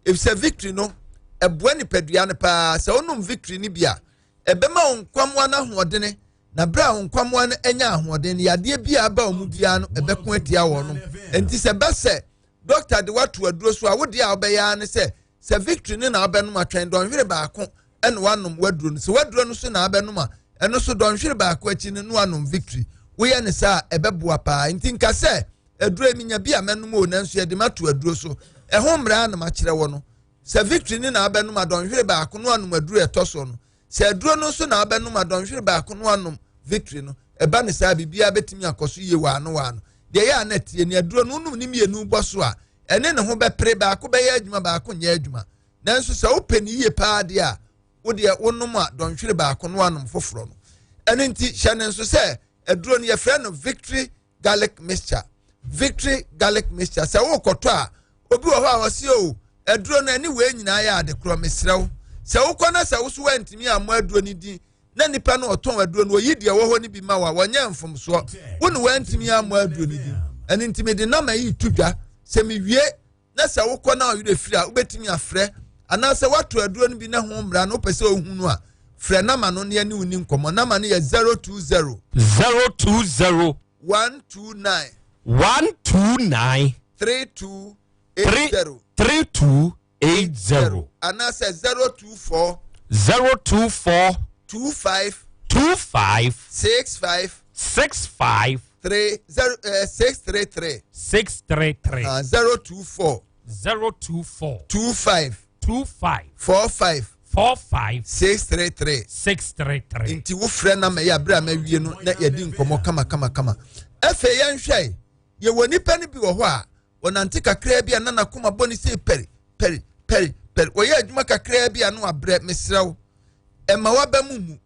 Efisɛ Victory no, ɛboa nipadua no paa. Sɛ wonom Victory no bi a, ɛbɛma wo nkwammoa no ahoɔdene, na berɛ a wo nkwammoa no anya ahoɔden no, yadeɛ bi a aba wɔn mu biara no, ɛbɛko atia wɔn. Enti sɛ ɛba sɛ dɔkta de woato aduro so a, wo deɛ a wobɛyɛ ara ne sɛ, sɛ Victory no na wobɛnom a, twɛn dɔnhwere baako na woanom w'aduro no. Sɛ w'aduro no so na wobɛnom a, ɛno nso dɔnhwere baako akyi no na woanom Victory. Woyɛ no saa a, ɛbɛboa paa. Enti nka sɛ, Aduro yi menya bi a mɛnom o, nanso yɛde mato aduro so. Ɛho mmara na makyerɛ wɔ no. Sɛ Victory ne na abɛnom a dɔnhwere baako no anom aduro ɛtɔ so no. Sɛ aduro no nso na abɛnom a dɔnhwere baako no anom Victory no. Ɛba ne saa biribiara bɛtumi akɔ so yie wɔ ano wɔ ano. Deɛ ɛyɛ a na tie ne aduro no wonom ne mmienu bɔ so a ɛne ne ho bɛpere baako bɛyɛ adwuma baako nyɛ adwuma. Nanso sɛ wopɛ ne yie paa deɛ a wo deɛ wonom a dɔnhwere baako no anom foforɔ no. Ɛno nti hyɛ ne nso sɛ aduro no yɛfrɛ no Victory Garlic Mixture. Victory Garlic Mixture. Sɛ wokɔtɔ a, obi wɔ hɔ a ɔse o, aduro no ɛne wei nyinaa yɛ ade korɔ, mesrɛ wo. Sɛ wokɔ na sɛ wo so woantumi ammɔ aduro no din na nipa no ɔtɔn aduro no oyi deɛ ɛwɔ hɔ no bi ma wo a, wɔnyɛ mfomsoɔ. Wo ne woantumi ammɔ aduro no din. Ɛno nti mede nɔma yi to dwa. Sɛ mewie na sɛ wokɔ na ɔwerɛ firi a, wobɛtumi afrɛ anaasɛ woato aduro no bi na ho mmara no wopɛ sɛ ohu no a, frɛ nama no ne ɛne wo ni nkɔmmɔ. Nama no yɛ 020. 020. 129. 129. 3280. 3280. Anaasɛ 024. 024. 25. 25. 65. 65. 3 0 633. 633. 024. 024. 25. 25. 45. 45 633 633. Nti wofrɛ na mɛyɛ abere a mawie no na yɛdi nkɔmmɔ kama kama kama. Afei yɛnhwɛ, yɛwɔ nipa no bi wɔ hɔ a wɔnante kakraa bi a na n'akoma bɔ ne sɛ pɛri pɛri pɛri pɛri, wɔyɛ adwuma kakraa bi a na wabrɛ. Mesrɛ wo, ɛma waba mu mu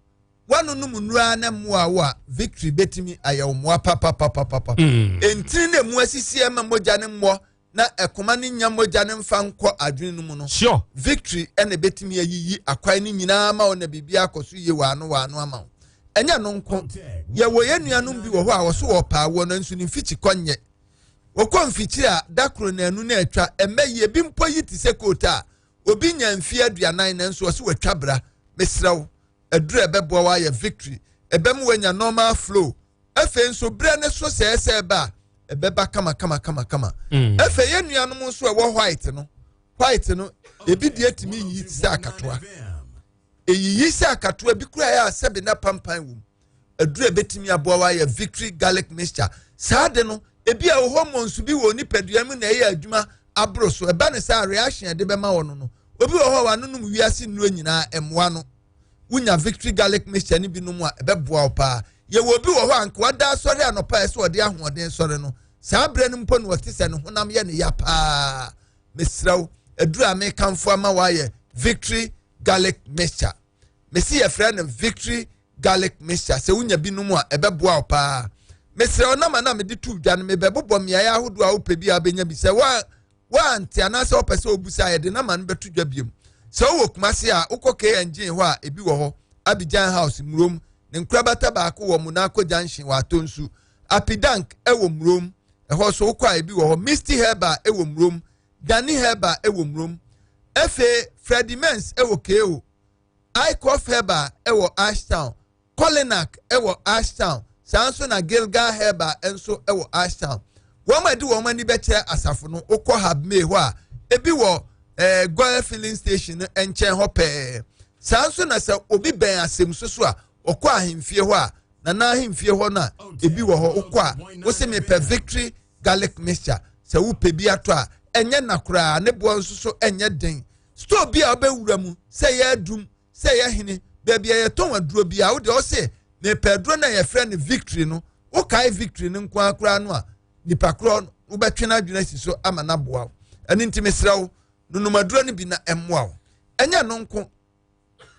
wanonom nnura na mmoa wo a, Victory bɛtumi ayɛ wo mmoa papapapapapa. Ntini na emu asisi ɛma mogya ne mmɔ na ɛkoma ne nya mogya ne mfa nkɔ adwene no mu no, Victory ɛna ɛbɛtumi ayiyi akwan no nyinaa ma wo na biribi akɔ so yie waano waano ama wo. Ɛnyɛ no nko, yɛwɔ yɛn nuanom bi wɔ hɔ a wɔso wɔ paawoɔ no nso ne mfikyi kɔ nyɛ wɔkɔ mfikyiri a da koro naanu na atwa ɛmɛ yi ebi mpo yi te sɛ koota a obi nya mfie 40 nanso ɔso wɔatwa bra. Mesrɛ wo, aduru a ɛbɛboa wo ayɛ Victory. Ɛbɛmu wanya normal flow. Afei nso berɛ ne so sɛ ɛsɛ ɛba a ɛbɛba kama kama kama kama. Afei yɛn nuanom nso ɛwɔ white no, white no ebi deɛ tumi yiyi te sɛ akatoa, eyiyi sɛ akatoa bi kura yɛ a sɛbi na pampan wɔ mu. Aduru a ɛbɛtumi aboa wo ayɛ Victory Garlic Mixture. Saa de no, ebi a hormones bi wɔ nipadua mu na ɛyɛ adwuma aboro so, ɛba ne saa reaction a ɛde bɛma wɔ no, obi wɔ hɔ a wanonom wiase nnuro nyinaa ɛmmoa no. Wonya Victory Garlic Mixture no bi nom a, ɛbɛboa wo paa. Yɛwɔ obi wɔ hɔ a nka wada asɔre anɔpa a ɛsɛ ɔde ahoɔden sɔre no, saa berɛ no mpo na ɔte sɛ ne honam yɛ ne ya paa. Mesrɛ wo, aduru a mekamfo ama woayɛ Victory Garlic Mixture. Mesi yɛfrɛ no Victory Garlic Mixture. Sɛ wonya bi nom a, ɛbɛboa wo paa. Mesrɛ wo, nama na mede to dwa no, mebɛbobɔ mmeaeɛ ahodoɔ a wopɛ bi a wobɛnya bi. Sɛ woante anaasɛ wopɛ sɛ wobusa a, yɛde nama no bɛto dwa biom. Sɛ wowɔ Kumase a, wokɔ KNG hɔ a, ebi wɔ hɔ. Abidjan House, Murom ne nkorabata baako wɔ Monaco Junction wɔ Atonsu. Apidank ɛwɔ Murom, ɛhɔ so wokɔ a ebi wɔ hɔ. Misty Herbal ɛwɔ Murom, Danny Herbal ɛwɔ Murom. Afei Freddie Mens ɛwɔ ko, Icof Herbal ɛwɔ Ashtown, Colinac ɛwɔ Ashtown, saa nso na Gilgal Herbal nso ɛwɔ Ashtown. Wɔn a de wɔn ani bɛkyerɛ asafo no, wokɔ Habmay hɔ a, ebi wɔ Goil filling station no nkyɛn hɔ pɛɛ. Saa nso na sɛ obi bɛn asɛm soso a, ɔkɔ ahemfie hɔ a, nana ahemfie hɔ no a, ebi wɔ hɔ. Wokɔ a, wosi mepɛ Victory Garlic Mixture. Sɛ wopɛ bi atɔ a, ɛnyɛ na koraa, ne boɔ nso so ɛnyɛ den. Store bi a wobɛwura mu, sɛ yɛ adum, sɛ yɛ hene, baabi a yɛtɔn aduro bi a, wode ɔse mepɛ aduro no a yɛfrɛ no Victory no, wokae Victory no nko ara koraa no a, nipa korɔ wobɛtwe no adwene asi so ama no aboa wo. Ɛno nti mesrɛ wo, nonom aduro no bi na ɛmmoa wo. Ɛnyɛ no nko,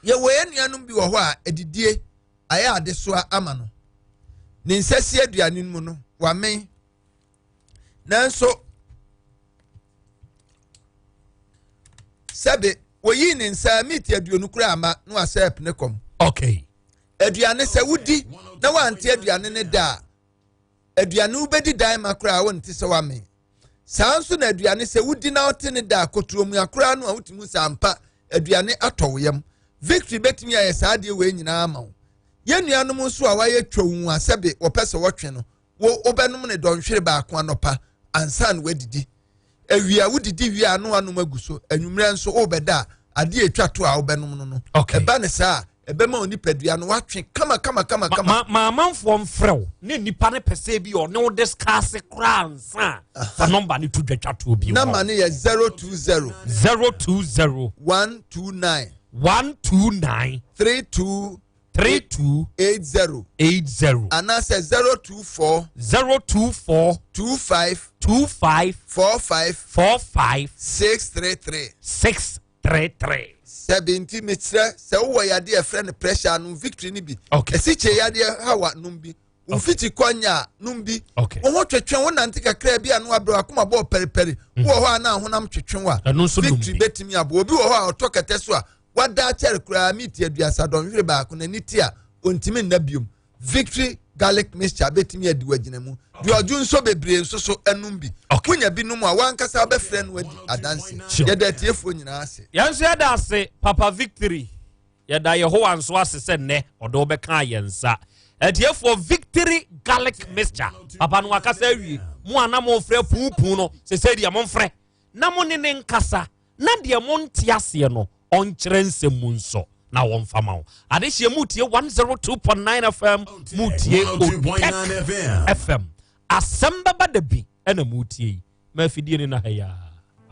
yɛwɔ yɛn nuanom bi wɔ hɔ a adidie ayɛ adesoa ama no. Ne nsa si aduane no mu no, wamen. Nanso sɛbe woyii ne nsa miiti 20 koraa ama na wasɛ ɛpene kɔm. Okay. Aduane sɛ wodi na wante aduane ne da a, aduane wobɛdi dan ma koraa wonte sɛ wamen. Saa nso na aduane sɛ wodi na wote ne da a, kotoɔ mu akoraa no a wotumi sɛ ampa aduane atɔ wo yam. Victory bɛtumi ayɛ saa adeɛ wei nyinaa ama wo. Yɛn nuanom nso a wɔayɛ twɛw a sɛbe wɔpɛ sɛ wɔtwe no, wo wobɛnom ne dɔnhwere baako anɔpa ansa na woadidi. Awia wodidi wie a na wanom agu so. Anwummerɛ nso wobɛda a, adeɛ atwa to a wobɛnom no. Ɛba ne saa a, ɛbɛma wo nipadua no watwe kama kama kama kama. Ma amanfoɔ mfrɛ wo ne nipa no pɛ sɛ bi ɔne wo discuss koraa nsa a, fa nɔmba no to dwatwa toɔ bio. Nɔmba no yɛ 020 020 129 129 32 32 80 80 anaasɛ 024 024 25 25 45 45 633 633. Sɛbi nti mesrɛ sɛ wowɔ yadeɛ ɛfrɛ no pressure, nom Victory no bi. Ɛsikye yadeɛ hawa, nom bi. Mfiti kɔnya a, nom bi. Wo ho twetwe wo, nante kakra bi a no abrɛ, akoma bɔɔ pɛripɛri, wowɔ hɔ a na ahonam twetwe wo a, Victory bɛtumi aboa. Obi wɔ hɔ a ɔtɔ kɛtɛ so a wada akyɛre koraa miiti 30 dɔnhwere baako n'ani te a, ɔntumi nna biom. Victory Garlic Mixture bɛtumi adi w'agyina mu. Deɛ ɔdwo nso bebree nso so ɛnom bi. Wonya bi nom a, wankasa wobɛfrɛ no adi adanse. Yɛda atiefoɔ nyinaa ase. Yɛn nso yɛda ase, Papa Victory. Yɛda Yehowa nso ase sɛ nnɛ ɔde wobɛka yɛn nsa. Atiefoɔ, Victory Garlic Mixture, papa no wakasa awie. Mo a na mofrɛ puupuu no, sɛ deɛ momfrɛ na mo ne ne nkasa na deɛ monte aseɛ no ɔnkyerɛ nsɛm mu nso na wɔmfa ma wo. Adehyeɛ mu tie 102.9 FM, mu tie Otec FM. Asɛm bɛba da bi ɛna mu tie yi ma afidie ne na ha yi.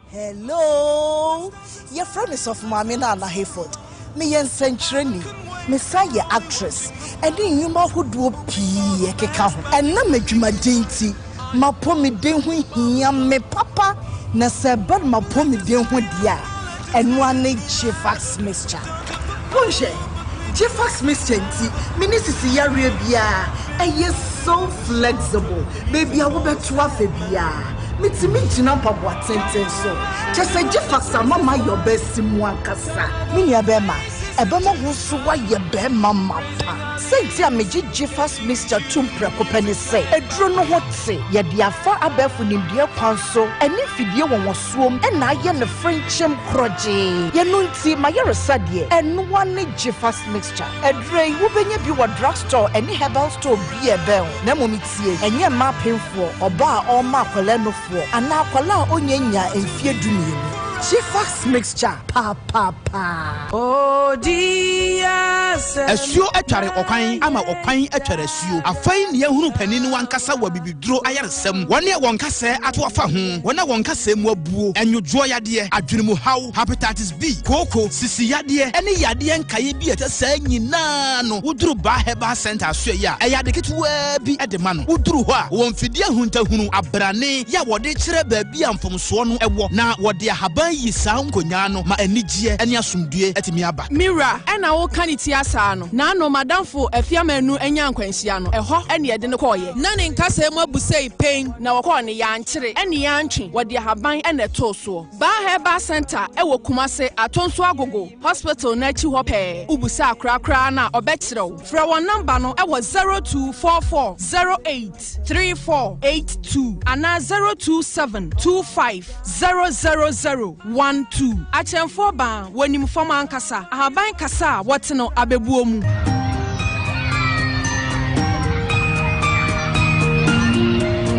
Hello, yɛfrɛ me Sɔfo Maame no Ana Hayford. Meyɛ nsɛnkyerɛni, mesan yɛ actress ɛne nnwuma ahodoɔ pii ɛkeka ho. Ɛnam adwumaden nti, m'apɔmuden ho hia me papa na sɛ ɛba no m'apɔmuden ho deɛ a, ɛno ara ne Gfax mixture. Monhwɛ, Gfax mixture nti me ne sisi yareɛ biara, ɛyɛ so flexible, baabi a wobɛto afa biara, metumi gyina mpaboa tenten so. Kyerɛ sɛ Gfax ama mayɛ ɔbaa mu ankasa. Me nua bɛrima, ɛbɛma wo nso woayɛ bɛrima mapa. Sɛnti a megye Gfax mixture tom prɛko pɛ ne sɛ, aduro no ho te, yɛde afa abɛɛfo nimdeɛ kwan so ɛne mfidie wɔwɔsoom ɛna ayɛ no frenkyɛm korɔgyee. Yɛno nti mayɛresa deɛ, ɛnoa ne Gfax mixture. Aduro yi wobɛnya bi wɔ drugstore ɛne herbal store bi a ɛbɛn wo. Na mmom tie, ɛnyɛ mmaa apemfoɔ, ɔbaa a ɔrema akwadaa nufoɔ anaa akwadaa a ɔnya nya mfeɛ 12. Gfax mixture paapaa. Asuo atware ɔkwan ama ɔkwan atware asuo. Afei ne yɛhunu panin no ankasa wɔ bibiduro ayaresɛm. Wɔne a wɔn kasɛɛ ato afa ho, wɔn a wɔn kasɛɛ mu abuo, ɛnwodwoɔ yadeɛ, adwenemu haw, hepatitis B, kooko, sisi yadeɛ, ɛne yadeɛ nkaeɛ bi a ɛtɛ saa nyinaa no, woduru Baa Herbal Center asoɛ yi a, ɛyɛ ade ketewaa bi de ma no. Woduru hɔ a, wɔwɔ mfidie ahuntahunu, abrane yɛ a wɔde kyerɛ baabi a mfomsoɔ no ɛwɔ, na wɔde ahaban yi saa nkonyaa no ma anigyeɛ ne asomdue atumi aba. Mira, ɛna woka ne ti asaa no, naano madamfo Afiamanu anya nkwanhyia no, ɛhɔ ɛne yɛde no kɔɔyɛ. Na ne nkasɛɛ mu abu sei pɛn na wɔkɔɔ ne yɛankyere ɛne yɛantwe, wɔde ahaban ɛna ɛtoo soɔ. Baa Herbal Center ɛwɔ Kumase, Atonso Agogo Hospital n'akyi hɔ pɛɛ. Wobusa korakora na ɔbɛkyerɛ wo. Frɛ wɔn namba no ɛwɔ 0244 08 3482 anaa 027 25 000 12. Akyɛnfoɔ baa wɔnim fam ankasa. Ahaban kasa a wɔte no abɛbuo mu.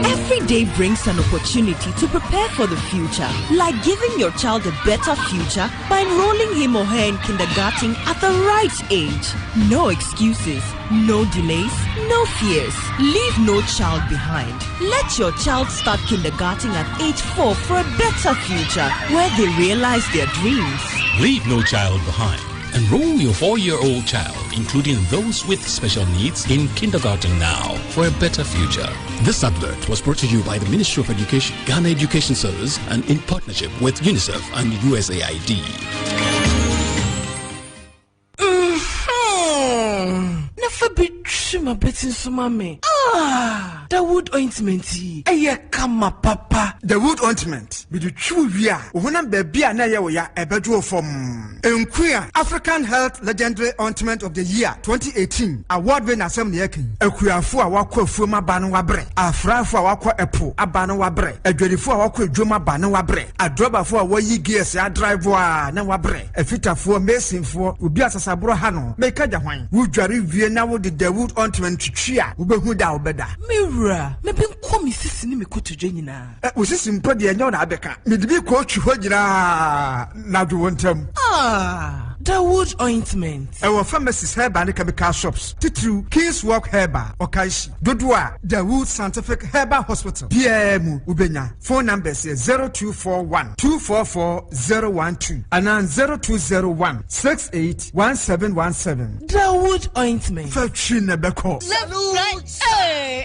Every day brings an opportunity to prepare for the future, like giving your child a better future by enrolling him or her in kindergarten at the right age. No excuses, no delays, no fears. Leave no child behind. Let your child start kindergarten at age 4 for a better future where they realize their dreams. Leave no child behind. Enroll your 4-year-old child, including those with special needs, in kindergarten now for a better future. This advert was brought to you by the Ministry of Education, Ghana Education Service, and in partnership with UNICEF and USAID. Na fa bi twi m'abati nso ma me. Ah, Dawood ointment yi ɛyɛ kama papa. Dawood ointment mede twi wo wie a, wo honam baabi a na ɛyɛ wo ya ɛbɛdwo wo fam. Nkua African Health Legendary Ointment of the Year 2018 award wei n'asɛm na yɛka yi. Akuafo a wakɔ afuom aba no wabrɛ, afrafo a wakɔ ɛpo aba no wabrɛ, adwadifo a wakɔ edwom aba no wabrɛ, adrɔbafo a wɔyi gears adrive a na wabrɛ, afitafoɔ, masonfoɔ, obi a sasaborɔ ha no, meka gya hwan? Wodware wie na wode Dawood ointment twitwi a, wobɛhu da a wobɛda. Me wura, mebe nkɔ me sisi ne me kotodwe nyinaa. Wo sisi mpo deɛ ɛnyɛ wo na abɛka. Mede bi kɔ twi hɔ nyinaa na dwo wo ntam. Ah, Dawood ointment. Ɛwɔ pharmacies, herbal ne chemical shops, titiriw Kings Walk Herbal, Ɔkanhyi, dodoɔ a Dawood Scientific Herbal Hospital biara mu wobɛnya. Phone numbers yɛ 0241 244 012 anaa 0201 68 1717. Dawood ointment. Fa twi na ɛbɛkɔ. Left, right, hey.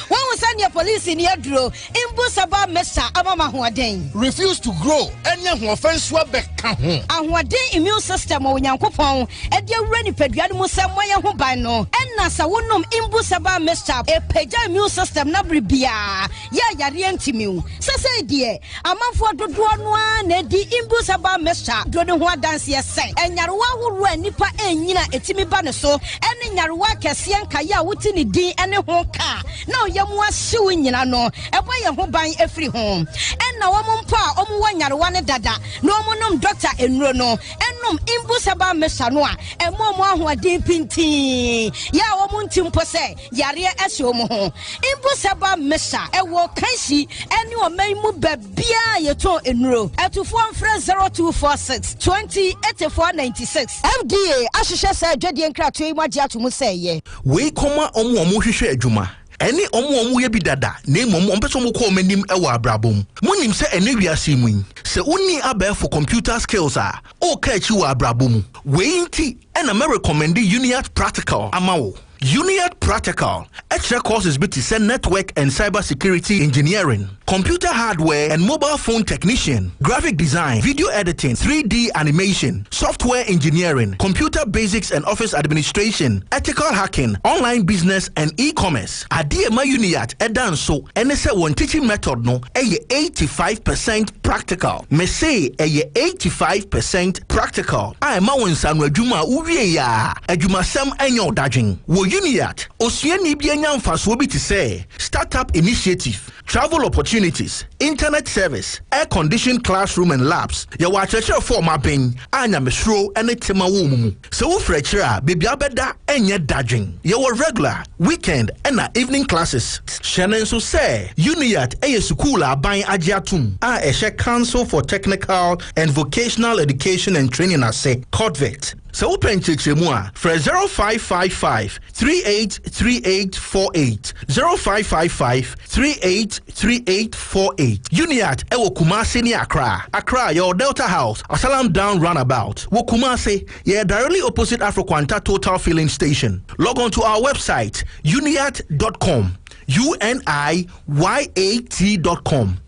Wɔn sɛ nea polisi ni aduro mbu saba mesa ama ma ahoɔden. Refuse to grow ɛne ahoɔfɛ nso abɛka ho. Ahoɔden immune system wɔ Onyankopɔn ɛde awura nipadua no mu sɛ mmɔyɛ ho ban no, ɛna sɛ wonom mbu saba mesa ɛpagya immune system na bere biara yɛ ayareɛ ntimiw. Sɛsɛi deɛ amanfoɔ dodoɔ no ara na edi mbu saba mesa duro ne ho adanseɛ sɛ ɛnyarewa ahoroɔ a nipa ɛnyina ɛtumi ba ne so, ɛne nyarewa akɛseɛ nkaeɛ a wote ne din ɛne ho ka na ɔyɛ mu ahyew nyina no, ɛbɔ yɛn ho ban efiri ho. Ɛna wɔn mpo a wɔn wɔ nyarewa ne dada na wɔn nom dɔkta nnuro no, ɛnom mbu saba mesa no a ɛmo wɔn ahoɔden pintin yɛ a wɔn nti mpo sɛ yareɛ ɛhyɛ wɔn ho. Mbu saba mesa ɛwɔ Kanshi ɛne ɔman mu baabiara yɛtɔn nnuro. Ɛtufoɔ mfrɛ 0246 20 84 96. FDA ahyehyɛ saa adwadie nkratoɔ yi mu agye ato mu sɛ ɛyɛ. Wei kɔma ɔmo a ɔmo hwehwɛ adwuma. Ɛne wɔn a wɔyɛ bi dada na mmom wɔpɛ sɛ wɔkɔ wɔn anim wɔ abrabɔ mu. Monim sɛ ɛnnɛ wiase yi mu yi, sɛ wonni abɛɛfo computer skills a, woka akyi wɔ abrabɔ mu. Wei nti na mɛ recommend Uniat Practical ama wo. Uniat Practical kyerɛ courses bi te sɛ Network and Cyber Security Engineering, Computer Hardware and Mobile Phone Technician, Graphic Design, Video Editing, 3D Animation, Software Engineering, Computer Basics and Office Administration, Ethical Hacking, Online Business and E-Commerce. Adeɛ ɛma Uniat ɛda nso ɛne sɛ wɔn teaching method no ɛyɛ 85% practical. Mese ɛyɛ 85% practical a ɛma wo nsano adwuma a wowie a adwumasɛm ɛnyɛ wo dadwen. Wɔ Uniat, osuani bi anya mfasoɔ bi te sɛ startup initiative, travel opportunities, internet service, air conditioned classroom and labs. Yɛwɔ akyerɛkyerɛfoɔ ɔmo abɛn a nyamesuro ne tema wɔ mu mu. Sɛ wofiri akyire a, beebi abɛda ɛnyɛ dadwen. Yɛwɔ regular, weekend ɛna evening classes. Hyɛ ne nso sɛ Uniat ɛyɛ sukuu a aban agye atom a ɛhyɛ Council for Technical and Vocational Education and Training ase, COTVET. Sɛ wopɛ nkyerɛkyerɛmu a, frɛ 0555 383848, 0555 383848. Uniat ɛwɔ Kumase ne Accra. Accra, yɛwɔ Delta House, Asalam Down Roundabout. Wɔ Kumase, yɛ directly opposite Afroquanta Total Filling Station. Log on to our website, uniat.com, uniat.com.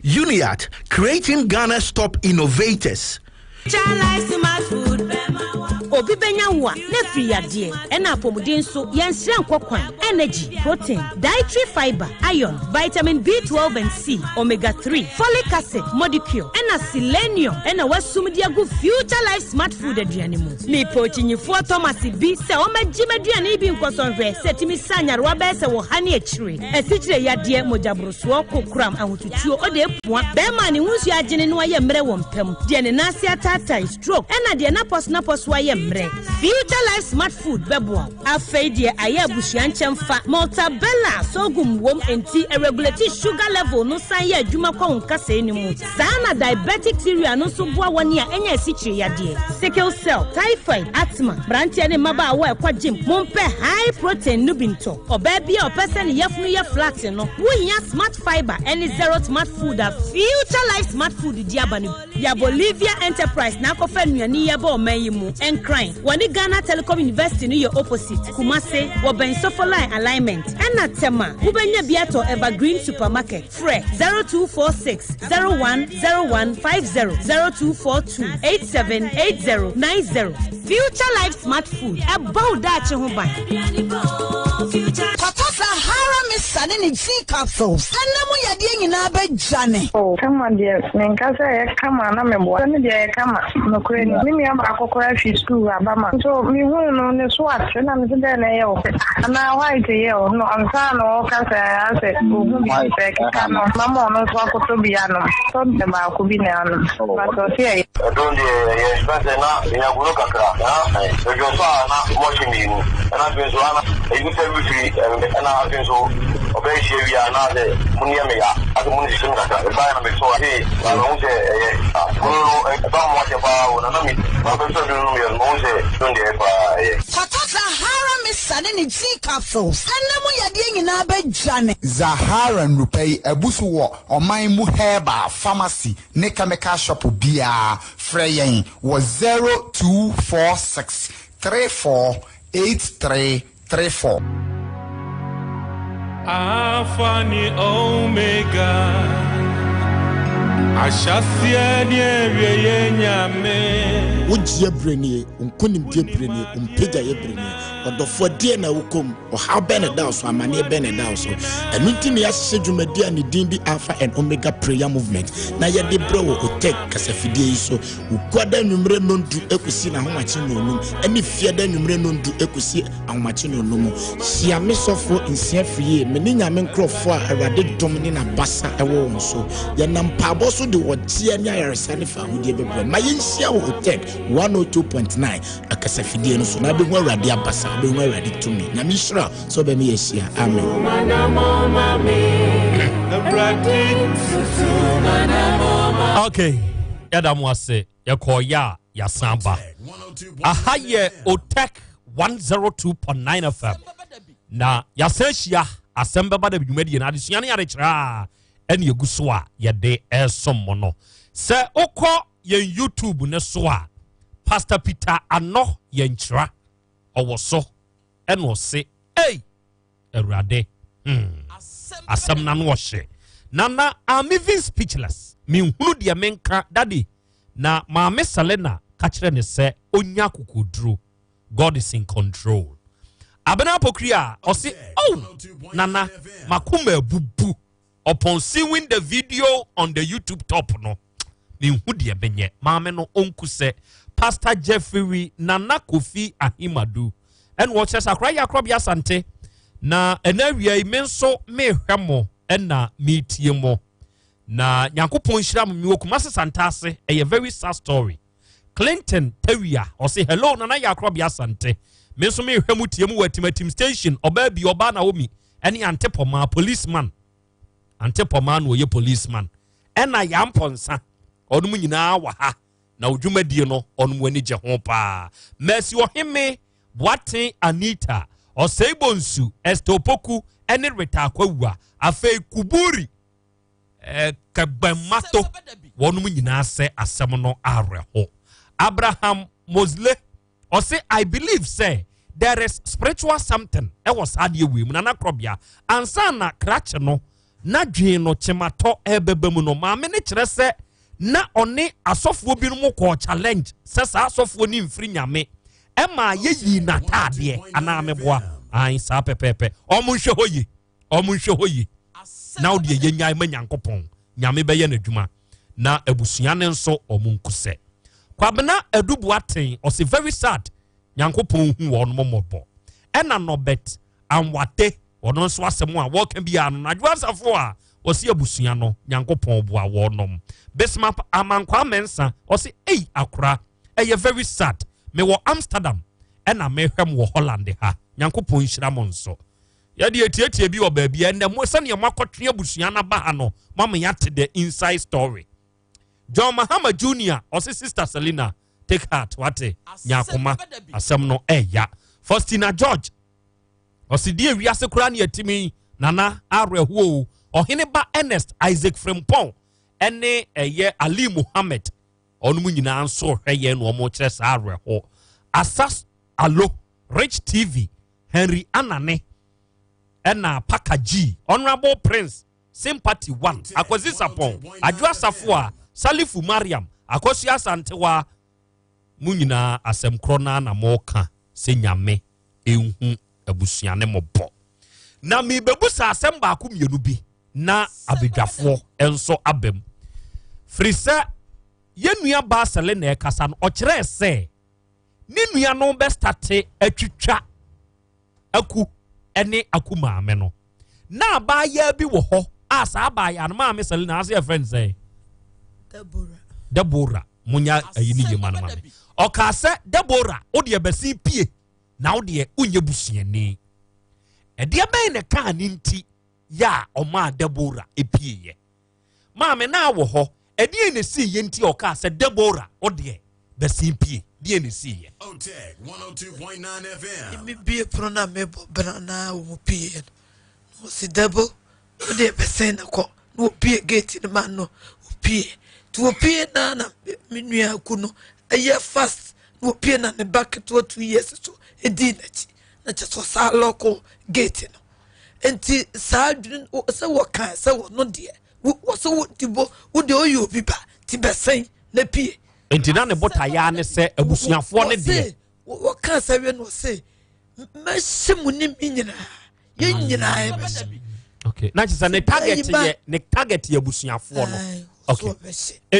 Uniat, creating Ghana's top innovators. Obi bɛnya wo a na firi yadeɛ ɛna apɔmuden nso yɛnsrɛ nkɔ kwan. Energy, protein, dietary fiber, iron, vitamin B12 and C, omega 3, folic acid, modicure ɛna selenium ɛna wasum de agu Future Life Smart Food aduane mu. Mepɛ okyinyifoɔ Thomas bi sɛ ɔmɛgye m'aduane bi nkɔsɔnhwɛ sɛ tumi sa nyarewa bɛyɛ sɛ wɔ ha ne akyire, asikyire yadeɛ, mogyaborosoɔ, kokoram, ahotutuo, ɔde epua bɛrima ne ho nsuo agyene no ayɛ mmerɛ wɔ mpam deɛ ne nan ase ataatae, stroke, ɛna deɛ napɔso napɔso ayɛ mmerɛ. Future Life Smart Food bɛboa wo. Afei deɛ ayɛ abusua nkyɛn fa Maltabella sorghum wom nti ɛregulate sugar level no, san yɛ adwuma kɔ wo nkasɛɛ no mu saa. Na diabetic cereal no nso boa wɔne a ɛnyɛ asikyire yadeɛ, sickle cell, typhoid, asthma. Mmeranteɛ ne mmabaawa a ɛkɔ gym, mompɛ high protein no bi ntɔ. Ɔbaa bi a ɔpɛ sɛ ne yafunu yɛ flat no, wohia Smart Fiber ɛne Zero Smart Food a Future Life Smart Food di aba no. Yɛ Bolivia Enterprise na akɔfa nnuane yi aba ɔman yi mu. Nkran, wɔne Ghana Telecom University no yɛ opposite. Kumase, wɔbɛn Sofoline alignment, ɛna Tema, wobɛnya bi atɔ Evergreen Supermarket. Frɛ 0246 010150, 0242 878090. Future Life Smart Food, ɛbɔ wo daakye ho ban. Kɔtɔ Sahara Mixture ne ne G capsules ɛnna mu yadeɛ nyinaa bɛdwane. Kama deɛ, menka sɛ ɛyɛ kama na meboa sɛ me deɛ ɛyɛ kama. Nokorɛ ni, me nua baako koraa fi sukuu aba ma nso mehuu no ne so ate na mese dɛn na ɛyɛ wo anaa white yɛ wo no ansa na ɔka sɛ asɛ ohu bi sɛ keka no mama ɔno nso akɔtɔ bi anom tɔ baako bi na anom but ɔse ɛyɛ. Ɛdɔm deɛ ɛyɛ fɛsɛ na nyagono kakra na ɛdwo so a na mɔhye mmienu ɛna afei nso ana ɛyi sɛ wifiri ɛna afei nso ɔbɛhyia wie a na sɛ mo nneɛ me ya ase mo no hyehyɛ me kakra ɛbaeɛ na mesɔ ee na mehu sɛ ɛyɛ gono no ɛba mo akyɛ paa o na na me mabɛsɔ duro no mmiɛ no mahu sɛ dom deɛ paa ɛyɛ. Kɔtɔ Sahara Mixture ne ne G capsules ɛnna mu yadeɛ nyinaa bɛdwane. Zahara nnupa yi abu so wɔ ɔman mu herbal pharmacy ne chemical shop biara. Frɛ yɛn wɔ 0246 348334. Alpha ne Omega, ahyɛseɛ ne awieeɛ Nyame. Wogyeɛ berɛ nie, nkonimdie berɛ nie, mpagyaeɛ berɛ nie. Ɔdɔfoɔ, deɛ na wokɔ mu? Ɔhaw bɛn na ɛda wo so? Amanneɛ bɛn na ɛda wo so? Ɛno nti ne yɛahyehyɛ dwumadi a ne din de Alpha and Omega Prayer Movement na yɛde brɛ wɔ Otec kasafidie yi so Wukuada nnwummerɛ 5 ɛkɔsi n'ahomakye 5 ɛne Fiada nnwummerɛ 5 ɛkɔsi ahomakye 5. Hyia me sɔfoɔ Nsia Firie, me ne Nyame nkurɔfoɔ a Awurade dom ne n'abasa ɛwɔ wɔn so. Yɛnam mpaabɔ so de ɔgyeɛ ne ayaresa ne fahodie bɛbrɛ. Ma yɛnhyia wɔ Otec 102.9 akasafidie no so na wobɛhu Awurade abasa, wobɛhu Awurade tumi. Nyame nhyira sɛ wobɛme yɛahyia. Amen. Okay, yɛda mo ase. Yɛkɔɔyɛ a yɛasan ba. Aha yɛ Otec 102.9 FM na yɛasan hyia. Asɛm bɛba da dwumadie no adesua ne adekyerɛ a ɛne ɛgu so a yɛde ɛresom mo no. Sɛ wokɔ yɛn YouTube no so a, Pastor Peter Anɔ Yɛnkyera ɔwɔ so ɛna ɔse ei Awurade hmm asɛm na no ɔhye. Nana I'm even speechless menhunu deɛ menka daddy na maame Selena ka kyerɛ ne sɛ ɔnya akokoduro God is in control. Abena Pokri a ɔse oh Nana makoma abubu upon seeing the video on the YouTube top no menhu deɛ menyɛ maame no ɔnku sɛ Pastor Jeffrey Nana Kofi Ahimadu ɛna ɔkyerɛ sɛ akora yɛ akorɔbea Asante na ɛna awia yi me nso mehwɛ mo ɛna metie mo na Nyankopɔn nhyira mo mewɔ Kumasi Santase ɛyɛ very sad story Clinton Tawia ɔse hello Nana yɛ akorɔbea Asante me nso mehwɛ mo tie mu wɔ Atimatim station ɔbaa bi ɔbaa Naomi ɛne Ante Pɔmaa policeman Ante Pɔmaa na ɔyɛ policeman ɛna Yampɔnsa ɔnom nyinaa wɔ ha na odwumadie no ɔnom ani gye ho paa Mercy Ɔheme Boaten Anita Ɔsɛe Bonsu Esther Opoku ɛne Rita Akwawua afei Kuburi eh, Kɛgbɛnmato wɔnom nyinaa sɛ asɛm no awerɛho. Abraham Mosle ɔse I believe sɛ there is spiritual something ɛwɔ saa adeɛ wei mu na nakorɔbea ansa na krakye no n'adwene no kyematɔ ɛbɛba mu no maame no kyerɛ sɛ na ɔne asɔfoɔ binom kɔɔ challenge sɛ saa asɔfoɔ no mfiri nyame ɛma yɛyii n'ataadeɛ anaa meboa an saa pɛpɛɛpɛ ɔmo nhwɛ hɔ yie Ɔmo nhwɛ hɔ yie na wo deɛ yɛnyae ma Nyankopɔn Nyame bɛyɛ n'adwuma na abusua no nso ɔmo nkusɛ. Kwabena Adu Boateng ɔse very sad Nyankopɔn hu wɔnom mmɔbɔ. Ɛna Norbert Anwate ɔno nso asɛm a wɔka biara no Nadwo Asafo a ɔse abusua no Nyankopɔn boa wɔnom. Bismarck Amankwaa Mensah ɔse ei akora ɛyɛ very sad mewɔ Amsterdam ɛna mehwɛ mo wɔ Holland ha Nyankopɔn nhyira mo nso. Yɛde atiatia bi wɔ baabi a ɛnɛ mo sɛnea moakɔtwe abusua no aba ha no moama yɛate the inside story. John Mahama Junior ɔse sister Selina take heart wate nya akoma asɛm no ɛya. Faustina George ɔse deɛ wiase koraa ne atimi nana awerɛhoɔ o. Ɔhene ba Ernest Isaac Frimpong ɛne ɛyɛ Ali Muhammad ɔnom nyinaa nso hwɛ yɛn na wɔn kyerɛ saa awerɛhoɔ. Asas Alo Rich TV Henry Anane ɛna Parker G, Honourable Prince, Sympathy One, Akwasi Sapɔn, Adwo Asafoa, Salifu Mariam, Akosua Asantewaa, mo nyinaa asɛm korɔ no ara na moka sɛ Nyame nhu abusua ne mɔbɔ. Na merebɛbusa asɛm baako mmienu bi na abadwafoɔ nso aba mu. Firi sɛ yɛn nua baa Selina ɛkasa no, ɔkyerɛɛ sɛ ne nua no bɛstate atwitwa aku ne aku maame no na abaayaa bi wɔ hɔ a saa abaayaa no maame Selina ase yɛfrɛ no sɛ Deborah munya ayi ne yie ma no maame ɔkaa sɛ Deborah wo deɛ bɛsen pie na wo deɛ wonyɛ busuani ɛdeɛ bɛn na ɛkaa ne nti yɛ a ɔmaa Deborah epieeɛ Maame, na wɔ hɔ. Ɛdeɛn na ɛsiiɛ nti a ɔkaa sɛ, Debora, wo deɛ, bɛsen pue? Deɛn na ɛsiiɛ? Mebue pono no a mebɔ bena na wɔn pieɛ no, na wɔsi Debo, wo deɛ bɛsen na kɔ. Na wɔpie gate no ma no, wɔpie. Nti wɔpie na na me nua aku no ɛyɛ fast na wɔpie na ne ba ketewa 2 years so ɛdii n'akyi na kyɛ sɛ ɔsaa lɔko gate no. Nti saa adwene sɛ wɔka sɛ wɔno deɛ wɔsɛ wo ti bo wo deɛ ɔyɛ obi ba ti bɛsɛn na pie. Nti na ne botaeɛ ne sɛ abusuafoɔ ne deɛ. Wɔka sɛ wie no ɔse mɛhyɛ mu ne me nyinaa yɛn nyinaa yɛbɛhyɛ. Okay. Na kyerɛ sɛ ne target yɛ ne target yɛ abusuafoɔ no. Okay.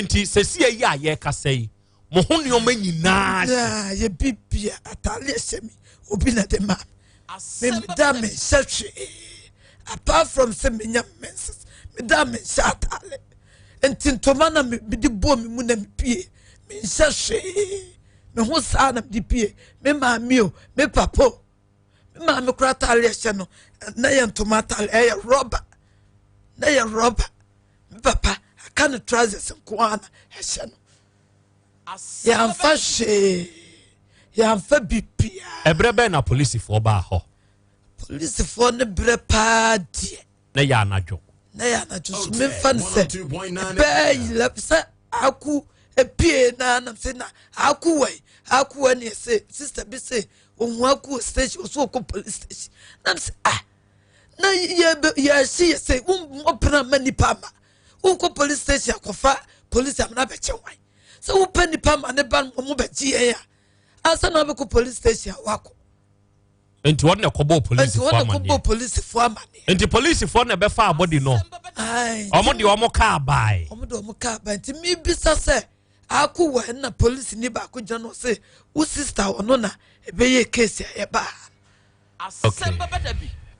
Nti sɛsi ayi a yɛrekasa yi mo ho nneɛma nyinaa hyɛ. Yɛ bibia ataade ɛhyɛ mi obi na de ma mi meda mi nhyɛ hwee apart from sɛ menya menses meda mi nhyɛ ataade nti ntoma na mi de bɔ mi mu na mi pie mi nhyɛ hwee mi ho saa na mi de pie mi maame o mi papa o mi maame kora ataade ɛhyɛ no na yɛ ntoma ataade ɛyɛ rɔba na yɛ rɔba mi papa aka ne trousers nko ara na ɛhyɛ no yɛamfa hwee yɛamfa biribiara. Ɛberɛ bɛn na polisifoɔ baa hɔ? Polisifoɔ no berɛ paa deɛ. Na yɛ anadwo. Na yɛ anadwo so memfa no sɛ ɛbɛɛ yila sɛ aku epie na nam sɛ na aku wɔ yi aku wɔ ne sɛ sista bi sɛ ohun aku wɔ station ɔso ɔkɔ police station nam sɛ ah na yɛ bɛ yɛ ahye yɛ sɛ wɔn ɔpena ma nipa ama wokɔ police station akɔfa police amena bɛkyɛ wan sɛ wopɛ nipa ma ne ba no wɔn bɛgye yɛn a ansa na wabɛkɔ police station a wakɔ. Nti wɔn na ɛkɔbɔ polisifoɔ amaneɛ. Polisifoɔ amaneɛ. Nti polisifoɔ na ɛbɛfa abɔdi no. Wɔn de wɔn kaa baae. Wɔn de wɔn kaa baae nti mi bisa sɛ ako wɔ ɛna polisi ni baako gyina no ɔsɛ wo sista ɔno na ɛbɛyɛ case a yɛbaa. Okay.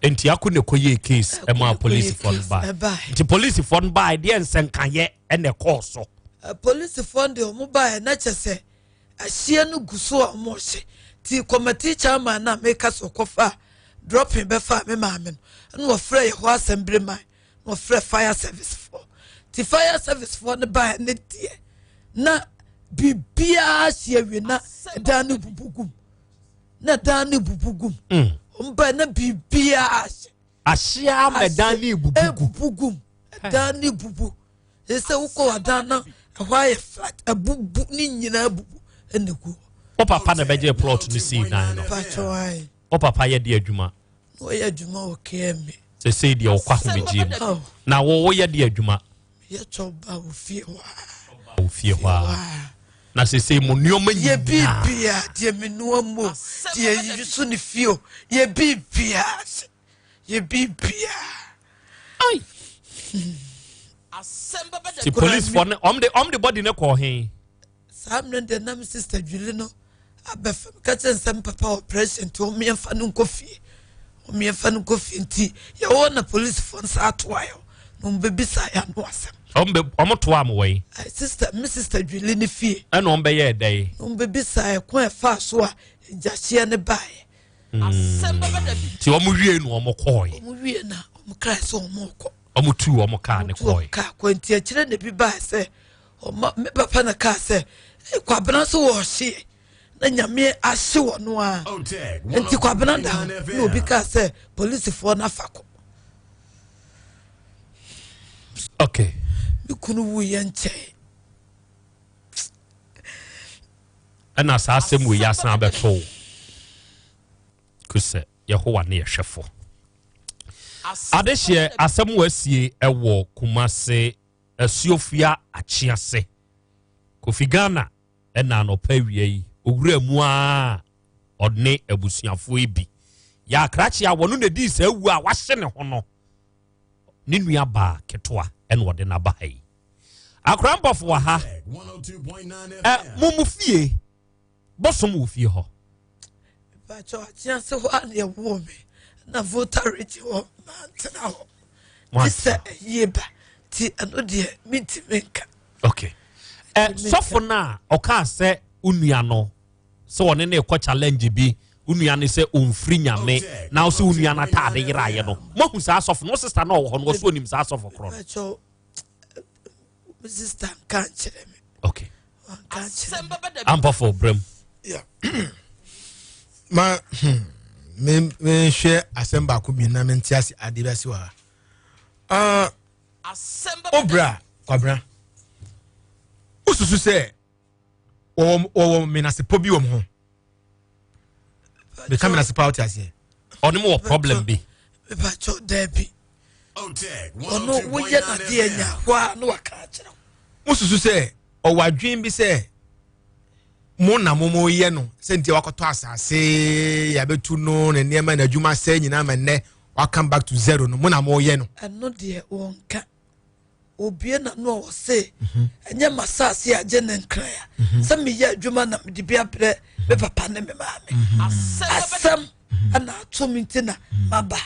Nti ako na ɛkɔyɛ case ɛma polisifoɔ no baa. Nti polisifoɔ no baa ɛdeɛ nsɛnkayɛ ɛna ɛkɔɔ so. Polisifoɔ no deɛ wɔn baa ɛna kyɛ sɛ Ahyeɛ no gu so a wɔrehye nti kɔmɛtee chairman no a meka sɛ ɔkɔfa dropping bɛfaa me maame no ɛna ɔfrɛ yɛ hɔ assembly man na ɔfrɛ fire service foɔ nti fire service foɔ no baeɛ ne deɛ na biribiara hye awie na ɛdan no bubu gum na ɛdan no bubu gum mm. wɔn baeɛ na biribiara hye ahye ama ɛdan no ebubu gum ɛdan no bubu Sɛ wokɔ w'adan na ɛhɔ ayɛ flat abubu ne nyinaa abubu ɛna gu hɔ. Wo papa na bɛgye plot no sii dan no. Wo papa yɛ de adwuma. Na ɔyɛ adwuma wɔ KMA. Sɛsei deɛ ɔkɔ ahomegyeɛ mu. Na wo woyɛ de adwuma. Meyɛ kyɔba wɔ fie hɔ a. Wɔ fie hɔ a. Na sɛsei mo nneɛma nyinaa. Yɛ bibia deɛ menoa mu o deɛ yiyi so ne fie o yɛ bibia. Yɛ biribiara. Ai. Ti police fɔ ne ɔm de ɔm de body ne kɔɔ he. Saa mmerɛ deɛ na me sister dwiri no abɛfa me ka kyerɛ nsɛm papa wɔ pressure nti wɔn yɛmfa no nkɔ fie wɔn yɛmfa no nkɔ fie nti yɛwɔ na polisifoɔ nsa atoa yɛ na wɔn bɛbisa yɛ ano asɛm. Wɔn bɛ wɔn toa mo wɔ yi. Sister me sister dwiri ne fie. Ɛna wɔn bɛyɛ ɛdɛ yi. Wɔn bɛbisa yɛ kwan ɛfa so a egyahyeɛ ne baeɛ. Nti wɔn wie na wɔn kɔɔe. Wɔn wie na wɔn kaa sɛ wɔn kɔ. Wɔn tu wɔn kaa ne kɔɔe. Kaa kɔ nti akyire na ebi baa sɛ ɔma me papa na kaa sɛ kwabena so wɔ ɔhyeɛ na nyame ahye wɔ no a nti kwabena da hɔ na obi kaa sɛ polisifoɔ no afa kɔ. Okay. Me kunu wuyɛ nkyɛn. Ɛna saa asɛm wei asan abɛto wo kusɛ Yehowa ne yɛhwɛfo. Adehyeɛ asɛm wɔ asie ɛwɔ Kumase Asuofua Akyease. Kofi Ghana ɛna anɔpa awia yi owura mu a ɔne abusuafoɔ yi bi yɛ akrakye a wɔno na ɛdii saa wu a wahye ne ho no ne nua baa ketewa ɛna ɔde n'aba ha yi. Akora mpɔfo wɔ ha. Ɛ mo mo fie bosom wɔ fie hɔ. Bàtchɛ akyea se hɔ a na ɛwɔ me na voter region hɔ mantena hɔ. Ti sɛ ɛyie ba ti ɛno deɛ mentumi nka. Okay. Ɛ sɔfo no a ɔkaa sɛ wo nua no sɛ ɔne no rekɔ challenge bi wo nua no sɛ ɔmfiri nyame na wo sɛ wo nua no ataade yeraeɛ no moahu saa sɔfo no wo sister no ɔwɔ hɔ no ɔso ɔnim saa sɔfo korɔ no. Me sister nka nkyerɛ me. Okay. Nka nkyerɛ me. Ampɔfo brem. Yeah. Ma hmm, me mehwɛ asɛm baako bi na mente ase adeɛ bi ase wɔ ha. Uh, obra kwabena wosusu sɛ wɔwɔ menasepɔ bi wɔ mo ho meka menasepɔ a wote aseɛ ɔne mo wɔ problem bi mepakyɛw daabi ɔno woyɛ nadeɛ nya hɔ a na waka akyerɛ wo mosusu sɛ ɔwɔ adwene bi sɛ mo na mo mo yɛ no sɛ nti wakɔtɔ asase yɛabɛtu no ne nneɛma na adwuma sɛ nyinaa ma nnɛ wakam back to zero no mo na mo yɛ no ɛno deɛ wɔnka obue n'ano a ɔse mhm. ɛnyɛ m'asase agye ne nkran a mhm. sɛ meyɛ adwuma na mede bi abrɛ me mhm. papa ne me maame asɛm ɛna ato me nti na maba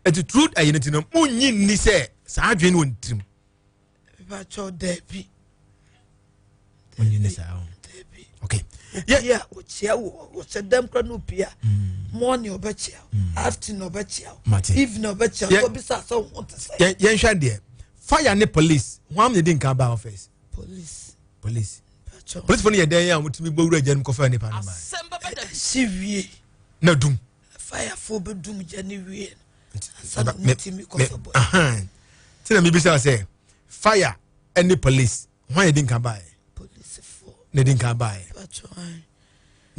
ɛti turu ɛyɛ ne ti no munyi nni sɛ saa adwene no wɔ ne tirim mepakyɛw daabi Onye ne saa o. Okay. Obi a ɔkyia wo ɔhyɛ dɛm kora na obi a mm. morning ɔbɛkyia wo mm. afternoon ɔbɛkyia wo evening ɔbɛkyia wo ɔbisa sɛ wo ho te sɛ. Yɛnhwɛ deɛ fire ne police wɔn am na di nkan ba office. Police. Police. Police fo no yɛ dɛn a wɔtumi bɔ wura gya no mu kɔfa nipa no ba. Ɛhye wie. Na dum. Firefoɔ bɛdum gya ne wie no ansa na wɔtumi kɔfa body. Nti na mebisa sɛ fire ne police hwan yɛ di nka baeɛ? Polisifoɔ. Na di nka baeɛ.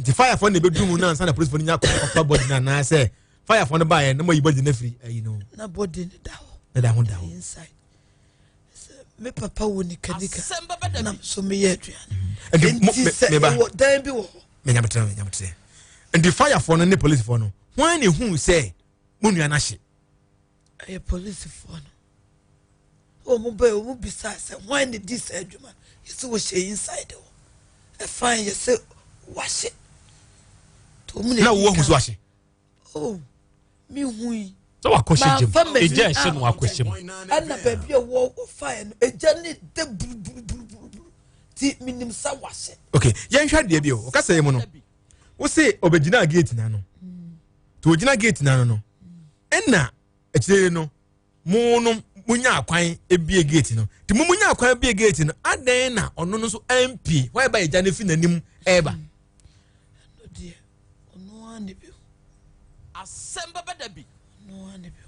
Nti firefoɔ na ɛbɛdum no ansa na polisifoɔ no nya kɔfa body no anaasɛ firefoɔ no baeɛ na moayi body no afiri ayi no. Na body no da hɔ. Na da ho da hɔ. Inside. Me papa wɔ nikanika na so meyɛ aduane. Nti sɛ ɛwɔ dan bi wɔ hɔ. Menyabotrɛ menyabotrɛ. Nti firefoɔ no ne polisifoɔ no hwan na ehuu sɛ mo nua no ahye? Ɛyɛ polisifoɔ no. Wɔn bɛyɛ wɔn bisa sɛ hwan na di saa adwuma yɛsɛ wɔhyɛ inside hɔ. Ɛfan yɛsɛ wahye. Na wo ahu so wahye? Oh, me hu yi. Sɛ wakɔhyɛ gyam egya ɛhyɛ no wakɔhyɛ mu. Ɛna baabi a wɔfaeɛ no egya ne da buruburuburuburu ti menim sɛ wahye. Okay, yɛnhwɛ adeɛ bi o ɔkasa yi mu no wose ɔbɛgyina gate n'ano nti ɔgyina gate n'ano no ɛna akyire no mo no munya akwan ebie gate no nti mo munya akwan ebie gate no adɛn na ɔno no nso ampie wɔyɛ ba egya no fi n'anim ɛɛba. Ɛno deɛ ɔno ara ne bi asɛm bɛbɛ da bi. Ɔno ara ne bi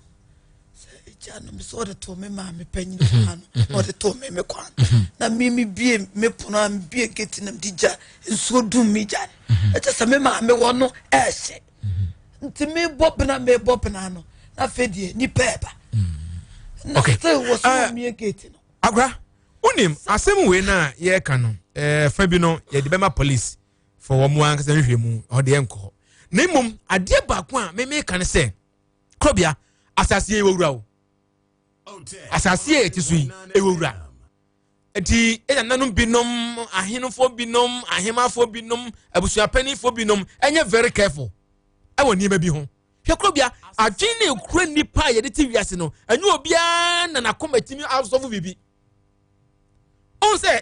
sɛ egya no sɛ ɔde too me maame panyin kwan no na ɔde too me me kwan na me me bie me pono a me bie gate na me de gya nsuo dum me gya no ɛkyɛ sɛ me maame wɔ no ɛɛhyɛ nti me bɔ bena me bɔ bena no na afei deɛ nipa ɛba na still wɔ so wɔ mie gate no. Agora wonim asɛm wei no a yɛreka no ɛɛ fa bi no yɛde bɛma police for wɔn ankasa nhwehwɛ mu ɔde yɛn nkɔ hɔ na mmom adeɛ baako a meme ka no sɛ korɔbea asase yɛ wura o asase yɛ ɛte so yi ɛwɔ wura nti ɛna nanom binom ahenefoɔ binom ahemafoɔ binom abusuapanimfoɔ binom ɛnyɛ very careful ɛwɔ nneɛma bi ho hwɛ korɔbea adwene ne ekura nipa a yɛde te wiase no ɛnyɛ obiara na n'akoma tumi asɔfo biribi ɔn sɛ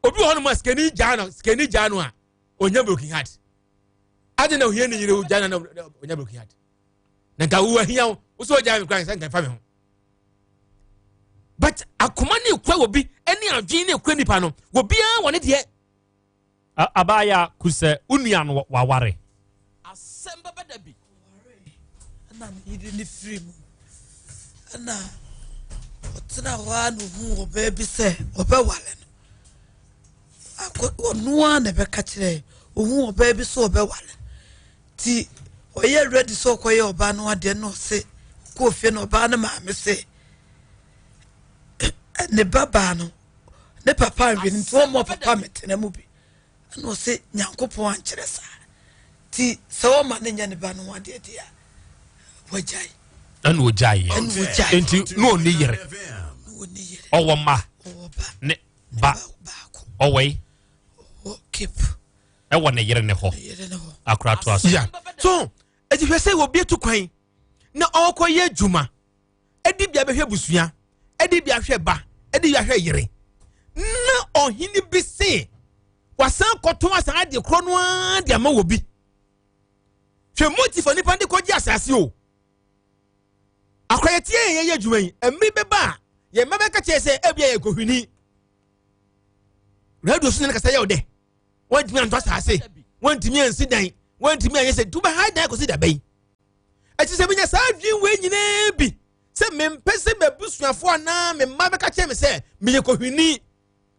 obi wɔ hɔnom a sikani gyaa no sikani gyaa no a onya broken heart adi na ohia ne yere gyaa no na onya broken heart na nka wo ahia wo wo sɛ ogyaa me kora sɛ nka fa me ho but akoma ne ekura wɔ bi ɛne adwene ne ekura nipa no wɔ biara wɔ ne deɛ. Abaayewa kusɛ wo nua no waware. Asɛm bɛbɛ da bi. Ɛna ne yere ne firi mu ɛna ɔtena hɔ ara na ohun ɔbaa bi sɛ ɔbɛwale no akɔ ɔno ara na ɛbɛka kyerɛ ohun ɔbaa bi sɛ ɔbɛwale ti ɔyɛ ready sɛ ɔkɔyɛ ɔbaa no adeɛ na ɔse kɔɔ fie na ɔbaa no maame se ne ba baa no ne papa anhwɛ no nti wɔmmɔ papa metena mu bi ɛna ɔse nyankopɔn ankyerɛ saa nti sɛ wɔma no nyɛ ne ba no ho adeɛ deɛ a wagyae ɛna ɔgyaeɛ nti na ɔni yere ɔwɔ mma ne ba ɔwɔ yi ɛwɔ ne yere ne hɔ akora to aso. Yeah. So ɛti hwɛ sɛ obi atu kwan na ɔrekɔyɛ adwuma ɛde bi abɛhwɛ abusua ɛde bi ahwɛ ba ɛde bi ahwɛ yere na ɔhene bi se wasan kɔtɔn asan ade korɔ no ara de ama wɔ bi hwɛ motif a nipa de kɔgye asase o akɔyɛteɛ yɛn yɛyɛ adwuma yi mmiri bɛba a yɛn mma bɛka kyerɛ sɛ ebi yɛ kohwini radio so ne kasa yɛ ɔdɛ wɔntumi antɔ asase wɔntumi ansi dan wɔntumi anyɛ sɛ tu bɛha dan kɔsi dabɛn ɛti sɛ menya saa adwene wei nyinaa bi sɛ mempɛ sɛ m'abusuafoɔ anaa me mma bɛka kyerɛ me sɛ meyɛ kɔhwini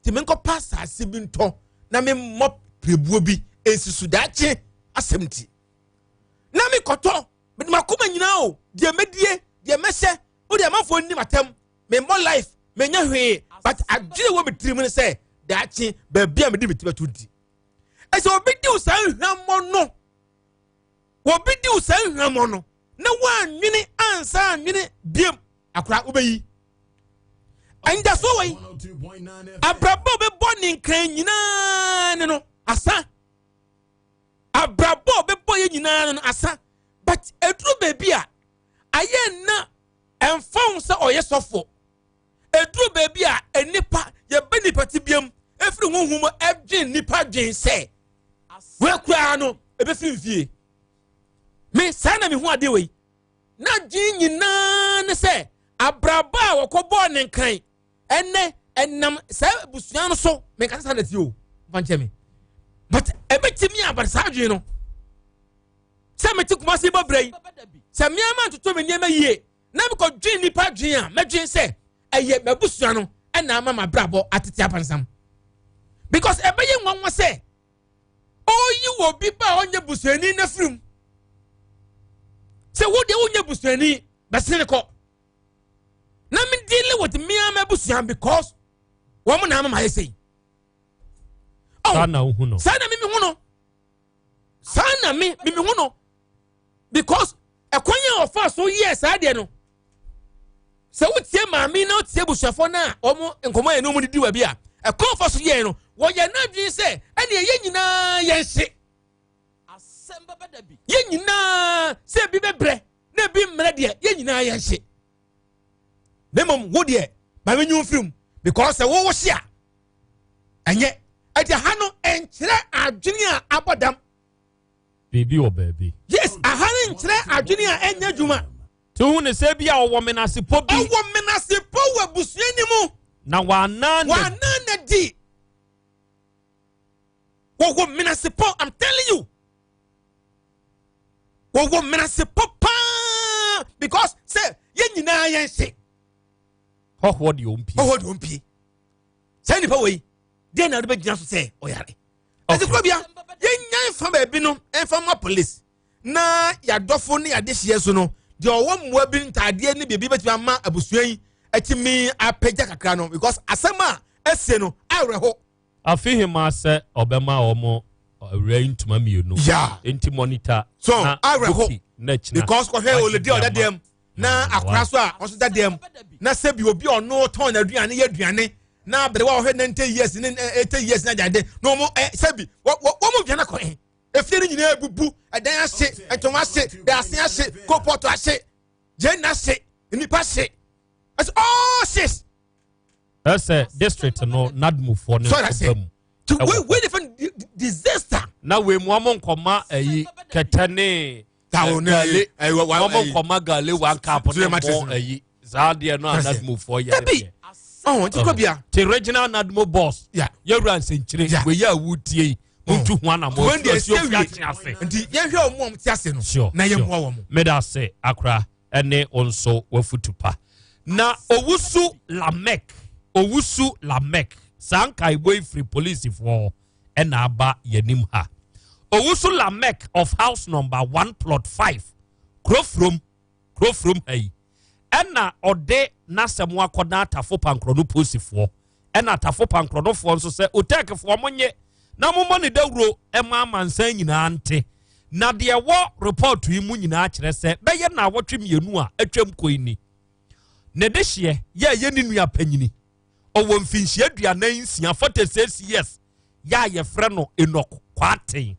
nti menkɔpa asase bi ntɔ na memmɔ pirebuo bi nsi so daakye asɛm nti na mekɔtɔ mede makoma nyinaa o deɛ mɛdie deɛ mɛhyɛ wode amanfoɔ nnim atɛm memmɔ life menyɛ hwee but adwene wɔ me tirim no sɛ daakye baabi a mede me ti bɛto nti ɛsɛ obi di wo saa nhwammɔ no Obi di wo saa nhwammɔ no na woanwene ansa anwene biem akora wobɛyi anidasoɔ wɔ yi abrabɔ bɛbɔ ne nkran nyinaa ne no asa abrabɔ bɛbɔ yɛ nyinaa ne no asa but ɛduru baabi a ayɛ nna ɛmfa ho sɛ ɔyɛ sɔfoɔ ɛduru baabi a nnipa yɛbɛ nipa ti biam ɛfiri honhom mu ɛdwen nipa dwen sɛ wɔakuraa no ɛbɛfiri mfie me saa na mehu adeɛ wei na dwen nyinaa ne sɛ abrabɔ a wɔkɔbɔɔ ne nkran ɛnɛ ɛnam saa abusua no so menkasa saa na ti o mfa nkyɛ me but ɛbɛtumi aba saa adwene no. Sɛ mete Kumasi bɔ berɛ yi, sɛ mmea ma ntoto me nneɛma yie na mekɔdwen nnipa adwen a, mɛdwen sɛ ɛyɛ m'abusua no ɛna ama m'abrabɔ atete apansam. Because ɛbɛyɛ nwanwa sɛ ɔyi wɔ bi ba a ɔnyɛ busuani no afiri mu. Sɛ wo deɛ wonyɛ busuani, bɛsene kɔ. Na me dealing with mmea m'abusua because wɔn na ama ma ayɛ sei. Oh, saa na wohu no. Saa na mimi hu no. Saa na me mimi hu no. Because ɛkwan a ɔfa so yɛ saa deɛ no, sɛ wotie maame na wotie abusuafoɔ no a wɔn nkɔmɔ yɛ ne wɔn didi wɔ bi a, ɛkwan ɔfa so yɛ no, wɔyɛ n'adwene sɛ ɛne ɛyɛ nyinaa yɛn hye. Yɛn nyinaa sɛ ebi bɛbrɛ na ebi mmerɛ deɛ yɛn nyinaa yɛn hye. Na mmom wo deɛ maame nyi wo firi mu because sɛ wowo hye a ɛnyɛ ɛdi ha no nkyerɛ adwene a abɔ dam. Biribi wɔ baabi. Yes, aha no nkyerɛ adwene a ɛnyɛ adwuma. Ti hu ne sɛ bi a ɔwɔ menasepɔ bi. Ɔwɔ menasepɔ wɔ abusua ni mu. Na wɔanan na. Wɔanan na di. Wɔwɔ menasepɔ, I'm telling you. Wɔwɔ menasepɔ paa because sɛ yɛn nyinaa yɛn hye. Hɔhoɔ deɛ ɔmpie. Hɔhoɔ deɛ ɔmpie. Saa nipa wɔ yi deɛ na ɔde bɛgyina so sɛ ɔyare. Ɛti kuro bia yɛnya nfa baabi no nfa ma police na yɛadɔfo ne yɛadehyeɛ so no deɛ ɔwɔ mmoa bi ntaadeɛ ne biribi bɛtumi ama abusua yi atumi apagya kakra no because asɛm a asie no awerɛho. Afe hemaa sɛ ɔbɛma wɔn awura yi ntoma mmienu. Yeah. Nti monitor. So na awerɛho Buki na kyina. Because kɔhwɛ oledi a ɔda dɛm na akora so a ɔso da dɛm na sɛbi obi a ɔno tɔn n'aduane yɛ aduane na aberewa a ɔhwɛ 90 years ne 80 years na agyade na wɔn ɛ sɛbi wɔ wɔ wɔn dwane kɔ ɛ efie no nyinaa ebubu ɛdan ahye ntoma ahye daase ahye kopɔtɔ ahye gyɛn ahye nnipa ahye ɛsɛ all six. Ɛsɛ district no nadmufoɔ no nso ba mu. Ti wei wei de fɛn disaster. Na wei mu wɔn nkɔma ɛyi kɛtɛ ne gale wɔn nkɔma gale one cup ne mo ɛyi saa deɛ no a nadmufoɔ yɛ deɛ. Ɔhɔn ti kɔ bia. Ti regional nadmo boss. Yɛwura nsɛnkyerɛ wei yɛ awu tie yi muntu ho anamɔ ɔsi ofi ase ase. Nti yɛn hwɛ wɔn a wɔn ti ase no na yɛn mua wɔn. Meda ase akora. ne wo nso w'afutu pa. Na Owusu Lamek, Owusu Lamek, saa nkaebɔ yi firi polisifoɔ hɔ ɛna aba yɛnim ha. Owusu Lamek of house number 1 plot 5, Kurofurom, Kurofurom ha yi, ɛna ɔde n'asɛm akɔdan Atafo Pankorɔno polisifoɔ Ɛna Atafo Pankorɔnofoɔ nso sɛ, Otɛkfoɔ monye na mommɔ ne dawuro ma amansan nyinaa nte. Na deɛ ɛwɔ repɔɔto yi mu nyinaa kyerɛ sɛ bɛyɛ naawɔtwe mmienu a atwam kɔ yi ni, ne dehyeɛ yɛ ɛyɛ ne nua panyini, ɔwɔ mfinhyia 46, 46 years, yɛ a yɛfrɛ no Enoch Kwarteng.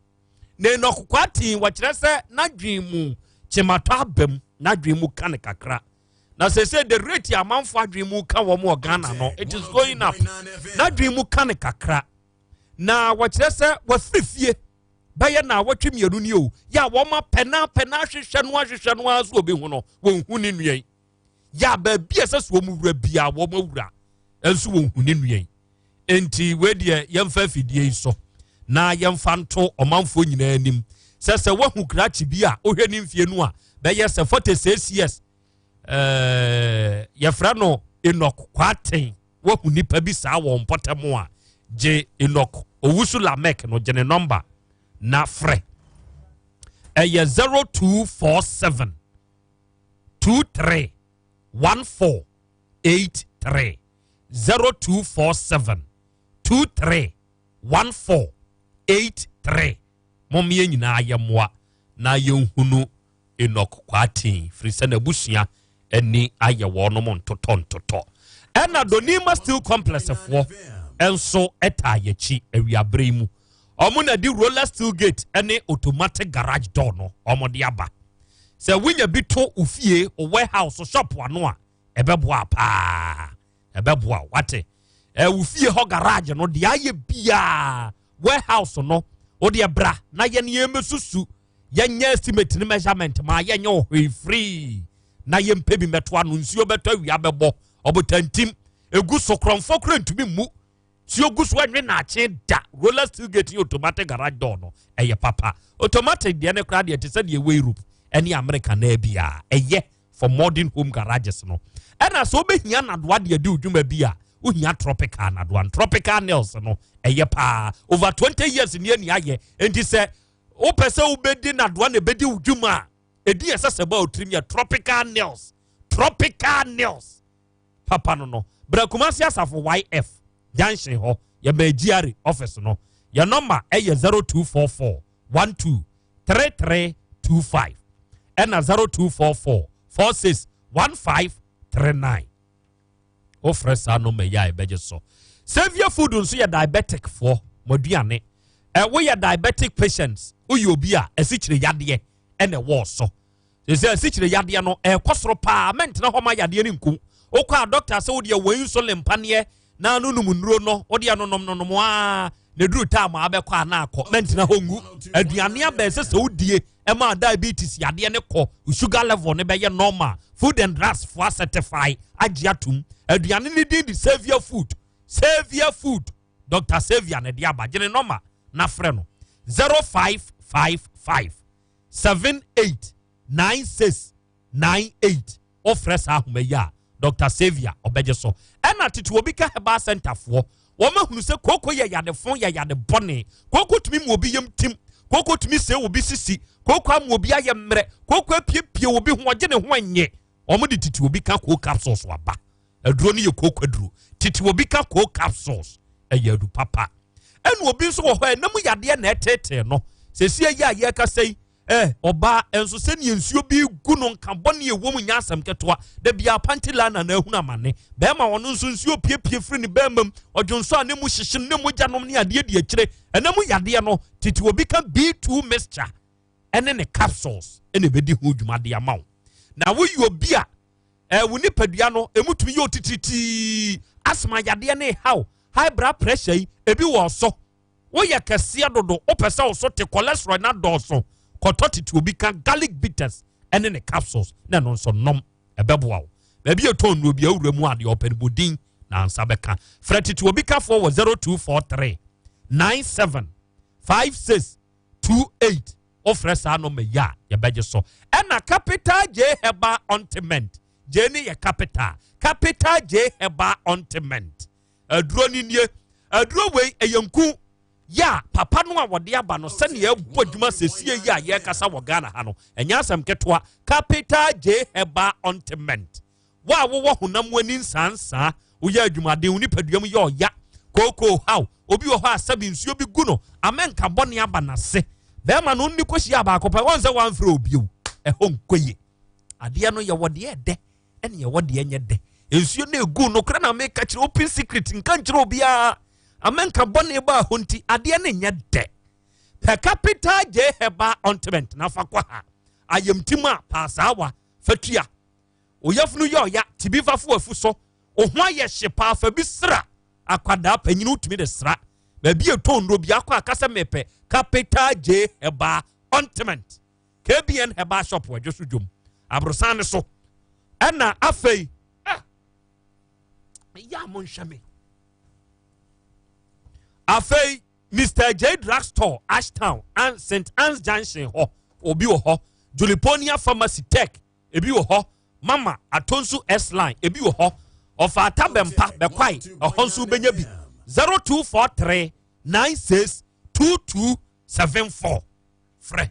Na Enoch Kwarteng wɔkyerɛ sɛ n'adwene mu kyematɔ aba mu, n'adwene mu ka no kakra. Na sese the rate amanfo adwene mu ka wɔn wɔ Ghana no, it is going up. N'adwene mu ka no kakra. Na wɔkyerɛ sɛ wafiri fie bɛyɛ naawɔtwe mmienu ni o, yɛ a wɔn apɛ na apɛ na ahwehwɛ no ahwehwɛ no ara so obi ho no, wɔn hu ne nua yi. Yɛ a baabi a ɛsɛ sɛ wɔn wura bia wɔn awura nso wɔn hu ne nua yi. Enti wei deɛ yɛmfa afidie yi so na yɛmfa nto ɔmanfoɔ nyinaa anim sɛ sɛ woahu krakye bi a wohwɛ ne mfie no a bɛyɛ sɛ 46 years ɛɛ yɛfrɛ no Enoch Kwarteng woahu nipa bi saa wɔ mpɔtam a gye Enoch Owusu Lamek no gye ne nɔmba na frɛ ɛyɛ 0247 23 14 83 0247 23 14 83 Mom yɛn nyinaa yɛmmoa na yɛnhunu Enoch Kwarteng firi sɛ n'abusua ani ayɛ wɔnom ntotɔ ntotɔ. Ɛna Donima Steel Complex foɔ nso taa yɛkyi awiaberɛ yi mu. Wɔn na di roller steel gate ne automatic garage door no wɔn de aba. Sɛ wonya bi to wo fie, wo warehouse, shop ano a, ɛbɛboa paa. Ɛbɛboa wate. Ɛwo fie hɔ garage no deɛ ayɛ biara warehouse no wo deɛ bra na yɛn yɛn bɛsusu yɛnyɛ estimate ne measurement ma yɛnyɛ wɔ hwee free na yɛmpɛ bi mɛto ano nsuo bɛtɔ awia bɛbɔ ɔbotantim egu so korɔmfoɔ kora ntumi mmu. Suo gu so ɛnwe naakye da. Roller steel gate ne automatic garage door no ɛyɛ papa. Automatic deɛ no koraa deɛ te sɛ deɛ ɛwɔ Europe ɛne America naa biara. Ɛyɛ for modern home garages no. Ɛna sɛ wobɛhia nadoa deɛ di odwuma bi a, wohia tropical nadoa. Tropical nails no ɛyɛ paa. Over 20 years ni ani ayɛ. Enti sɛ wopɛ sɛ wobɛdi nadoa na ɛbɛdi wo dwuma a, ɛdi ɛsɛ sɛ bɔ otirim yɛ tropical nails. Tropical nails. Papa no no. Bra Kumasi Asafo YF junction hɔ, yɛbɛn GRA office no. Yɛn nɔma ɛyɛ 0244 12 3325 ɛna 0244 46 1539. Wofrɛ saa nɔma yi a ɛbɛgye so. Saviour Food nso yɛ diabetic foɔ mo aduane. Ɛ woyɛ diabetic patients, woyɛ obi a asikyire yadeɛ ɛna ɛwɔ so. Sɛ asikyire yadeɛ no ɛrekɔ soro paa, mɛntena hɔ ma yadeɛ no nku. Wokɔ a dɔkta sɛ wodeɛ wɔ insulin paneɛ na no nom nnuro no, wodeɛ no nom no nom aa na ɛduru time a abɛkɔ a na akɔ. Mɛntena hɔ ngu. Aduane abɛn sɛ sɛ wodie ɛma diabetes yadeɛ no kɔ, sugar level no bɛyɛ normal. Food and Drugs foɔ certify agye atom. Aduane no din de Saviour Food. Saviour Food. Dr. Saviour na ɛde aba. Gye ne nɔma na frɛ no 0555 78 96 98. Wofrɛ saa ahoma yi a, Dr. Saviour ɔbɛgye so. Ɛna tete obi ka herbal center foɔ, wɔn ahunu sɛ kooko yɛ yadefo, yɛ yade bɔne. Kooko tumi mu obi yam tim, kooko tumi sɛ obi sisi, kooko ama obi ayɛ mmerɛ, kooko apiepie obi ho, ɔgye ne ho anyɛ. Wɔn de tete obi ka kooko capsules aba. Aduro no yɛ kooko aduro. Tete obi ka kooko capsules ɛyɛ adu papa. Ɛna obi nso wɔ hɔ ɛnam yadeɛ na ɛtetee no. Sɛsi ayi a yɛrekasa yi, ɔbaa nso sɛnea nsuo bi gu no nka bɔne ɛwɔ mu nyɛ asɛm ketewa. Da bia panty liner na ahunu amane. Bɛrima ɔno nso nsuo piepie firi ne bɛrima mu, ɔdwonso a ne mu hyehye no, ne mu gyanom ne adeɛ di akyire. Ɛnam yadeɛ no tete obi ka B2 mixture ɛne ne capsules ɛna ɛbɛdi ho dwuma de ama wo. Na woyɛ obi a wo nipadua no emu tumi yɛ otitiritii, asthma yadeɛ ne haw, high blood pressure yi ebi wɔ so, woyɛ kɛseɛ dodo, wopɛ sɛ wo so te, cholesterol na dɔɔso, kɔtɔ tete obi ka garlic bitters ɛne ne capsules na ɛno nso nom, ɛbɛboa wo. Baabi ɛtɔn nnuro bi awura mu adeɛ ɔpɛ no bɔdin na ansa bɛka. Frɛ tete obi kafoɔ wɔ 0243 97 56 28. Wofrɛ saa nɔma yi a yɛbɛgye so. Ɛna Capital J Herbal Ointment, J ne yɛ capital, Capital J Herbal Ointment aduro ni nie. Aduro wei ɛyɛ nku yɛ a papa no a wɔde aba no sɛnea ɛbɔ adwuma sɛsie yi a yɛrekasa wɔ Ghana ha no, ɛnyɛ asɛm ketewa. Capital J Herbal Ointment, wo a wowɔ honam w'ani nsansaa, woyɛ adwumaden, wo nipadua mu yɛ ɔya, kookoo haw, obi wɔ hɔ a sɛbi nsuo bi gu no amɛnka bɔne aba n'ase. Bɛrima no nni kɔhyia baako pɛ, wɔn sɛ wɔamfrɛ obio, ɛhɔ nkɔ yie. Adeɛ no yɛwɔ deɛ ɛdɛ ɛne yɛwɔ deɛ nyɛ dɛ. Nsuo no egu no kora na meka kyerɛ open secret, nka nkyerɛ obiara. Amɛnka bɔne ba hɔ nti adeɛ no nyɛ dɛ. Pɛ Capital J Herbal Ointment na fa kɔ ha. Ayamtim a paasaawa fatua, oyafunu yɛ ɔya tibi fafo afu so, wo ho ayɛ hye paa fa bi sra. Akwadaa panyin wotumi de sra. Baabi ɛtɔn nnuro bi akɔ akasɛ mepɛ Capital J Herbal Ointment. KBN Herbal Shop wɔ Adwo so dwom aborosan ne so. Ɛna afei yɛ a monhwɛ me. Afei Mr J Drugstore, Ashtown and St Anne's Junction hɔ obi wɔ hɔ. Juliponia Pharmacy Tech ebi wɔ hɔ. Mama Atonsu S Line ebi wɔ hɔ. Ɔfaata bɛmpa bɛkwae ɛhɔ nso wobɛnya bi. 0243 96 2274 frɛ.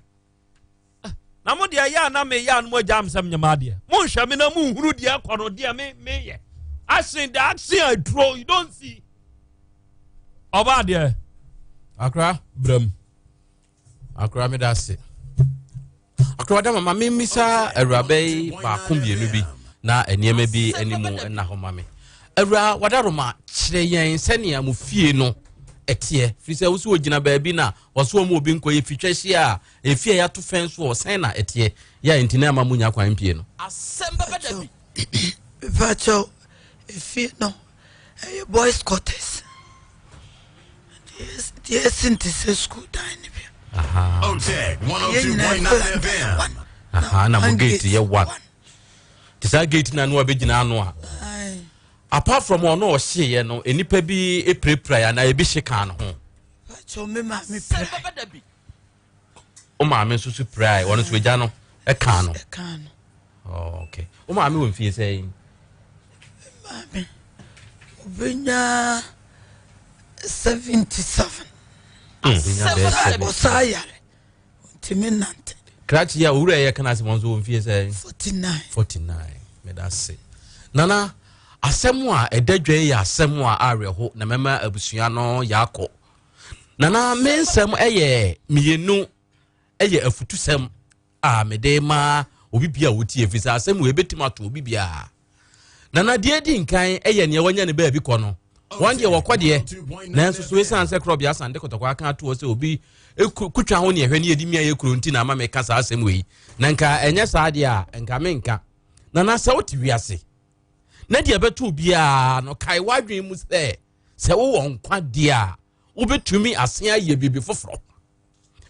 Na mo deɛ yɛ a na meyɛ a no mo agya m sɛ menyɛ adeɛ. Monhwɛ me na monhunu deɛ ɛkɔ no deɛ me meyɛ. Action the action I draw you don't see. Ɔbaa deɛ. Akra brɛm. Akra me da ase. Akra wada mama me mmisa awuraba yi baako mmienu bi na nneɛma bi anim nna hɔ ma me. Awura wadaroma kyerɛ yɛn sɛnea mo fie no ɛteɛ. Firi sɛ wosi ogyina baabi na wɔso wɔn obi nkɔ yɛ fitwa hyia a efie a yɛato fɛn so sɛn na ɛteɛ. Yɛ a nti na ama mo nya kwan mpie no. Asɛm bɛbɛ da bi. Mepakyɛw, efie no ɛyɛ boys quarters. Deɛ esi nte sɛ school dan ne bi. Otec 102.9 FM. Aha, na mo gate yɛ one. Te saa gate na no abɛgyina ano a. Apart from ɔno ɔhyeeɛ no, nnipa bi pirapirae anaa ebi hye kaa no ho? Pakyɛ me maame pirae. Wo maame nso so pirae, ɔno nso agya no ɛkaa no. Ɛkaa no. Oh, okay. Wo maame wɔ mfie sɛ yi? Me maame, obenya 77. Ɔsaa yare. Ntumi nante. Krakye yi a owura yɛ kana asɛm nso wɔ mfie sɛ. 49. 49. Meda ase. Nana, asɛm a ɛda dwa yi yɛ asɛm a awerɛho na mɛma abusua no yɛakɔ. Nana, me nsɛm ɛyɛ mmienu ɛyɛ afutusɛm a mede ma obi bia a wotie ɛfiri sɛ asɛm wei bɛtumi ato obi biara. Nana, deɛ edi nkan yɛ nea wanya ne baabi kɔ no. Wɔn deɛ wɔkɔ deɛ, nanso so esiane sɛ korɔbea asan de kɔtɔkɔ aka ato hɔ sɛ obi kutwa ho ne ɛhwɛ ne yɛde mia yɛ kuro nti na ama meka saa asɛm wei. Na nka ɛnyɛ saa deɛ a, nka menka. Nana, sɛ wote wiase na deɛ ɛbɛto obiara no, kae w'adwene mu sɛ sɛ wowɔ nkwa deɛ a, wobɛtumi asen ayɛ biribi foforɔ.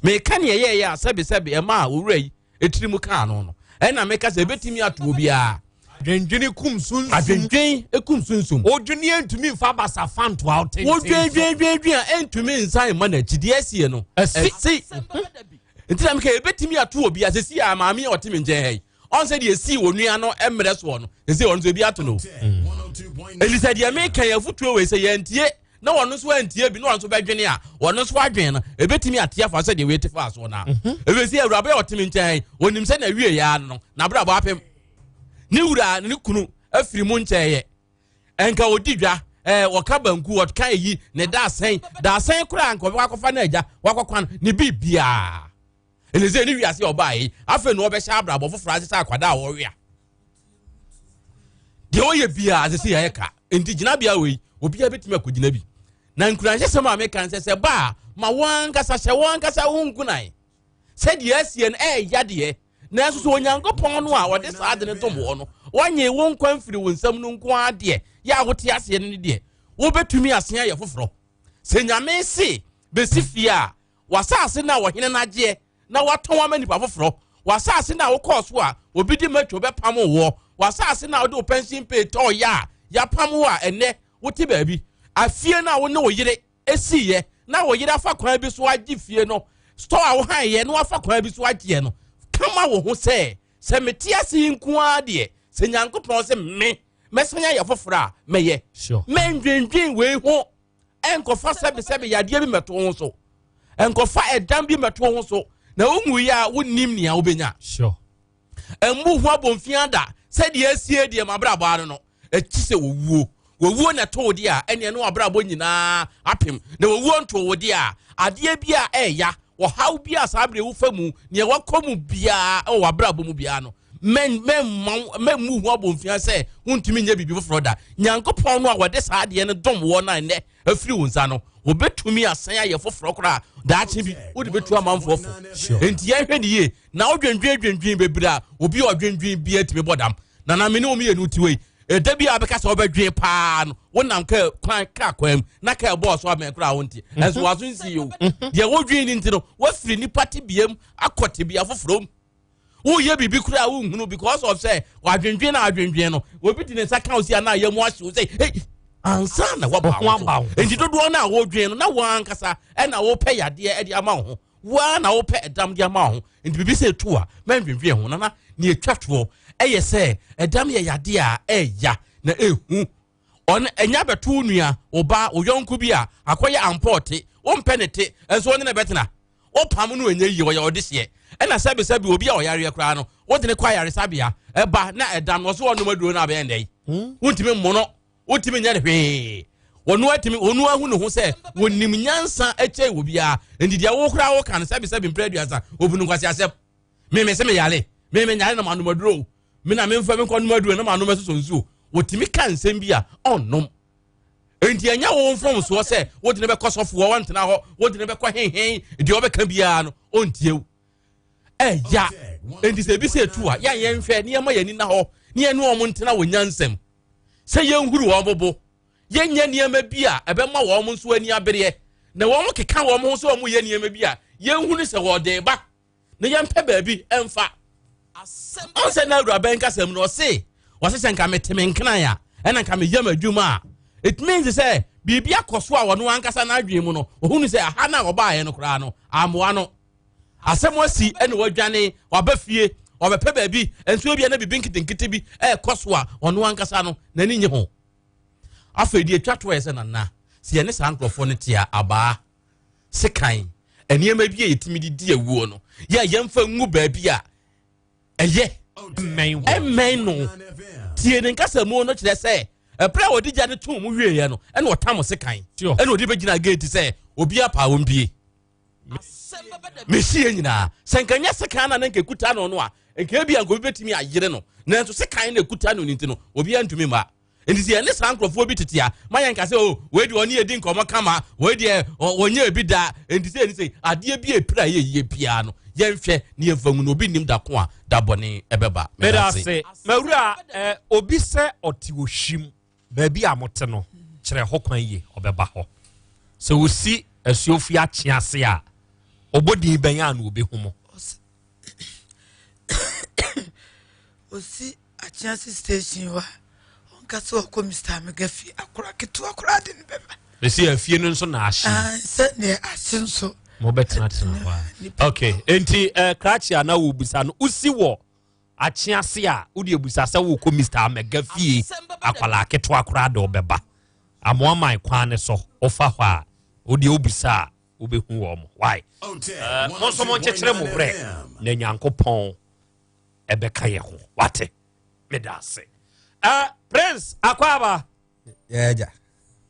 Meka nea ɛyɛeɛ a sɛbesɛbe ɛmaa owura yi etiri mu kaa no no, ɛna meka sɛ ebetumi ato obiara. Adwendwene kum sunsum. Adwendwen kum sunsum. Odwene entumi nfa basa fa ntoa wo tenten so. Wodwendwendwendwen a entumi nsan mma n'akyi deɛ ɛsie no. Ɛsi. Ɛsi. Nti na meka ebetumi ato obiara sɛ si a maame a ɔte me nkyɛn ha yi ɔn sɛ deɛ esii wɔ nua no mmerɛ soɔ no sɛ ɔno nso ebi ato no. Enti sɛ deɛ meka yɛ afutuo wei sɛ yɛntie na wɔn nso antie bi na wɔn nso bɛdwene a wɔn nso adwene no ebetumi ate afa sɛ deɛ wei te fa soɔ naa mhm. ebesi awuraba yɛ ɔte me nkyɛn onim sɛ na wie ya no n'abrabɔ apem ne wura ne kunu afiri mu nkyɛn yɛ nka odi dwa ɛɛ wɔka banku wɔka eyi ne daasɛn daasɛn koraa nka ɔbɛkɔ akɔfa n'agya wakɔkwan ne bi biara ɛne sɛ ne wiase ɔbaa yi afei na ɔbɛhyɛ abrabɔ foforɔ ase sɛ akwadaa a wɔwea deɛ ɔyɛ biara sɛ sɛ yɛyɛ ka nti gyinabea wei obiara bɛtumi akɔgyina bi na nkuranhyɛsɛm a meka sɛ sɛ ba a ma wɔn ankasa hyɛ wɔn ankasa wo nkunan sɛdeɛ asie no ɛɛya deɛ nanso sɛ onyankopɔn no a ɔde saa ade no tom wɔ no wanye wo nkwa mfiri wo nsam no nko ara deɛ yɛ a wote aseɛ no deɛ wobɛtumi asen ayɛ foforɔ sɛ nyame se bɛsi fie a W'asase no a ɔhene no agyeɛ na watɔn ama nipa foforɔ, w'asase no a wokɔɔ so a obi de matwo bɛpam woɔ, w'asase no a wode wo pension pay tɔɔeɛ a yɛapam wo a ɛnnɛ wote baabi, afie no a wo ne wo yere siiɛ na wo yere afa kwan bi so agye fie no, store a wohaeɛ na wafa kwan bi so agyeɛ no, ka ma wo ho sɛ, sɛ mete ase yi nko ara deɛ, sɛ Nyankopɔn se me mɛsan ayɛ foforɔ a, mɛyɛ. Mɛndwendwen wei ho. Ɛnkɔfa sɛbesɛbe yadeɛ bi mmɛto wo ho so. Ɛnkɔfa ɛdam bi mmɛto wo ho so. Na wonwuiɛ a wonnim nea wobɛnya. Sure. Ɛmmu ho abomfia da sɛdeɛ asie deɛ mabrabɔ ano no. Ɛkyi sɛ wɔwuo. Wɔwuo na ɛto wo deɛ a ɛneɛ ne wabrabɔ nyinaa apem. Na wɔwuo nto wo deɛ a adeɛ bi a ɛɛya ɔhaw bi a saa berɛ wofa mu nea wakɔ mu biara wɔ wabrabɔ mu biara no mɛmmu ho abomfia sɛ wontumi nyɛ biribi foforɔ da. Nyankopɔn no a wɔde saa adeɛ no dom woɔ no a nnɛ afiri wo nsa no, wɔbɛtumi asan ayɛ foforɔ koraa daakye bi wode bɛtu amanfoɔ fo. Enti yɛnhwɛ ne yie na wodwendwen dwendwen bebree a obi a ɔdwendwen biara tumi bɔ dam. Na na me ne wo mmienu te wei ɛda bi a bɛka sɛ wobɛdwen paa no wonam kaa kwan kaa kwan mu na kaa bɔɔ so abɛn koraa wonte ɛnso waso nsi yɛ o deɛ wodwen no nti no woafiri nipa tebea mu akɔ tebea foforɔ mu. Woyɛ biribi koraa a wonhunu because of sɛ wadwendwen na adwendwen no obi de ne nsa ka wo si a na ayɛ mu ahyew sɛ hey ansa na waba wo so. Nti dodoɔ no a wodwen no na wɔn ankasa ɛna wopɛ yadeɛ ɛde ama wo ho woa na wopɛ ɛdam de ama wo ho. Nti biribi sɛ etu a mɛndwendwen ho. Nana nea etwa toɔ ɛyɛ sɛ ɛdam yɛ yadeɛ a ɛya na ehu. Ɔno ɛnya bɛto wo nua, wo ba, wo yɔnko bi a akɔyɛ ampɔɔte, wompɛ ne te, nso wo ne no bɛtena. Wopam no ɛnyɛ yie, ɔyɛ ɔdehyeɛ. Ɛna sɛbesɛbe obi a ɔyareɛ koraa no, wode no kɔ ayaresabea, ɛba na ɛdam no, ɔso ɔnom aduro no abɛyɛ ndɛn? Wontumi mmono, wontumi nyɛ no hwee. Wɔno atumi, wɔno ahu ne ho sɛ wɔnim nyansa kyɛn obiara. Nti deɛ wo koraa woka no sɛbesɛbe mprɛ aduasa, obu no nkwaseasɛm. Me me se meyare, me menyare na manom aduro o. Me na memfa menkɔ nom aduro na manom asosɔ nsuo. Wɔtumi ka nsɛm bi a ɔnnom. Enti ɛnyɛ wo mfomsoɔ sɛ wode no bɛkɔ sɔfoɔ, ɔntena hɔ, wode no bɛkɔ henhen, deɛ ɔbɛka biara no, ɔntie wo. Ɛya. Enti sɛ ebi sɛ etu a, yɛn yɛnhwɛ ne yɛma yɛn ani na hɔ, ne yɛne wɔn ntena wɔ nyansam, sɛ yɛnhuru wɔn bobo, yɛnyɛ nneɛma bi a ɛbɛma wɔn nso ani abereɛ, na wɔn keka wɔn ho sɛ wɔn yɛ nneɛma bi a yɛnhunu sɛ wɔde ba. na yɛmpɛ baabi ɛmfa. Ɔn sɛ na awuraba nkasa mu no ɔse ɔse sɛ nka mete me nkran a ɛna nka meyɛ m'adwuma a, it means sɛ biribi akɔ so a ɔno ankasa n'adwene mu no, ɔhunu sɛ aha no a ɔbaeɛ no koraa no, ammoa no. Asɛm asi ɛna wadwane, waba fie, ɔbɛpɛ baabi, nso ebia na biribi nketenkete bi ɛrekɔ so a ɔno ankasa no, n'ani nye ho. Afei deɛ atwa toɔ yɛ sɛ nana, sɛ yɛne saa nkurɔfoɔ no te a, abaa, sekan, nneɛma bi a yɛtumi de di awuo no, yɛ a yɛmfa ngu baabi a ɛyɛ ɛmmɛn no. Tie ne nkasamu no kyerɛ sɛ ɛberɛ a wɔde gya no too mu wieeɛ no, ɛna ɔtam sekan, ɛna ɔde bɛgyina gate sɛ obi apaa wɔn bie. Mehyia nyinaa sɛ nka nyɛ sekan na na nka ekuta no no a, nka ebi a nka obi bɛtumi ayere no, nanso sekan na ekuta no nti no, obiara ntumi mma. Nti sɛ yɛne saa nkurɔfoɔ bi tete a, ma yɛnka sɛ, o, wei deɛ ɔne yɛdi nkɔmmɔ kama, wei deɛ ɔnyɛ ebi da. Nti sɛ yɛne sɛ adeɛ bi a ɛpira yɛ yie biara no, yɛnhwɛ ne yɛmfa ngu no, obi nnim da ko a da bɔne ɛbɛba. Meda ase. Mawura, eh, obi sɛ ɔte ohwim baabi a mote no, kyerɛ hɔ kwan yie, ɔbɛba hɔ. Sɛ osi asuofi akye ase a, ɔbɔ din bɛn a na obehu mo? Osi Akyease station hɔ a, ɔnka sɛ ɔkɔ Mr. Amega fie, akora ketewa koraa de ne bɛba. Mesi afie no nso na ahye. Sɛ deɛ ahye nso. Mobɛtenatena hɔ a. Okay, enti krakye a na wobisa no, wosi wɔ Akyease a, wode abusa sɛ wokɔ Mr. Amega fie, akwadaa ketewa koraa de ɔbɛba. Amoaman kwan ne so, wofa hɔ a, wode wobisa a, wobɛhu wɔn. Why? Mo nso monkyekyere mo werɛ na Nyankopɔn ɛbɛka yɛ ho. Wate? Meda ase. Prince Akwaaba. Yɛagya.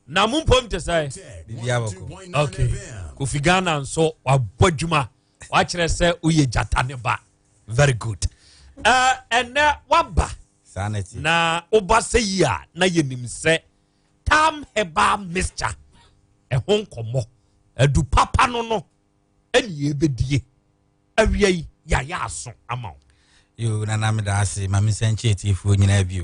Na mo mpom te sɛ? Biribiara bɔkɔ. Okay. Kofi Ghana nso wabɔ adwuma. Wakyerɛ sɛ woyɛ gyata ne ba. Very good. Ɛnɛ waba. Saa na ɛte. Na woba sɛ yi a na yɛnim sɛ Tam herbal mixture ɛho nkɔmmɔ adu papa no no ɛne yɛbɛdie awia yi yɛayɛ aso ama wo. Yo, nana meda ase ma mensa nkyɛ atiefoɔ nyinaa bio.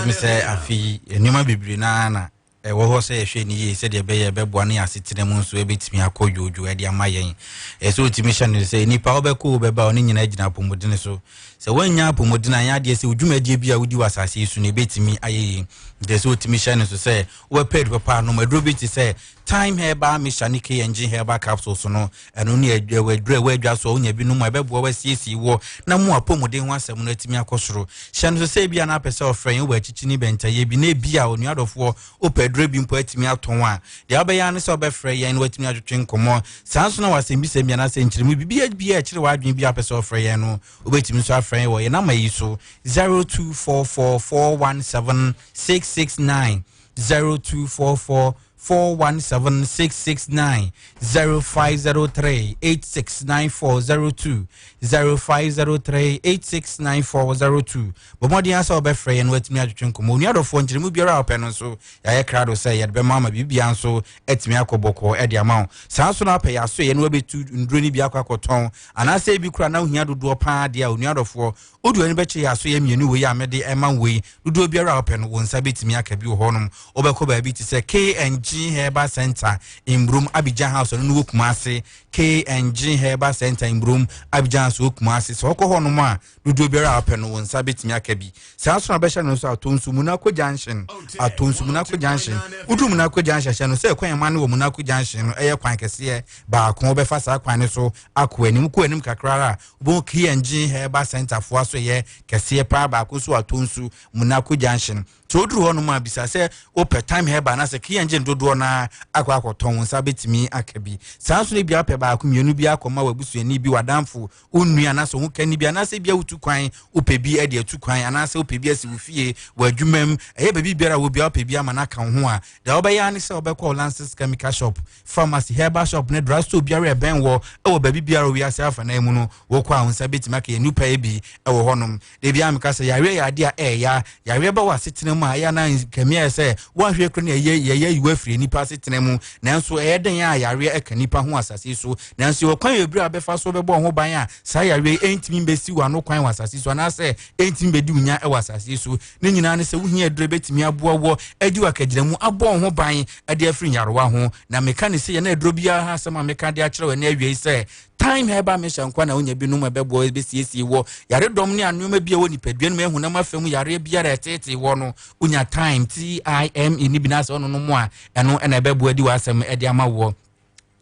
Me sɛ afe yi nneɛma bebree naa na ɛwɔ hɔ sɛ yɛhwɛ ne yie sɛdeɛ ɛbɛyɛ ɛbɛboa ne asetena mu nso ɛbɛtumi akɔ dwoodwoo ɛde ama yɛn. Ɛsɛ ɔtumi hyɛ no sɛ nnipa wobɛkɔ wobɛba ɔne nyinaa gyina apɔmuden so. Sɛ woannya apɔmuden a, ɛnyɛ adeɛ sɛ wo dwumadie bi a wodi wɔ asase yi so no ɛbɛtumi ayɛ yie. Nti ɛsɛ sɛ wotumi hyɛ no so sɛ wobɛpɛ aduro papa anom. Aduro bi te sɛ Thyme Herbal Mixture ne KNG Herbal Capsules no, ɛno ne aduro a ɛwɔ adwa so a wonya bi nom a ɛbɛboa wo asiesie woɔ na mo apɔmuden ho asɛm no atumi akɔ soro. Hyɛ no so sɛ ebia na apɛ sɛ ɔfrɛ yɛn wɔ akyikyi ne bɛntayɛ bi na ebia onua dɔfoɔ wopɛ aduro bi mpo atumi atɔn a, deɛ wobɛyɛ ara ne sɛ wobɛfrɛ yɛn na watumi atwetwe nkɔmmɔ. Saa nso na wɔ asɛmmisa bi anaasɛ nkyerɛmu biribi biara a ɛkyere w'adwene bi a wopɛ sɛ wofrɛ yɛn no, wobɛtumi nso afrɛ yɛn wɔ yɛn namba yi so, 0244 417 669, 0244 417 669, 0503 869402, 0503 869402. Bɔ mmɔden ara sɛ wobɛfrɛ yɛn na woatumi atwetwe nkɔmmɔ. Onua dɔfoɔ, nkyerɛmu biara a wopɛ no nso, yɛayɛ krado sɛ yɛde bɛma ama biribiara nso atumi akɔ bɔkɔɔ de ama wo. Saa nso na wopɛ yɛn asoɛeɛ na woabɛtu nnuro no bi akɔ akɔtɔn, anaasɛ ebi koraa na wohia dodoɔ pa ara deɛ a, onua dɔfoɔ, wode w'ani bɛkyerɛ yɛn asoɛeɛ mmienu wei a mede rema wo yi, dodoɔ biara a wopɛ no, wo nsa bɛtumi aka bi wɔ hɔnom. Wobɛkɔ baabi te sɛ KNG Herbal Centre, Mbrom, Abidjan House, ɛno no wɔ Kumasi. KNG Herbal Centre, Mbrom, Abidjan House wɔ Kumasi. Sɛ wokɔ hɔnom a, Dodoɔ biara a wopɛ no, wo nsa bɛtumi aka bi. Saa nso na bɛhyɛ no nso Atonsu Munako Junction. Atonsu Munako Junction. Woduru Munako Junction hyɛ no sɛ kwan ma no wɔ Munako Junction no ɛyɛ kwan kɛseɛ baako. Wobɛfa saa kwan no so akɔ anim. Wokɔ anim kakra ara a, wobɛhu KNG Herbal Center foɔ aso ɛyɛ kɛseɛ paa baako nso wɔ Atonsu Munako Junction. Sɛ woduru hɔnom a, bisa sɛ wopɛ Thyme Herbal anaasɛ KNG no dodoɔ no ara akɔ akɔtɔn, wo nsa bɛtumi aka bi. Saa nso na ebia wopɛ baako mmienu bi akɔma w'abusuani bi, w'adamfo, wo nua anaasɛ wo hokani bi, anaasɛ ebia wotu kwan, wopɛ bi de atu kwan, anaasɛ wopɛ bi asi wo fie, w'adwuma mu, ɛyɛ baabi biara a wɔ biara wopɛ bi ama no aka wo ho a, deɛ wobɛyɛ ara ne sɛ wobɛkɔ Lances Chemical Shop, Pharmacy, Herbal Shop ne drug store biara a ɛbɛn wɔ wɔ baabi biara wɔ wiase afanan mu no, wokɔ a wo nsa bɛtumi aka yɛn nnupa yi bi wɔ hɔnom. Da biara meka sɛ yareɛ yɛ adeɛ a ɛɛya. Yareɛ ba wɔ asetena mu a, ɛyɛ na nkami ayɛ sɛ woanhwɛ kura ne ɛyɛ yɛyɛ ayi wo afiri nnipa asetena mu. Nanso ɛyɛ dɛn a yareɛ ɛka nnipa ho wɔ asase yi so. Nanso yɛwɔ kwan bebree a wobɛfa so bɛbɔ wo ho ban a saa yareɛ yi ɛntumi mbɛsi wo ano kwan wɔ asase yi so anaasɛ ɛntumi mbɛdi wo nya wɔ asase yi so. Ne nyinaa ne sɛ wohia aduro ɛbɛtumi aboa woɔ adi wo akagyinamu abɔ wo ho ban de afiri nyarewa ho. Na meka ne sei, ɛna aduro biara ha asɛm a meka de akyerɛ wo ɛnɛ awia yi sɛ Thyme herbal mixture nkoa na wonya binom a ɛbɛboa bɛsiesie wɔ yaredɔm ne anneɛma bi a ɛwɔ nipadua no mu ɛhonam afa mu yareɛ biara a ɛteetee wɔ no. Wonya time, T-I-M-E, ne bi na asɛ ɔnonom a, ɛno ɛna ɛbɛboa di w'asɛm ɛde ama woɔ.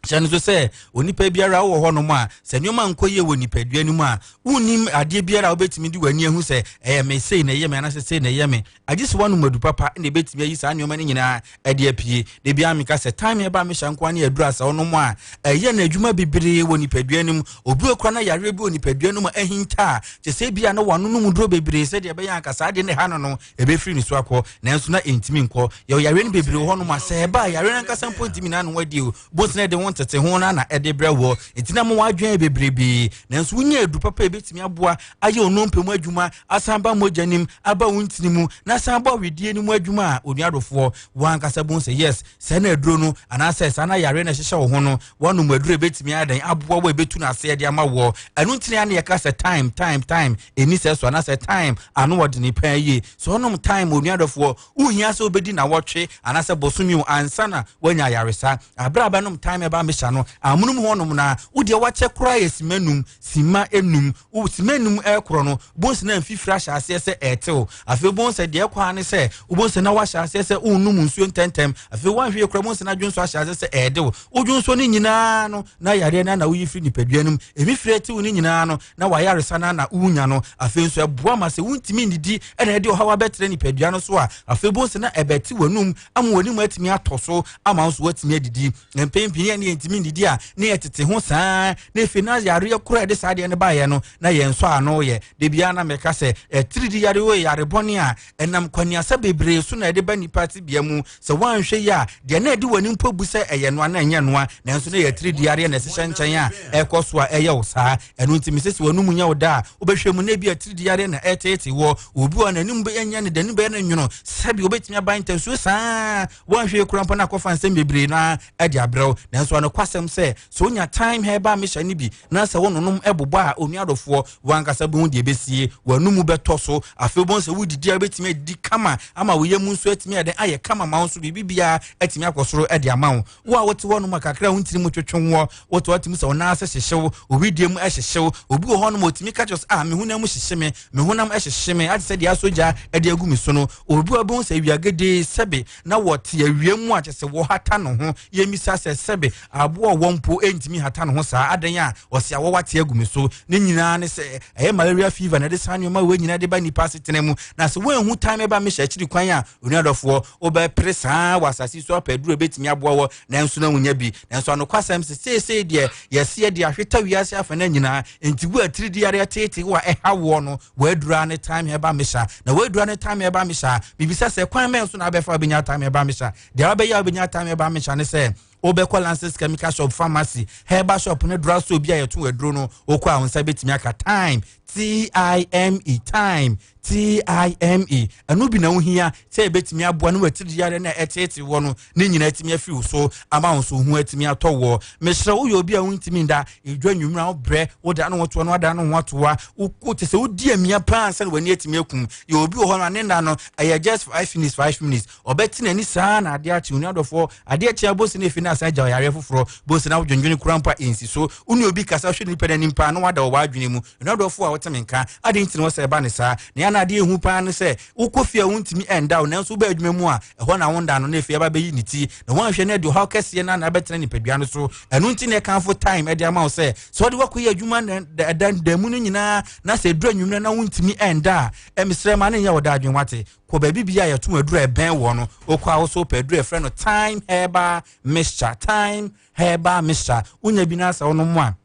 Hyɛ no so sɛ onipa biara wowɔ hɔnom a, sɛ nneɛma nkɔ yie wɔ nipadua no mu a, wonnim adeɛ biara a wobɛtumi de w'ani ahu sɛ ɛyɛ me sei na ɛyɛ me anaasɛ sei na ɛyɛ me, agye sɛ woanom adu papa na ɛbɛtumi ayi saa nneɛma no nyinaa ɛde apue. Da biara meka sɛ time ɛba mehyɛ nkoa ne aduru a sɛ wonom a, ɛyɛ no adwuma bebree wɔ nipadua no mu. Obi wɔ kora na yareɛ bi wɔ nipadua no mu ahinta a, kyɛ sɛ ebia na wanonom duro bebree sɛdeɛ ɛbɛyɛ anka saa adeɛ no ɛha no no ɛbɛfiri ne so akɔ, nanso na ɛntumi nkɔ. Yɛwɔ yareɛ no bebree wɔ hɔnom a sɛ ɛba a, yareɛ no ankasa mpo ntumi n'ano adi o, bonsene de wo ntete ho no na ɛde brɛ wɔ, nti na ma w'adwene yɛ bebrebee. Nanso wonya aduru papa a ɛbɛtumi aboa ayɛ onompe mu adwuma, asan ba mogya nim, aba wo ntini mu, na asan bɔ awedie no mu adwuma a, onua dɔfoɔ, w'ankasa bohu sɛ yes, saa na aduro no anaasɛ saa na yareɛ no ɛhyehyɛ wo ho no, woanom aduro a ɛbɛtumi ayɛ dɛn aboa wo a ɛbɛtu no aseɛ de ama woɔ. Ɛno nti na yɛka sɛ time, time, time ɛni sɛ so, anaasɛ time ano ɔdene paa yie. Sɛ wonom time, onua dɔfoɔ, wohia sɛ wobɛdi nawɔtwe anaasɛ bosome o ansa na woanya ayaresa. Aberɛ a bɛnom time ɛba mehyɛ no amonom hɔnom na wodeɛ wakyɛ koraa yɛ sima num, sima enum, wo sima enum ɛkorɔ no, wobɛhu sɛ na mfifiri ahyɛ aseɛ sɛ ɛtew. Afei wobɛhu sɛ deɛ ɛkɔ ara ne sɛ wobɛhu sɛ na wahyɛ aseɛ sɛ wonnom nsuo ntɛntɛm. Afei woanhwɛ yie koraa wobɛhu sɛ na dwonso ahyɛ aseɛ sɛ ɛɛdew. Wodwonso no nyinaa no na yareɛ no na woyi firi nipadua no mu. Mfifiri ɛtew no nyinaa no na wayaresa no na wonya no. Afei nso ɛboa ma sɛ wontumi nnidi ɛna ɛde ɔhaw abɛtrɛ nipadua no so a, afei bohu sɛ na ɛbɛte w'anum ama w'anim atumi atɔ so ama nso woatumi adidi. Mpɛn pii ne yɛntumi nnidi a, ne yɛtete ho saa, na afei na yareɛ korɔ a ɛde saa adeɛ no baeɛ no na yɛn nso ano yɛ. Da biara na mɛka sɛ atiridi yare wɔ yare bɔne a ɛnam kwaniasa bebree so na ɛde ba nipa tebea mu. Sɛ woanhwɛ yi a, deɛ na ɛde w'ani mpo bu sɛ ɛyɛ noa na ɛnyɛ noa, nanso na ɛyɛ atiridi yareɛ na ɛhyehyɛ nkyɛn a ɛkɔ so a ɛyɛ wo saa. Ɛno nti mesɛ sɛ w'anum nyɛ wo da a, wobɛhwɛ mu na ebi atiridi yareɛ na ɛreteetee wɔ. Obi wɔ n'anim bɛyɛ ne dani bɛyɛ no nwono, sɛbi obɛtumi aban ntasuo saa, woanhwɛ yi koraa mpo na akɔfa nsɛm bebree no ara de abrɛ wo. Nanso anokwasɛm sɛ, sɛ wonya Thyme Herbal Mixture no bi na sɛ wononom bobɔ a, onua dɔfoɔ, w'ankasa bɛhu deɛ ɛbɛsie, w'anomu bɛtɔ so. Afei wobɛhu sɛ wodidi a, wobɛtumi adidi kama ama wo yam nso atumi ayɛ dɛn ayɛ kama ma wo nso biribi biara atumi akɔ soro de ama wo. Wo a wote hɔnom a kakra a wo ntini mu twetwe woɔ, wote hɔ atumi sɛ wo nan ase hyehye wo, wo wedeɛ mu hyehye wo. Obi wɔ hɔnom a ɔtumi ka kyerɛ wo sɛ, ah, me honam mu hyehye me, me honam hyehye me, ate sɛ deɛ asɔ gya de agu me so no. Obi wɔ hɔ a wobɛhu sɛ awia gedee sɛbe na wɔte awia mu a kyerɛ sɛ wɔhata ne ho. Yɛmmisa sɛ, sɛbe aboa ɔwɔ mpo ntumi hata ne ho saa, adɛn a ɔse awɔw ate agu me so? Ne nyinaa ne sɛ ɛyɛ malaria fever na ɛde saa nneɛma wei nyinaa de ba nnipa asetena mu. Na sɛ woanhu time ɛba mehyɛ akyiri kwan a, onua dɔfoɔ, wobɛpere saa wɔ asase so apɛ aduru a ɛbɛtumi aboa wɔ, nanso na wonya bi. Nanso anokwasɛm sɛ seesei deɛ yɛse yɛde ahweta wiase afa no nyinaa, enti wo atiridi yareɛ teetee wo a ɛha woɔ no, w'adura ne time herbal mixture. Na w'adura ne time herbal mixture, bibisa sɛ kwan bɛn so na abɛfa wobɛnya time herbal mixture? Deɛ wabɛyɛ a wobɛnya time herbal mixture ne sɛ wobɛkɔ Lances Chemical Shop, pharmacy, herbal shop ne drugstore bi a yɛto aduro no, wokɔ a wo nsa bɛtumi aka time, T-I-M-E, time, T-I-M-E. Ɛno bi na wohia sɛ ɛbɛtumi aboa ne watiri yareɛ no a ɛteete wɔ no ne nyinaa atumi afiri wo so ama wo nso ho atumi atɔ woɔ. Mesrɛ woyɛ obi a wontumi nda ɛdwa nnwummerɛ a, wobrɛ woda no wotoa no ada no ho atoa wote sɛ wodi amia paa ansa na w'ani atumi akum. Yɛ obi wɔ hɔ no a ne nna no ɛyɛ just 5 minutes, 5 minutes, ɔbɛte n'ani saa na adeɛ akye. Onua dɔfoɔ, adeɛ kye abɔsi no efi no asan agya ɔyareɛ foforɔ bɔsi na wodwendwene kora mpo a ɛnsi so. Wo ne obi kasa, hwɛ nipa no anim paa na wada wɔ w'adwene mu. Onua dɔfoɔ a wote me nka, ade nti na wɔ sɛ ɛba ne saa? Na yɛn adeɛ ehu paa ne sɛ wokɔ fie a wontumi ɛnda wo, nanso wobɛ adwuma mu a ɛhɔ na wonda no na efi aba bɛyi ne ti na wɔanhwɛ no adi ɔhaw kɛseɛ no na abɛtena nipadua no so. Ɛno nti na ɛkamfo time ɛde ama wo sɛ sɛ wɔde wakɔyɛ adwuma na ɛda da mu no nyinaa na sɛ ɛduru anwummerɛ na wontumi ɛnda a, ɛmesrɛ ma ne nyɛ wɔda adwene wate. Kɔ baabi bi a yɛto aduru a ɛbɛn wɔ no, wokɔ a wosɛ wopɛ aduru a ɛfrɛ no Time Herbal Mixture, Time Herbal Mixture. Wonya bi no asɛ wonom a,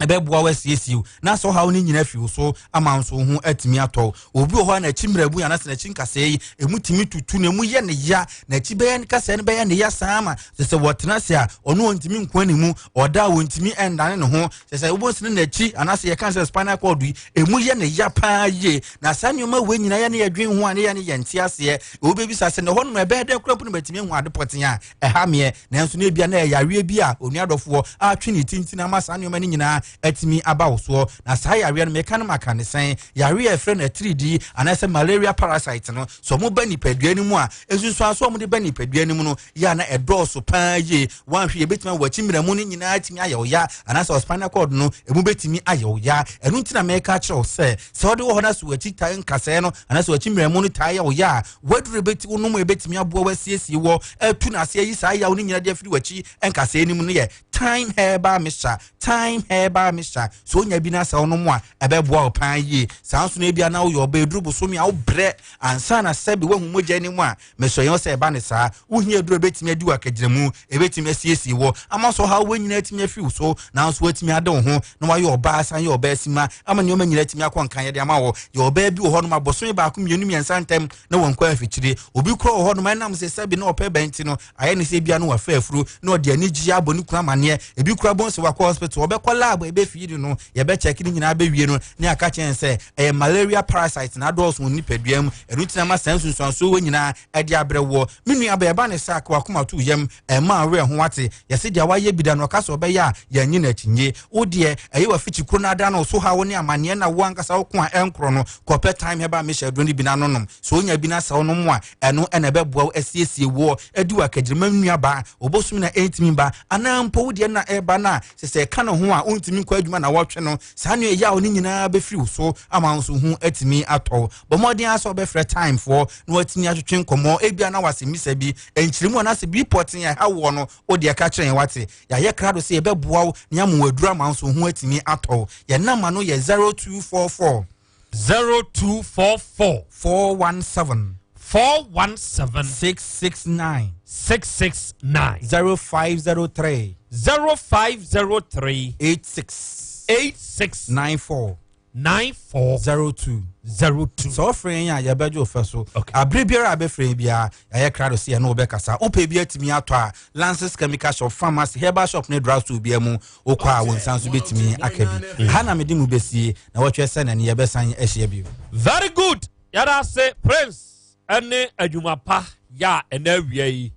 ɛbɛboa wo asiesie wo na sɛ ɔhaw no nyina fi wo so ama nso wo ho atumi atɔ. Obi wɔ hɔ a n'akyi mmerɛbu anaasɛ n'akyi nkasɛɛ yi ɛmu tumi tutu na ɛmu yɛ ne ya, n'akyi bɛyɛ nkasɛɛ no bɛyɛ ne ya saa ma sɛ sɛ wɔtena ase a ɔno ɔntumi nko ne mu, ɔda a wɔntumi ɛndane ne ho, sɛ sɛ wobɛhu sɛ n'akyi anaasɛ yɛka sɛ spinal cord yi ɛmu yɛ ne ya paa yie. Na saa nneɛma wei nyinaa yɛ ne yɛdwen ho a ne yɛ ne yɛnte aseɛ. Wobɛbisa sɛ na ɛhɔ nom ɛbɛyɛ dɛn kora mpo no matumi ahu ade pɔten a ɛha meɛ? Nanso no ebia na ɛyɛ yareɛ bi a onua dɔfoɔ atwe ne tintin ama saa nneɛma no nyinaa. atumi aba wo soɔ. Na saa yareɛ no, meka no maka ne sɛn? Yareɛ a yɛfrɛ no atiridii anaasɛ malaria parasite no, sɛ ɔmo ba nipadua no mu a, nsunsuansoɔ a wɔde ba nipadua no mu no yɛ a na ɛdɔɔso paa yie. Woanhwɛ yɛbɛtumi awɔ akyi mmerɛmu no nyinaa atumi ayɛ wo ya, anaasɛ wo spinal cord no ɛmu bɛtumi ayɛ wo ya. Ɛno nti na meka kyerɛ wo sɛ, sɛ wode wɔ hɔ na sɛ w'akyi taa nkasɛɛ no anaasɛ w'akyi mmerɛmu no taa yɛ wo ya a, w'aduro bɛti wonom ɛbɛtumi aboa w'asiesie wɔ atu no ase ayi saa yaw no nyinaa de afiri w'akyi nkasɛɛ no mu no yɛ Thyme Herbal Mixture. Thyme Herbal Mixture, sɛ wonya bi na sɛ wonom a, ɛbɛboa wo paa yie. Saa nso na ebia na woyɛ ɔbaa, eduru bosome a wobrɛ ansa na sɛbe woahu mogya anim a, mesɔ yɛn sɛ ɛba ne saa. Wohia aduru a ebetumi adi wo akagyinamu, ebetumi asiesie wo ama so ɔhaw wei nyinaa atumi afi wo so, nanso woatumi ade wo ho na woayɛ ɔbaa asan yɛ ɔbaa sima ama nneɛma nyinaa atumi akɔ nkan yɛde ama wo. Yɛ ɔbaa bi wɔ hɔnom a bosome baako, mmienu, mmiɛnsa ntam na wankɔ afikyire. Obi koraa wɔ hɔnom a ɛnam sɛ sɛbe na ɔpɛ bɛn nti no, Ayɛ ne sɛ ebia na wafa afuro na ɔde anigyeɛ abɔ ne kunu amaneɛ. Ebi koraa bohu sɛ wakɔ hospital, ɔbɛkɔ lab a ɛbɛfii no, yɛbɛkyɛke ne nyinaa bɛwie no na yɛaka kyerɛ no sɛ ɛyɛ malaria parasite na adɔɔso wɔ ne nipadua mu. Ɛno nti na ama saa nsunsuansoɔ wei nyinaa ɛde abrɛ woɔ. Me nua baa, ɛba ne saa ka w'akoma to wo yam, ɛmma wo werɛ ho wate. Yɛse deɛ wayɛ bi da no ɔka sɛ ɔbɛyɛ a, yɛnnye no akyinnye. Wo deɛ, ɛyɛ w'afikyi kuro no ada no wo so haw ne amaneɛ na wo ankasa wo ko a ɛnkorɔ no, kɔpɛ Thyme Herbal Mixture aduro no bi na nonom. Sɛ wonya bi na sɛ wonom a, Ɛno na ɛbɛboa wo asiesie woɔ adi w'akagyirima nnuaba, obosom na ɛntumi mba, anaa mpo wo deɛ na ɛreba no a, sɛ sɛ ɛka ne ho a wontumi nkɔ adwuma na wɔtwe no, saa nea ɛyaw no nyinaa bɛfiri wo so ama wo nso ho atumi atɔ wo. Bɔ mmɔden ara sɛ wobɛfrɛ Time foɔ na watumi atwetwe nkɔmmɔ, ebia na wasɛmmisa bi, nkyerɛmu anaasɛ biribi pɔtee a ɛha woɔ no, wo deɛ ka kyerɛ yɛn wate. Yɛayɛ krado sɛ yɛbɛboa wo na yɛama wo aduru ama wo nso ho atumi atɔ wo. Yɛn namba no yɛ 0244. 0244. 417. 417. 669. 669. 0503. 0503. 86. 86. 94. 94. 02. 02. Sɛ ɔfrɛ yɛn a yɛbɛgye wo fɛ so. Abere biara a bɛfrɛ yɛn biara yɛayɛ krado sɛ yɛne wo bɛkasa. Wopɛ bi atumi atɔ a, Lances Chemical Shop, Pharmacy, Herbal Shop ne Drugstore biara mu Wokɔ a, wo nsa nso bɛtumi aka bi. Ha na mede mo bɛsie, na wɔtwerɛ sɛ na ne yɛbɛsan ahyia bio. Very good yɛda ase Prince ɛne adwuma pa yɛ a ɛnɛ awia yi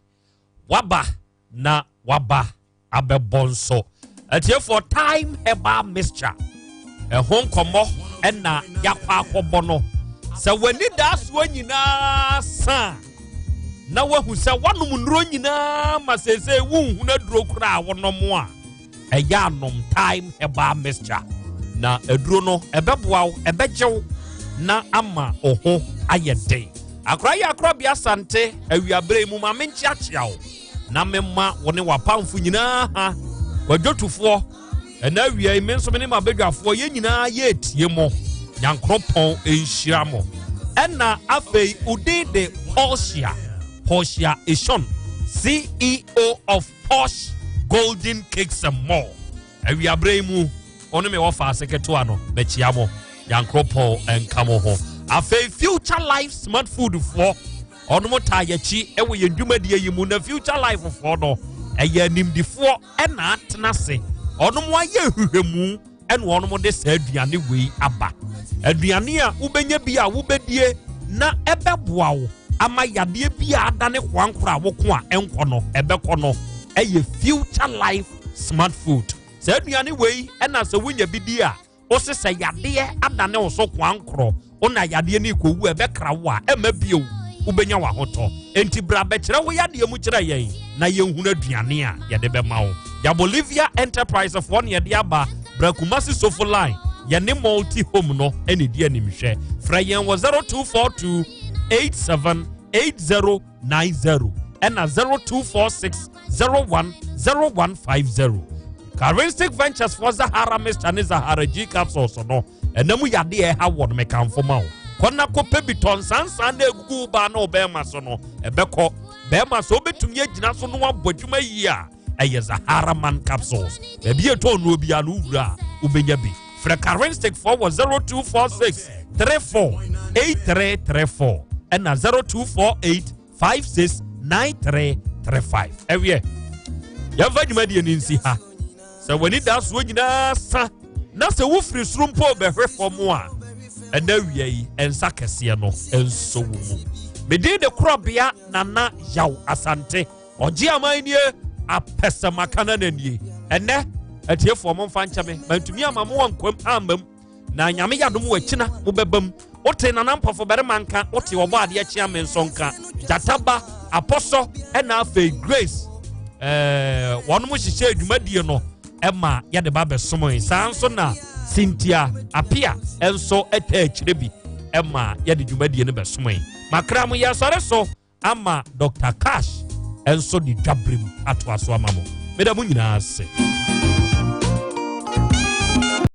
waba na waba abɛbɔ nso atiefoɔ time herbal mixture ɛho nkɔmmɔ ɛna yɛakɔ akɔbɔ no sɛ w'ani daa soɔ nyinaa sa na wahu sɛ woanom nnuro nyinaa ma seesei wonhunu aduro koraa a wonom a, ɛyɛ anom Thyme Herbal Mixture. Na aduro no, ɛbɛboa wo, ɛbɛgye wo na ama wo ho ayɛ den. Akora yi akorabea Asante awiaberɛ yi mu ma menkyeakyea wo na mema wo ne w'apamfo nyinaa ha kwadwotufoɔ Ɛna awia yi, me nso me ne m'abadwafoɔ yɛn nyinaa yɛretie mo. Nyankoropɔn nhyira mo. Ɛna afei odin de Portia, Portia Eshon, CEO of Posh Golden Cakes and More. Awiaberɛ yi mu, ɔne me wɔfa ase ketewa no, mɛkyia mo. Nyankoropɔn nka mo ho. Afei Future Life Smart Food foɔ, ɔnom taa yɛkyi wɔ yɛn dwumadie yi mu na Future Life foɔ no, ɛyɛ animdifoɔ ɛna atena ase ɔnom ayɛ nhwehwɛmu ɛna ɔnom de saa aduane wei aba aduane a wobɛnya bi a wobɛdie na ɛbɛboa wo ama yadeɛ bi a adane koankora a woko a ɛnkɔ no ɛbɛkɔ no ɛyɛ future life smart food saa aduane wei ɛna sɛ wonya bi di a Wose sɛ yadeɛ adane wo so koankorɔ, wo na yadeɛ no rekɔwu a ɛbɛkra wo a, ɛmma bio, wobɛnya w'ahotɔ. Enti bra bɛkyerɛ wo yadeɛ mu kyerɛ yɛn na yɛnhunu aduane a yɛde bɛma wo. Yabolivia Enterprise foɔ na yɛde aba, bra Kumasi Sofo Line, yɛne Multi Home no na ɛdi animhwɛ. Frɛ yɛn wɔ 0242 87 80 90 ɛna 0246 01 0150. Charistic Ventures for Zahara Mixture ne Zahara G capsules no ɛna mu yadeɛ ɛha wɔ no mekamfo ma wo kɔ na kɔpɛ bi tɔ nsansan na egugu wo baa na ɔbɛrima so no ɛbɛkɔ bɛrima so wobɛtumi agyina so no abɔ adwuma yie a ɛyɛ Zahara Man capsules baabi ɛtɔn no obiara no wowura a wobɛnya bi frɛ Charistic foɔ wɔ 0246 34 8334 ɛna 0248 569335 ɛwiɛ yɛmfa dwumadie no nsi ha sɛ w'ani da soɔ nyinaa sa na sɛ wofiri soro mpo bɛhwe fam a ɛnɛ awia yi nsa kɛseɛ no nso wo mu medin de korɔbea nana yaw asante ɔgye aman nie apɛsɛmaka na nanie ɛnɛ Atiefoɔ momfa nkyɛ me, mantumi ama mo ankwam amma mu. Na Nyame yɛ adom wɔ akyina mobɛba mu. Wote Nana Mpɔfo barima nka, wote ɔbɔ adeɛ kyea me nso nka. Gyata ba, Apɔsɔ, ɛna afei Grace. Ɛɛ, wɔnom hyehyɛ dwumadie no ɛma yɛde ba bɛsom. Saa nso na Cynthia Apia nso ɛta akyire bi ɛma yɛde dwumadie no bɛsom. Makra mo yɛsɔre so ama Dr. Cash nso de dwaberem atoa so ama mo. Meda mo nyinaa ase.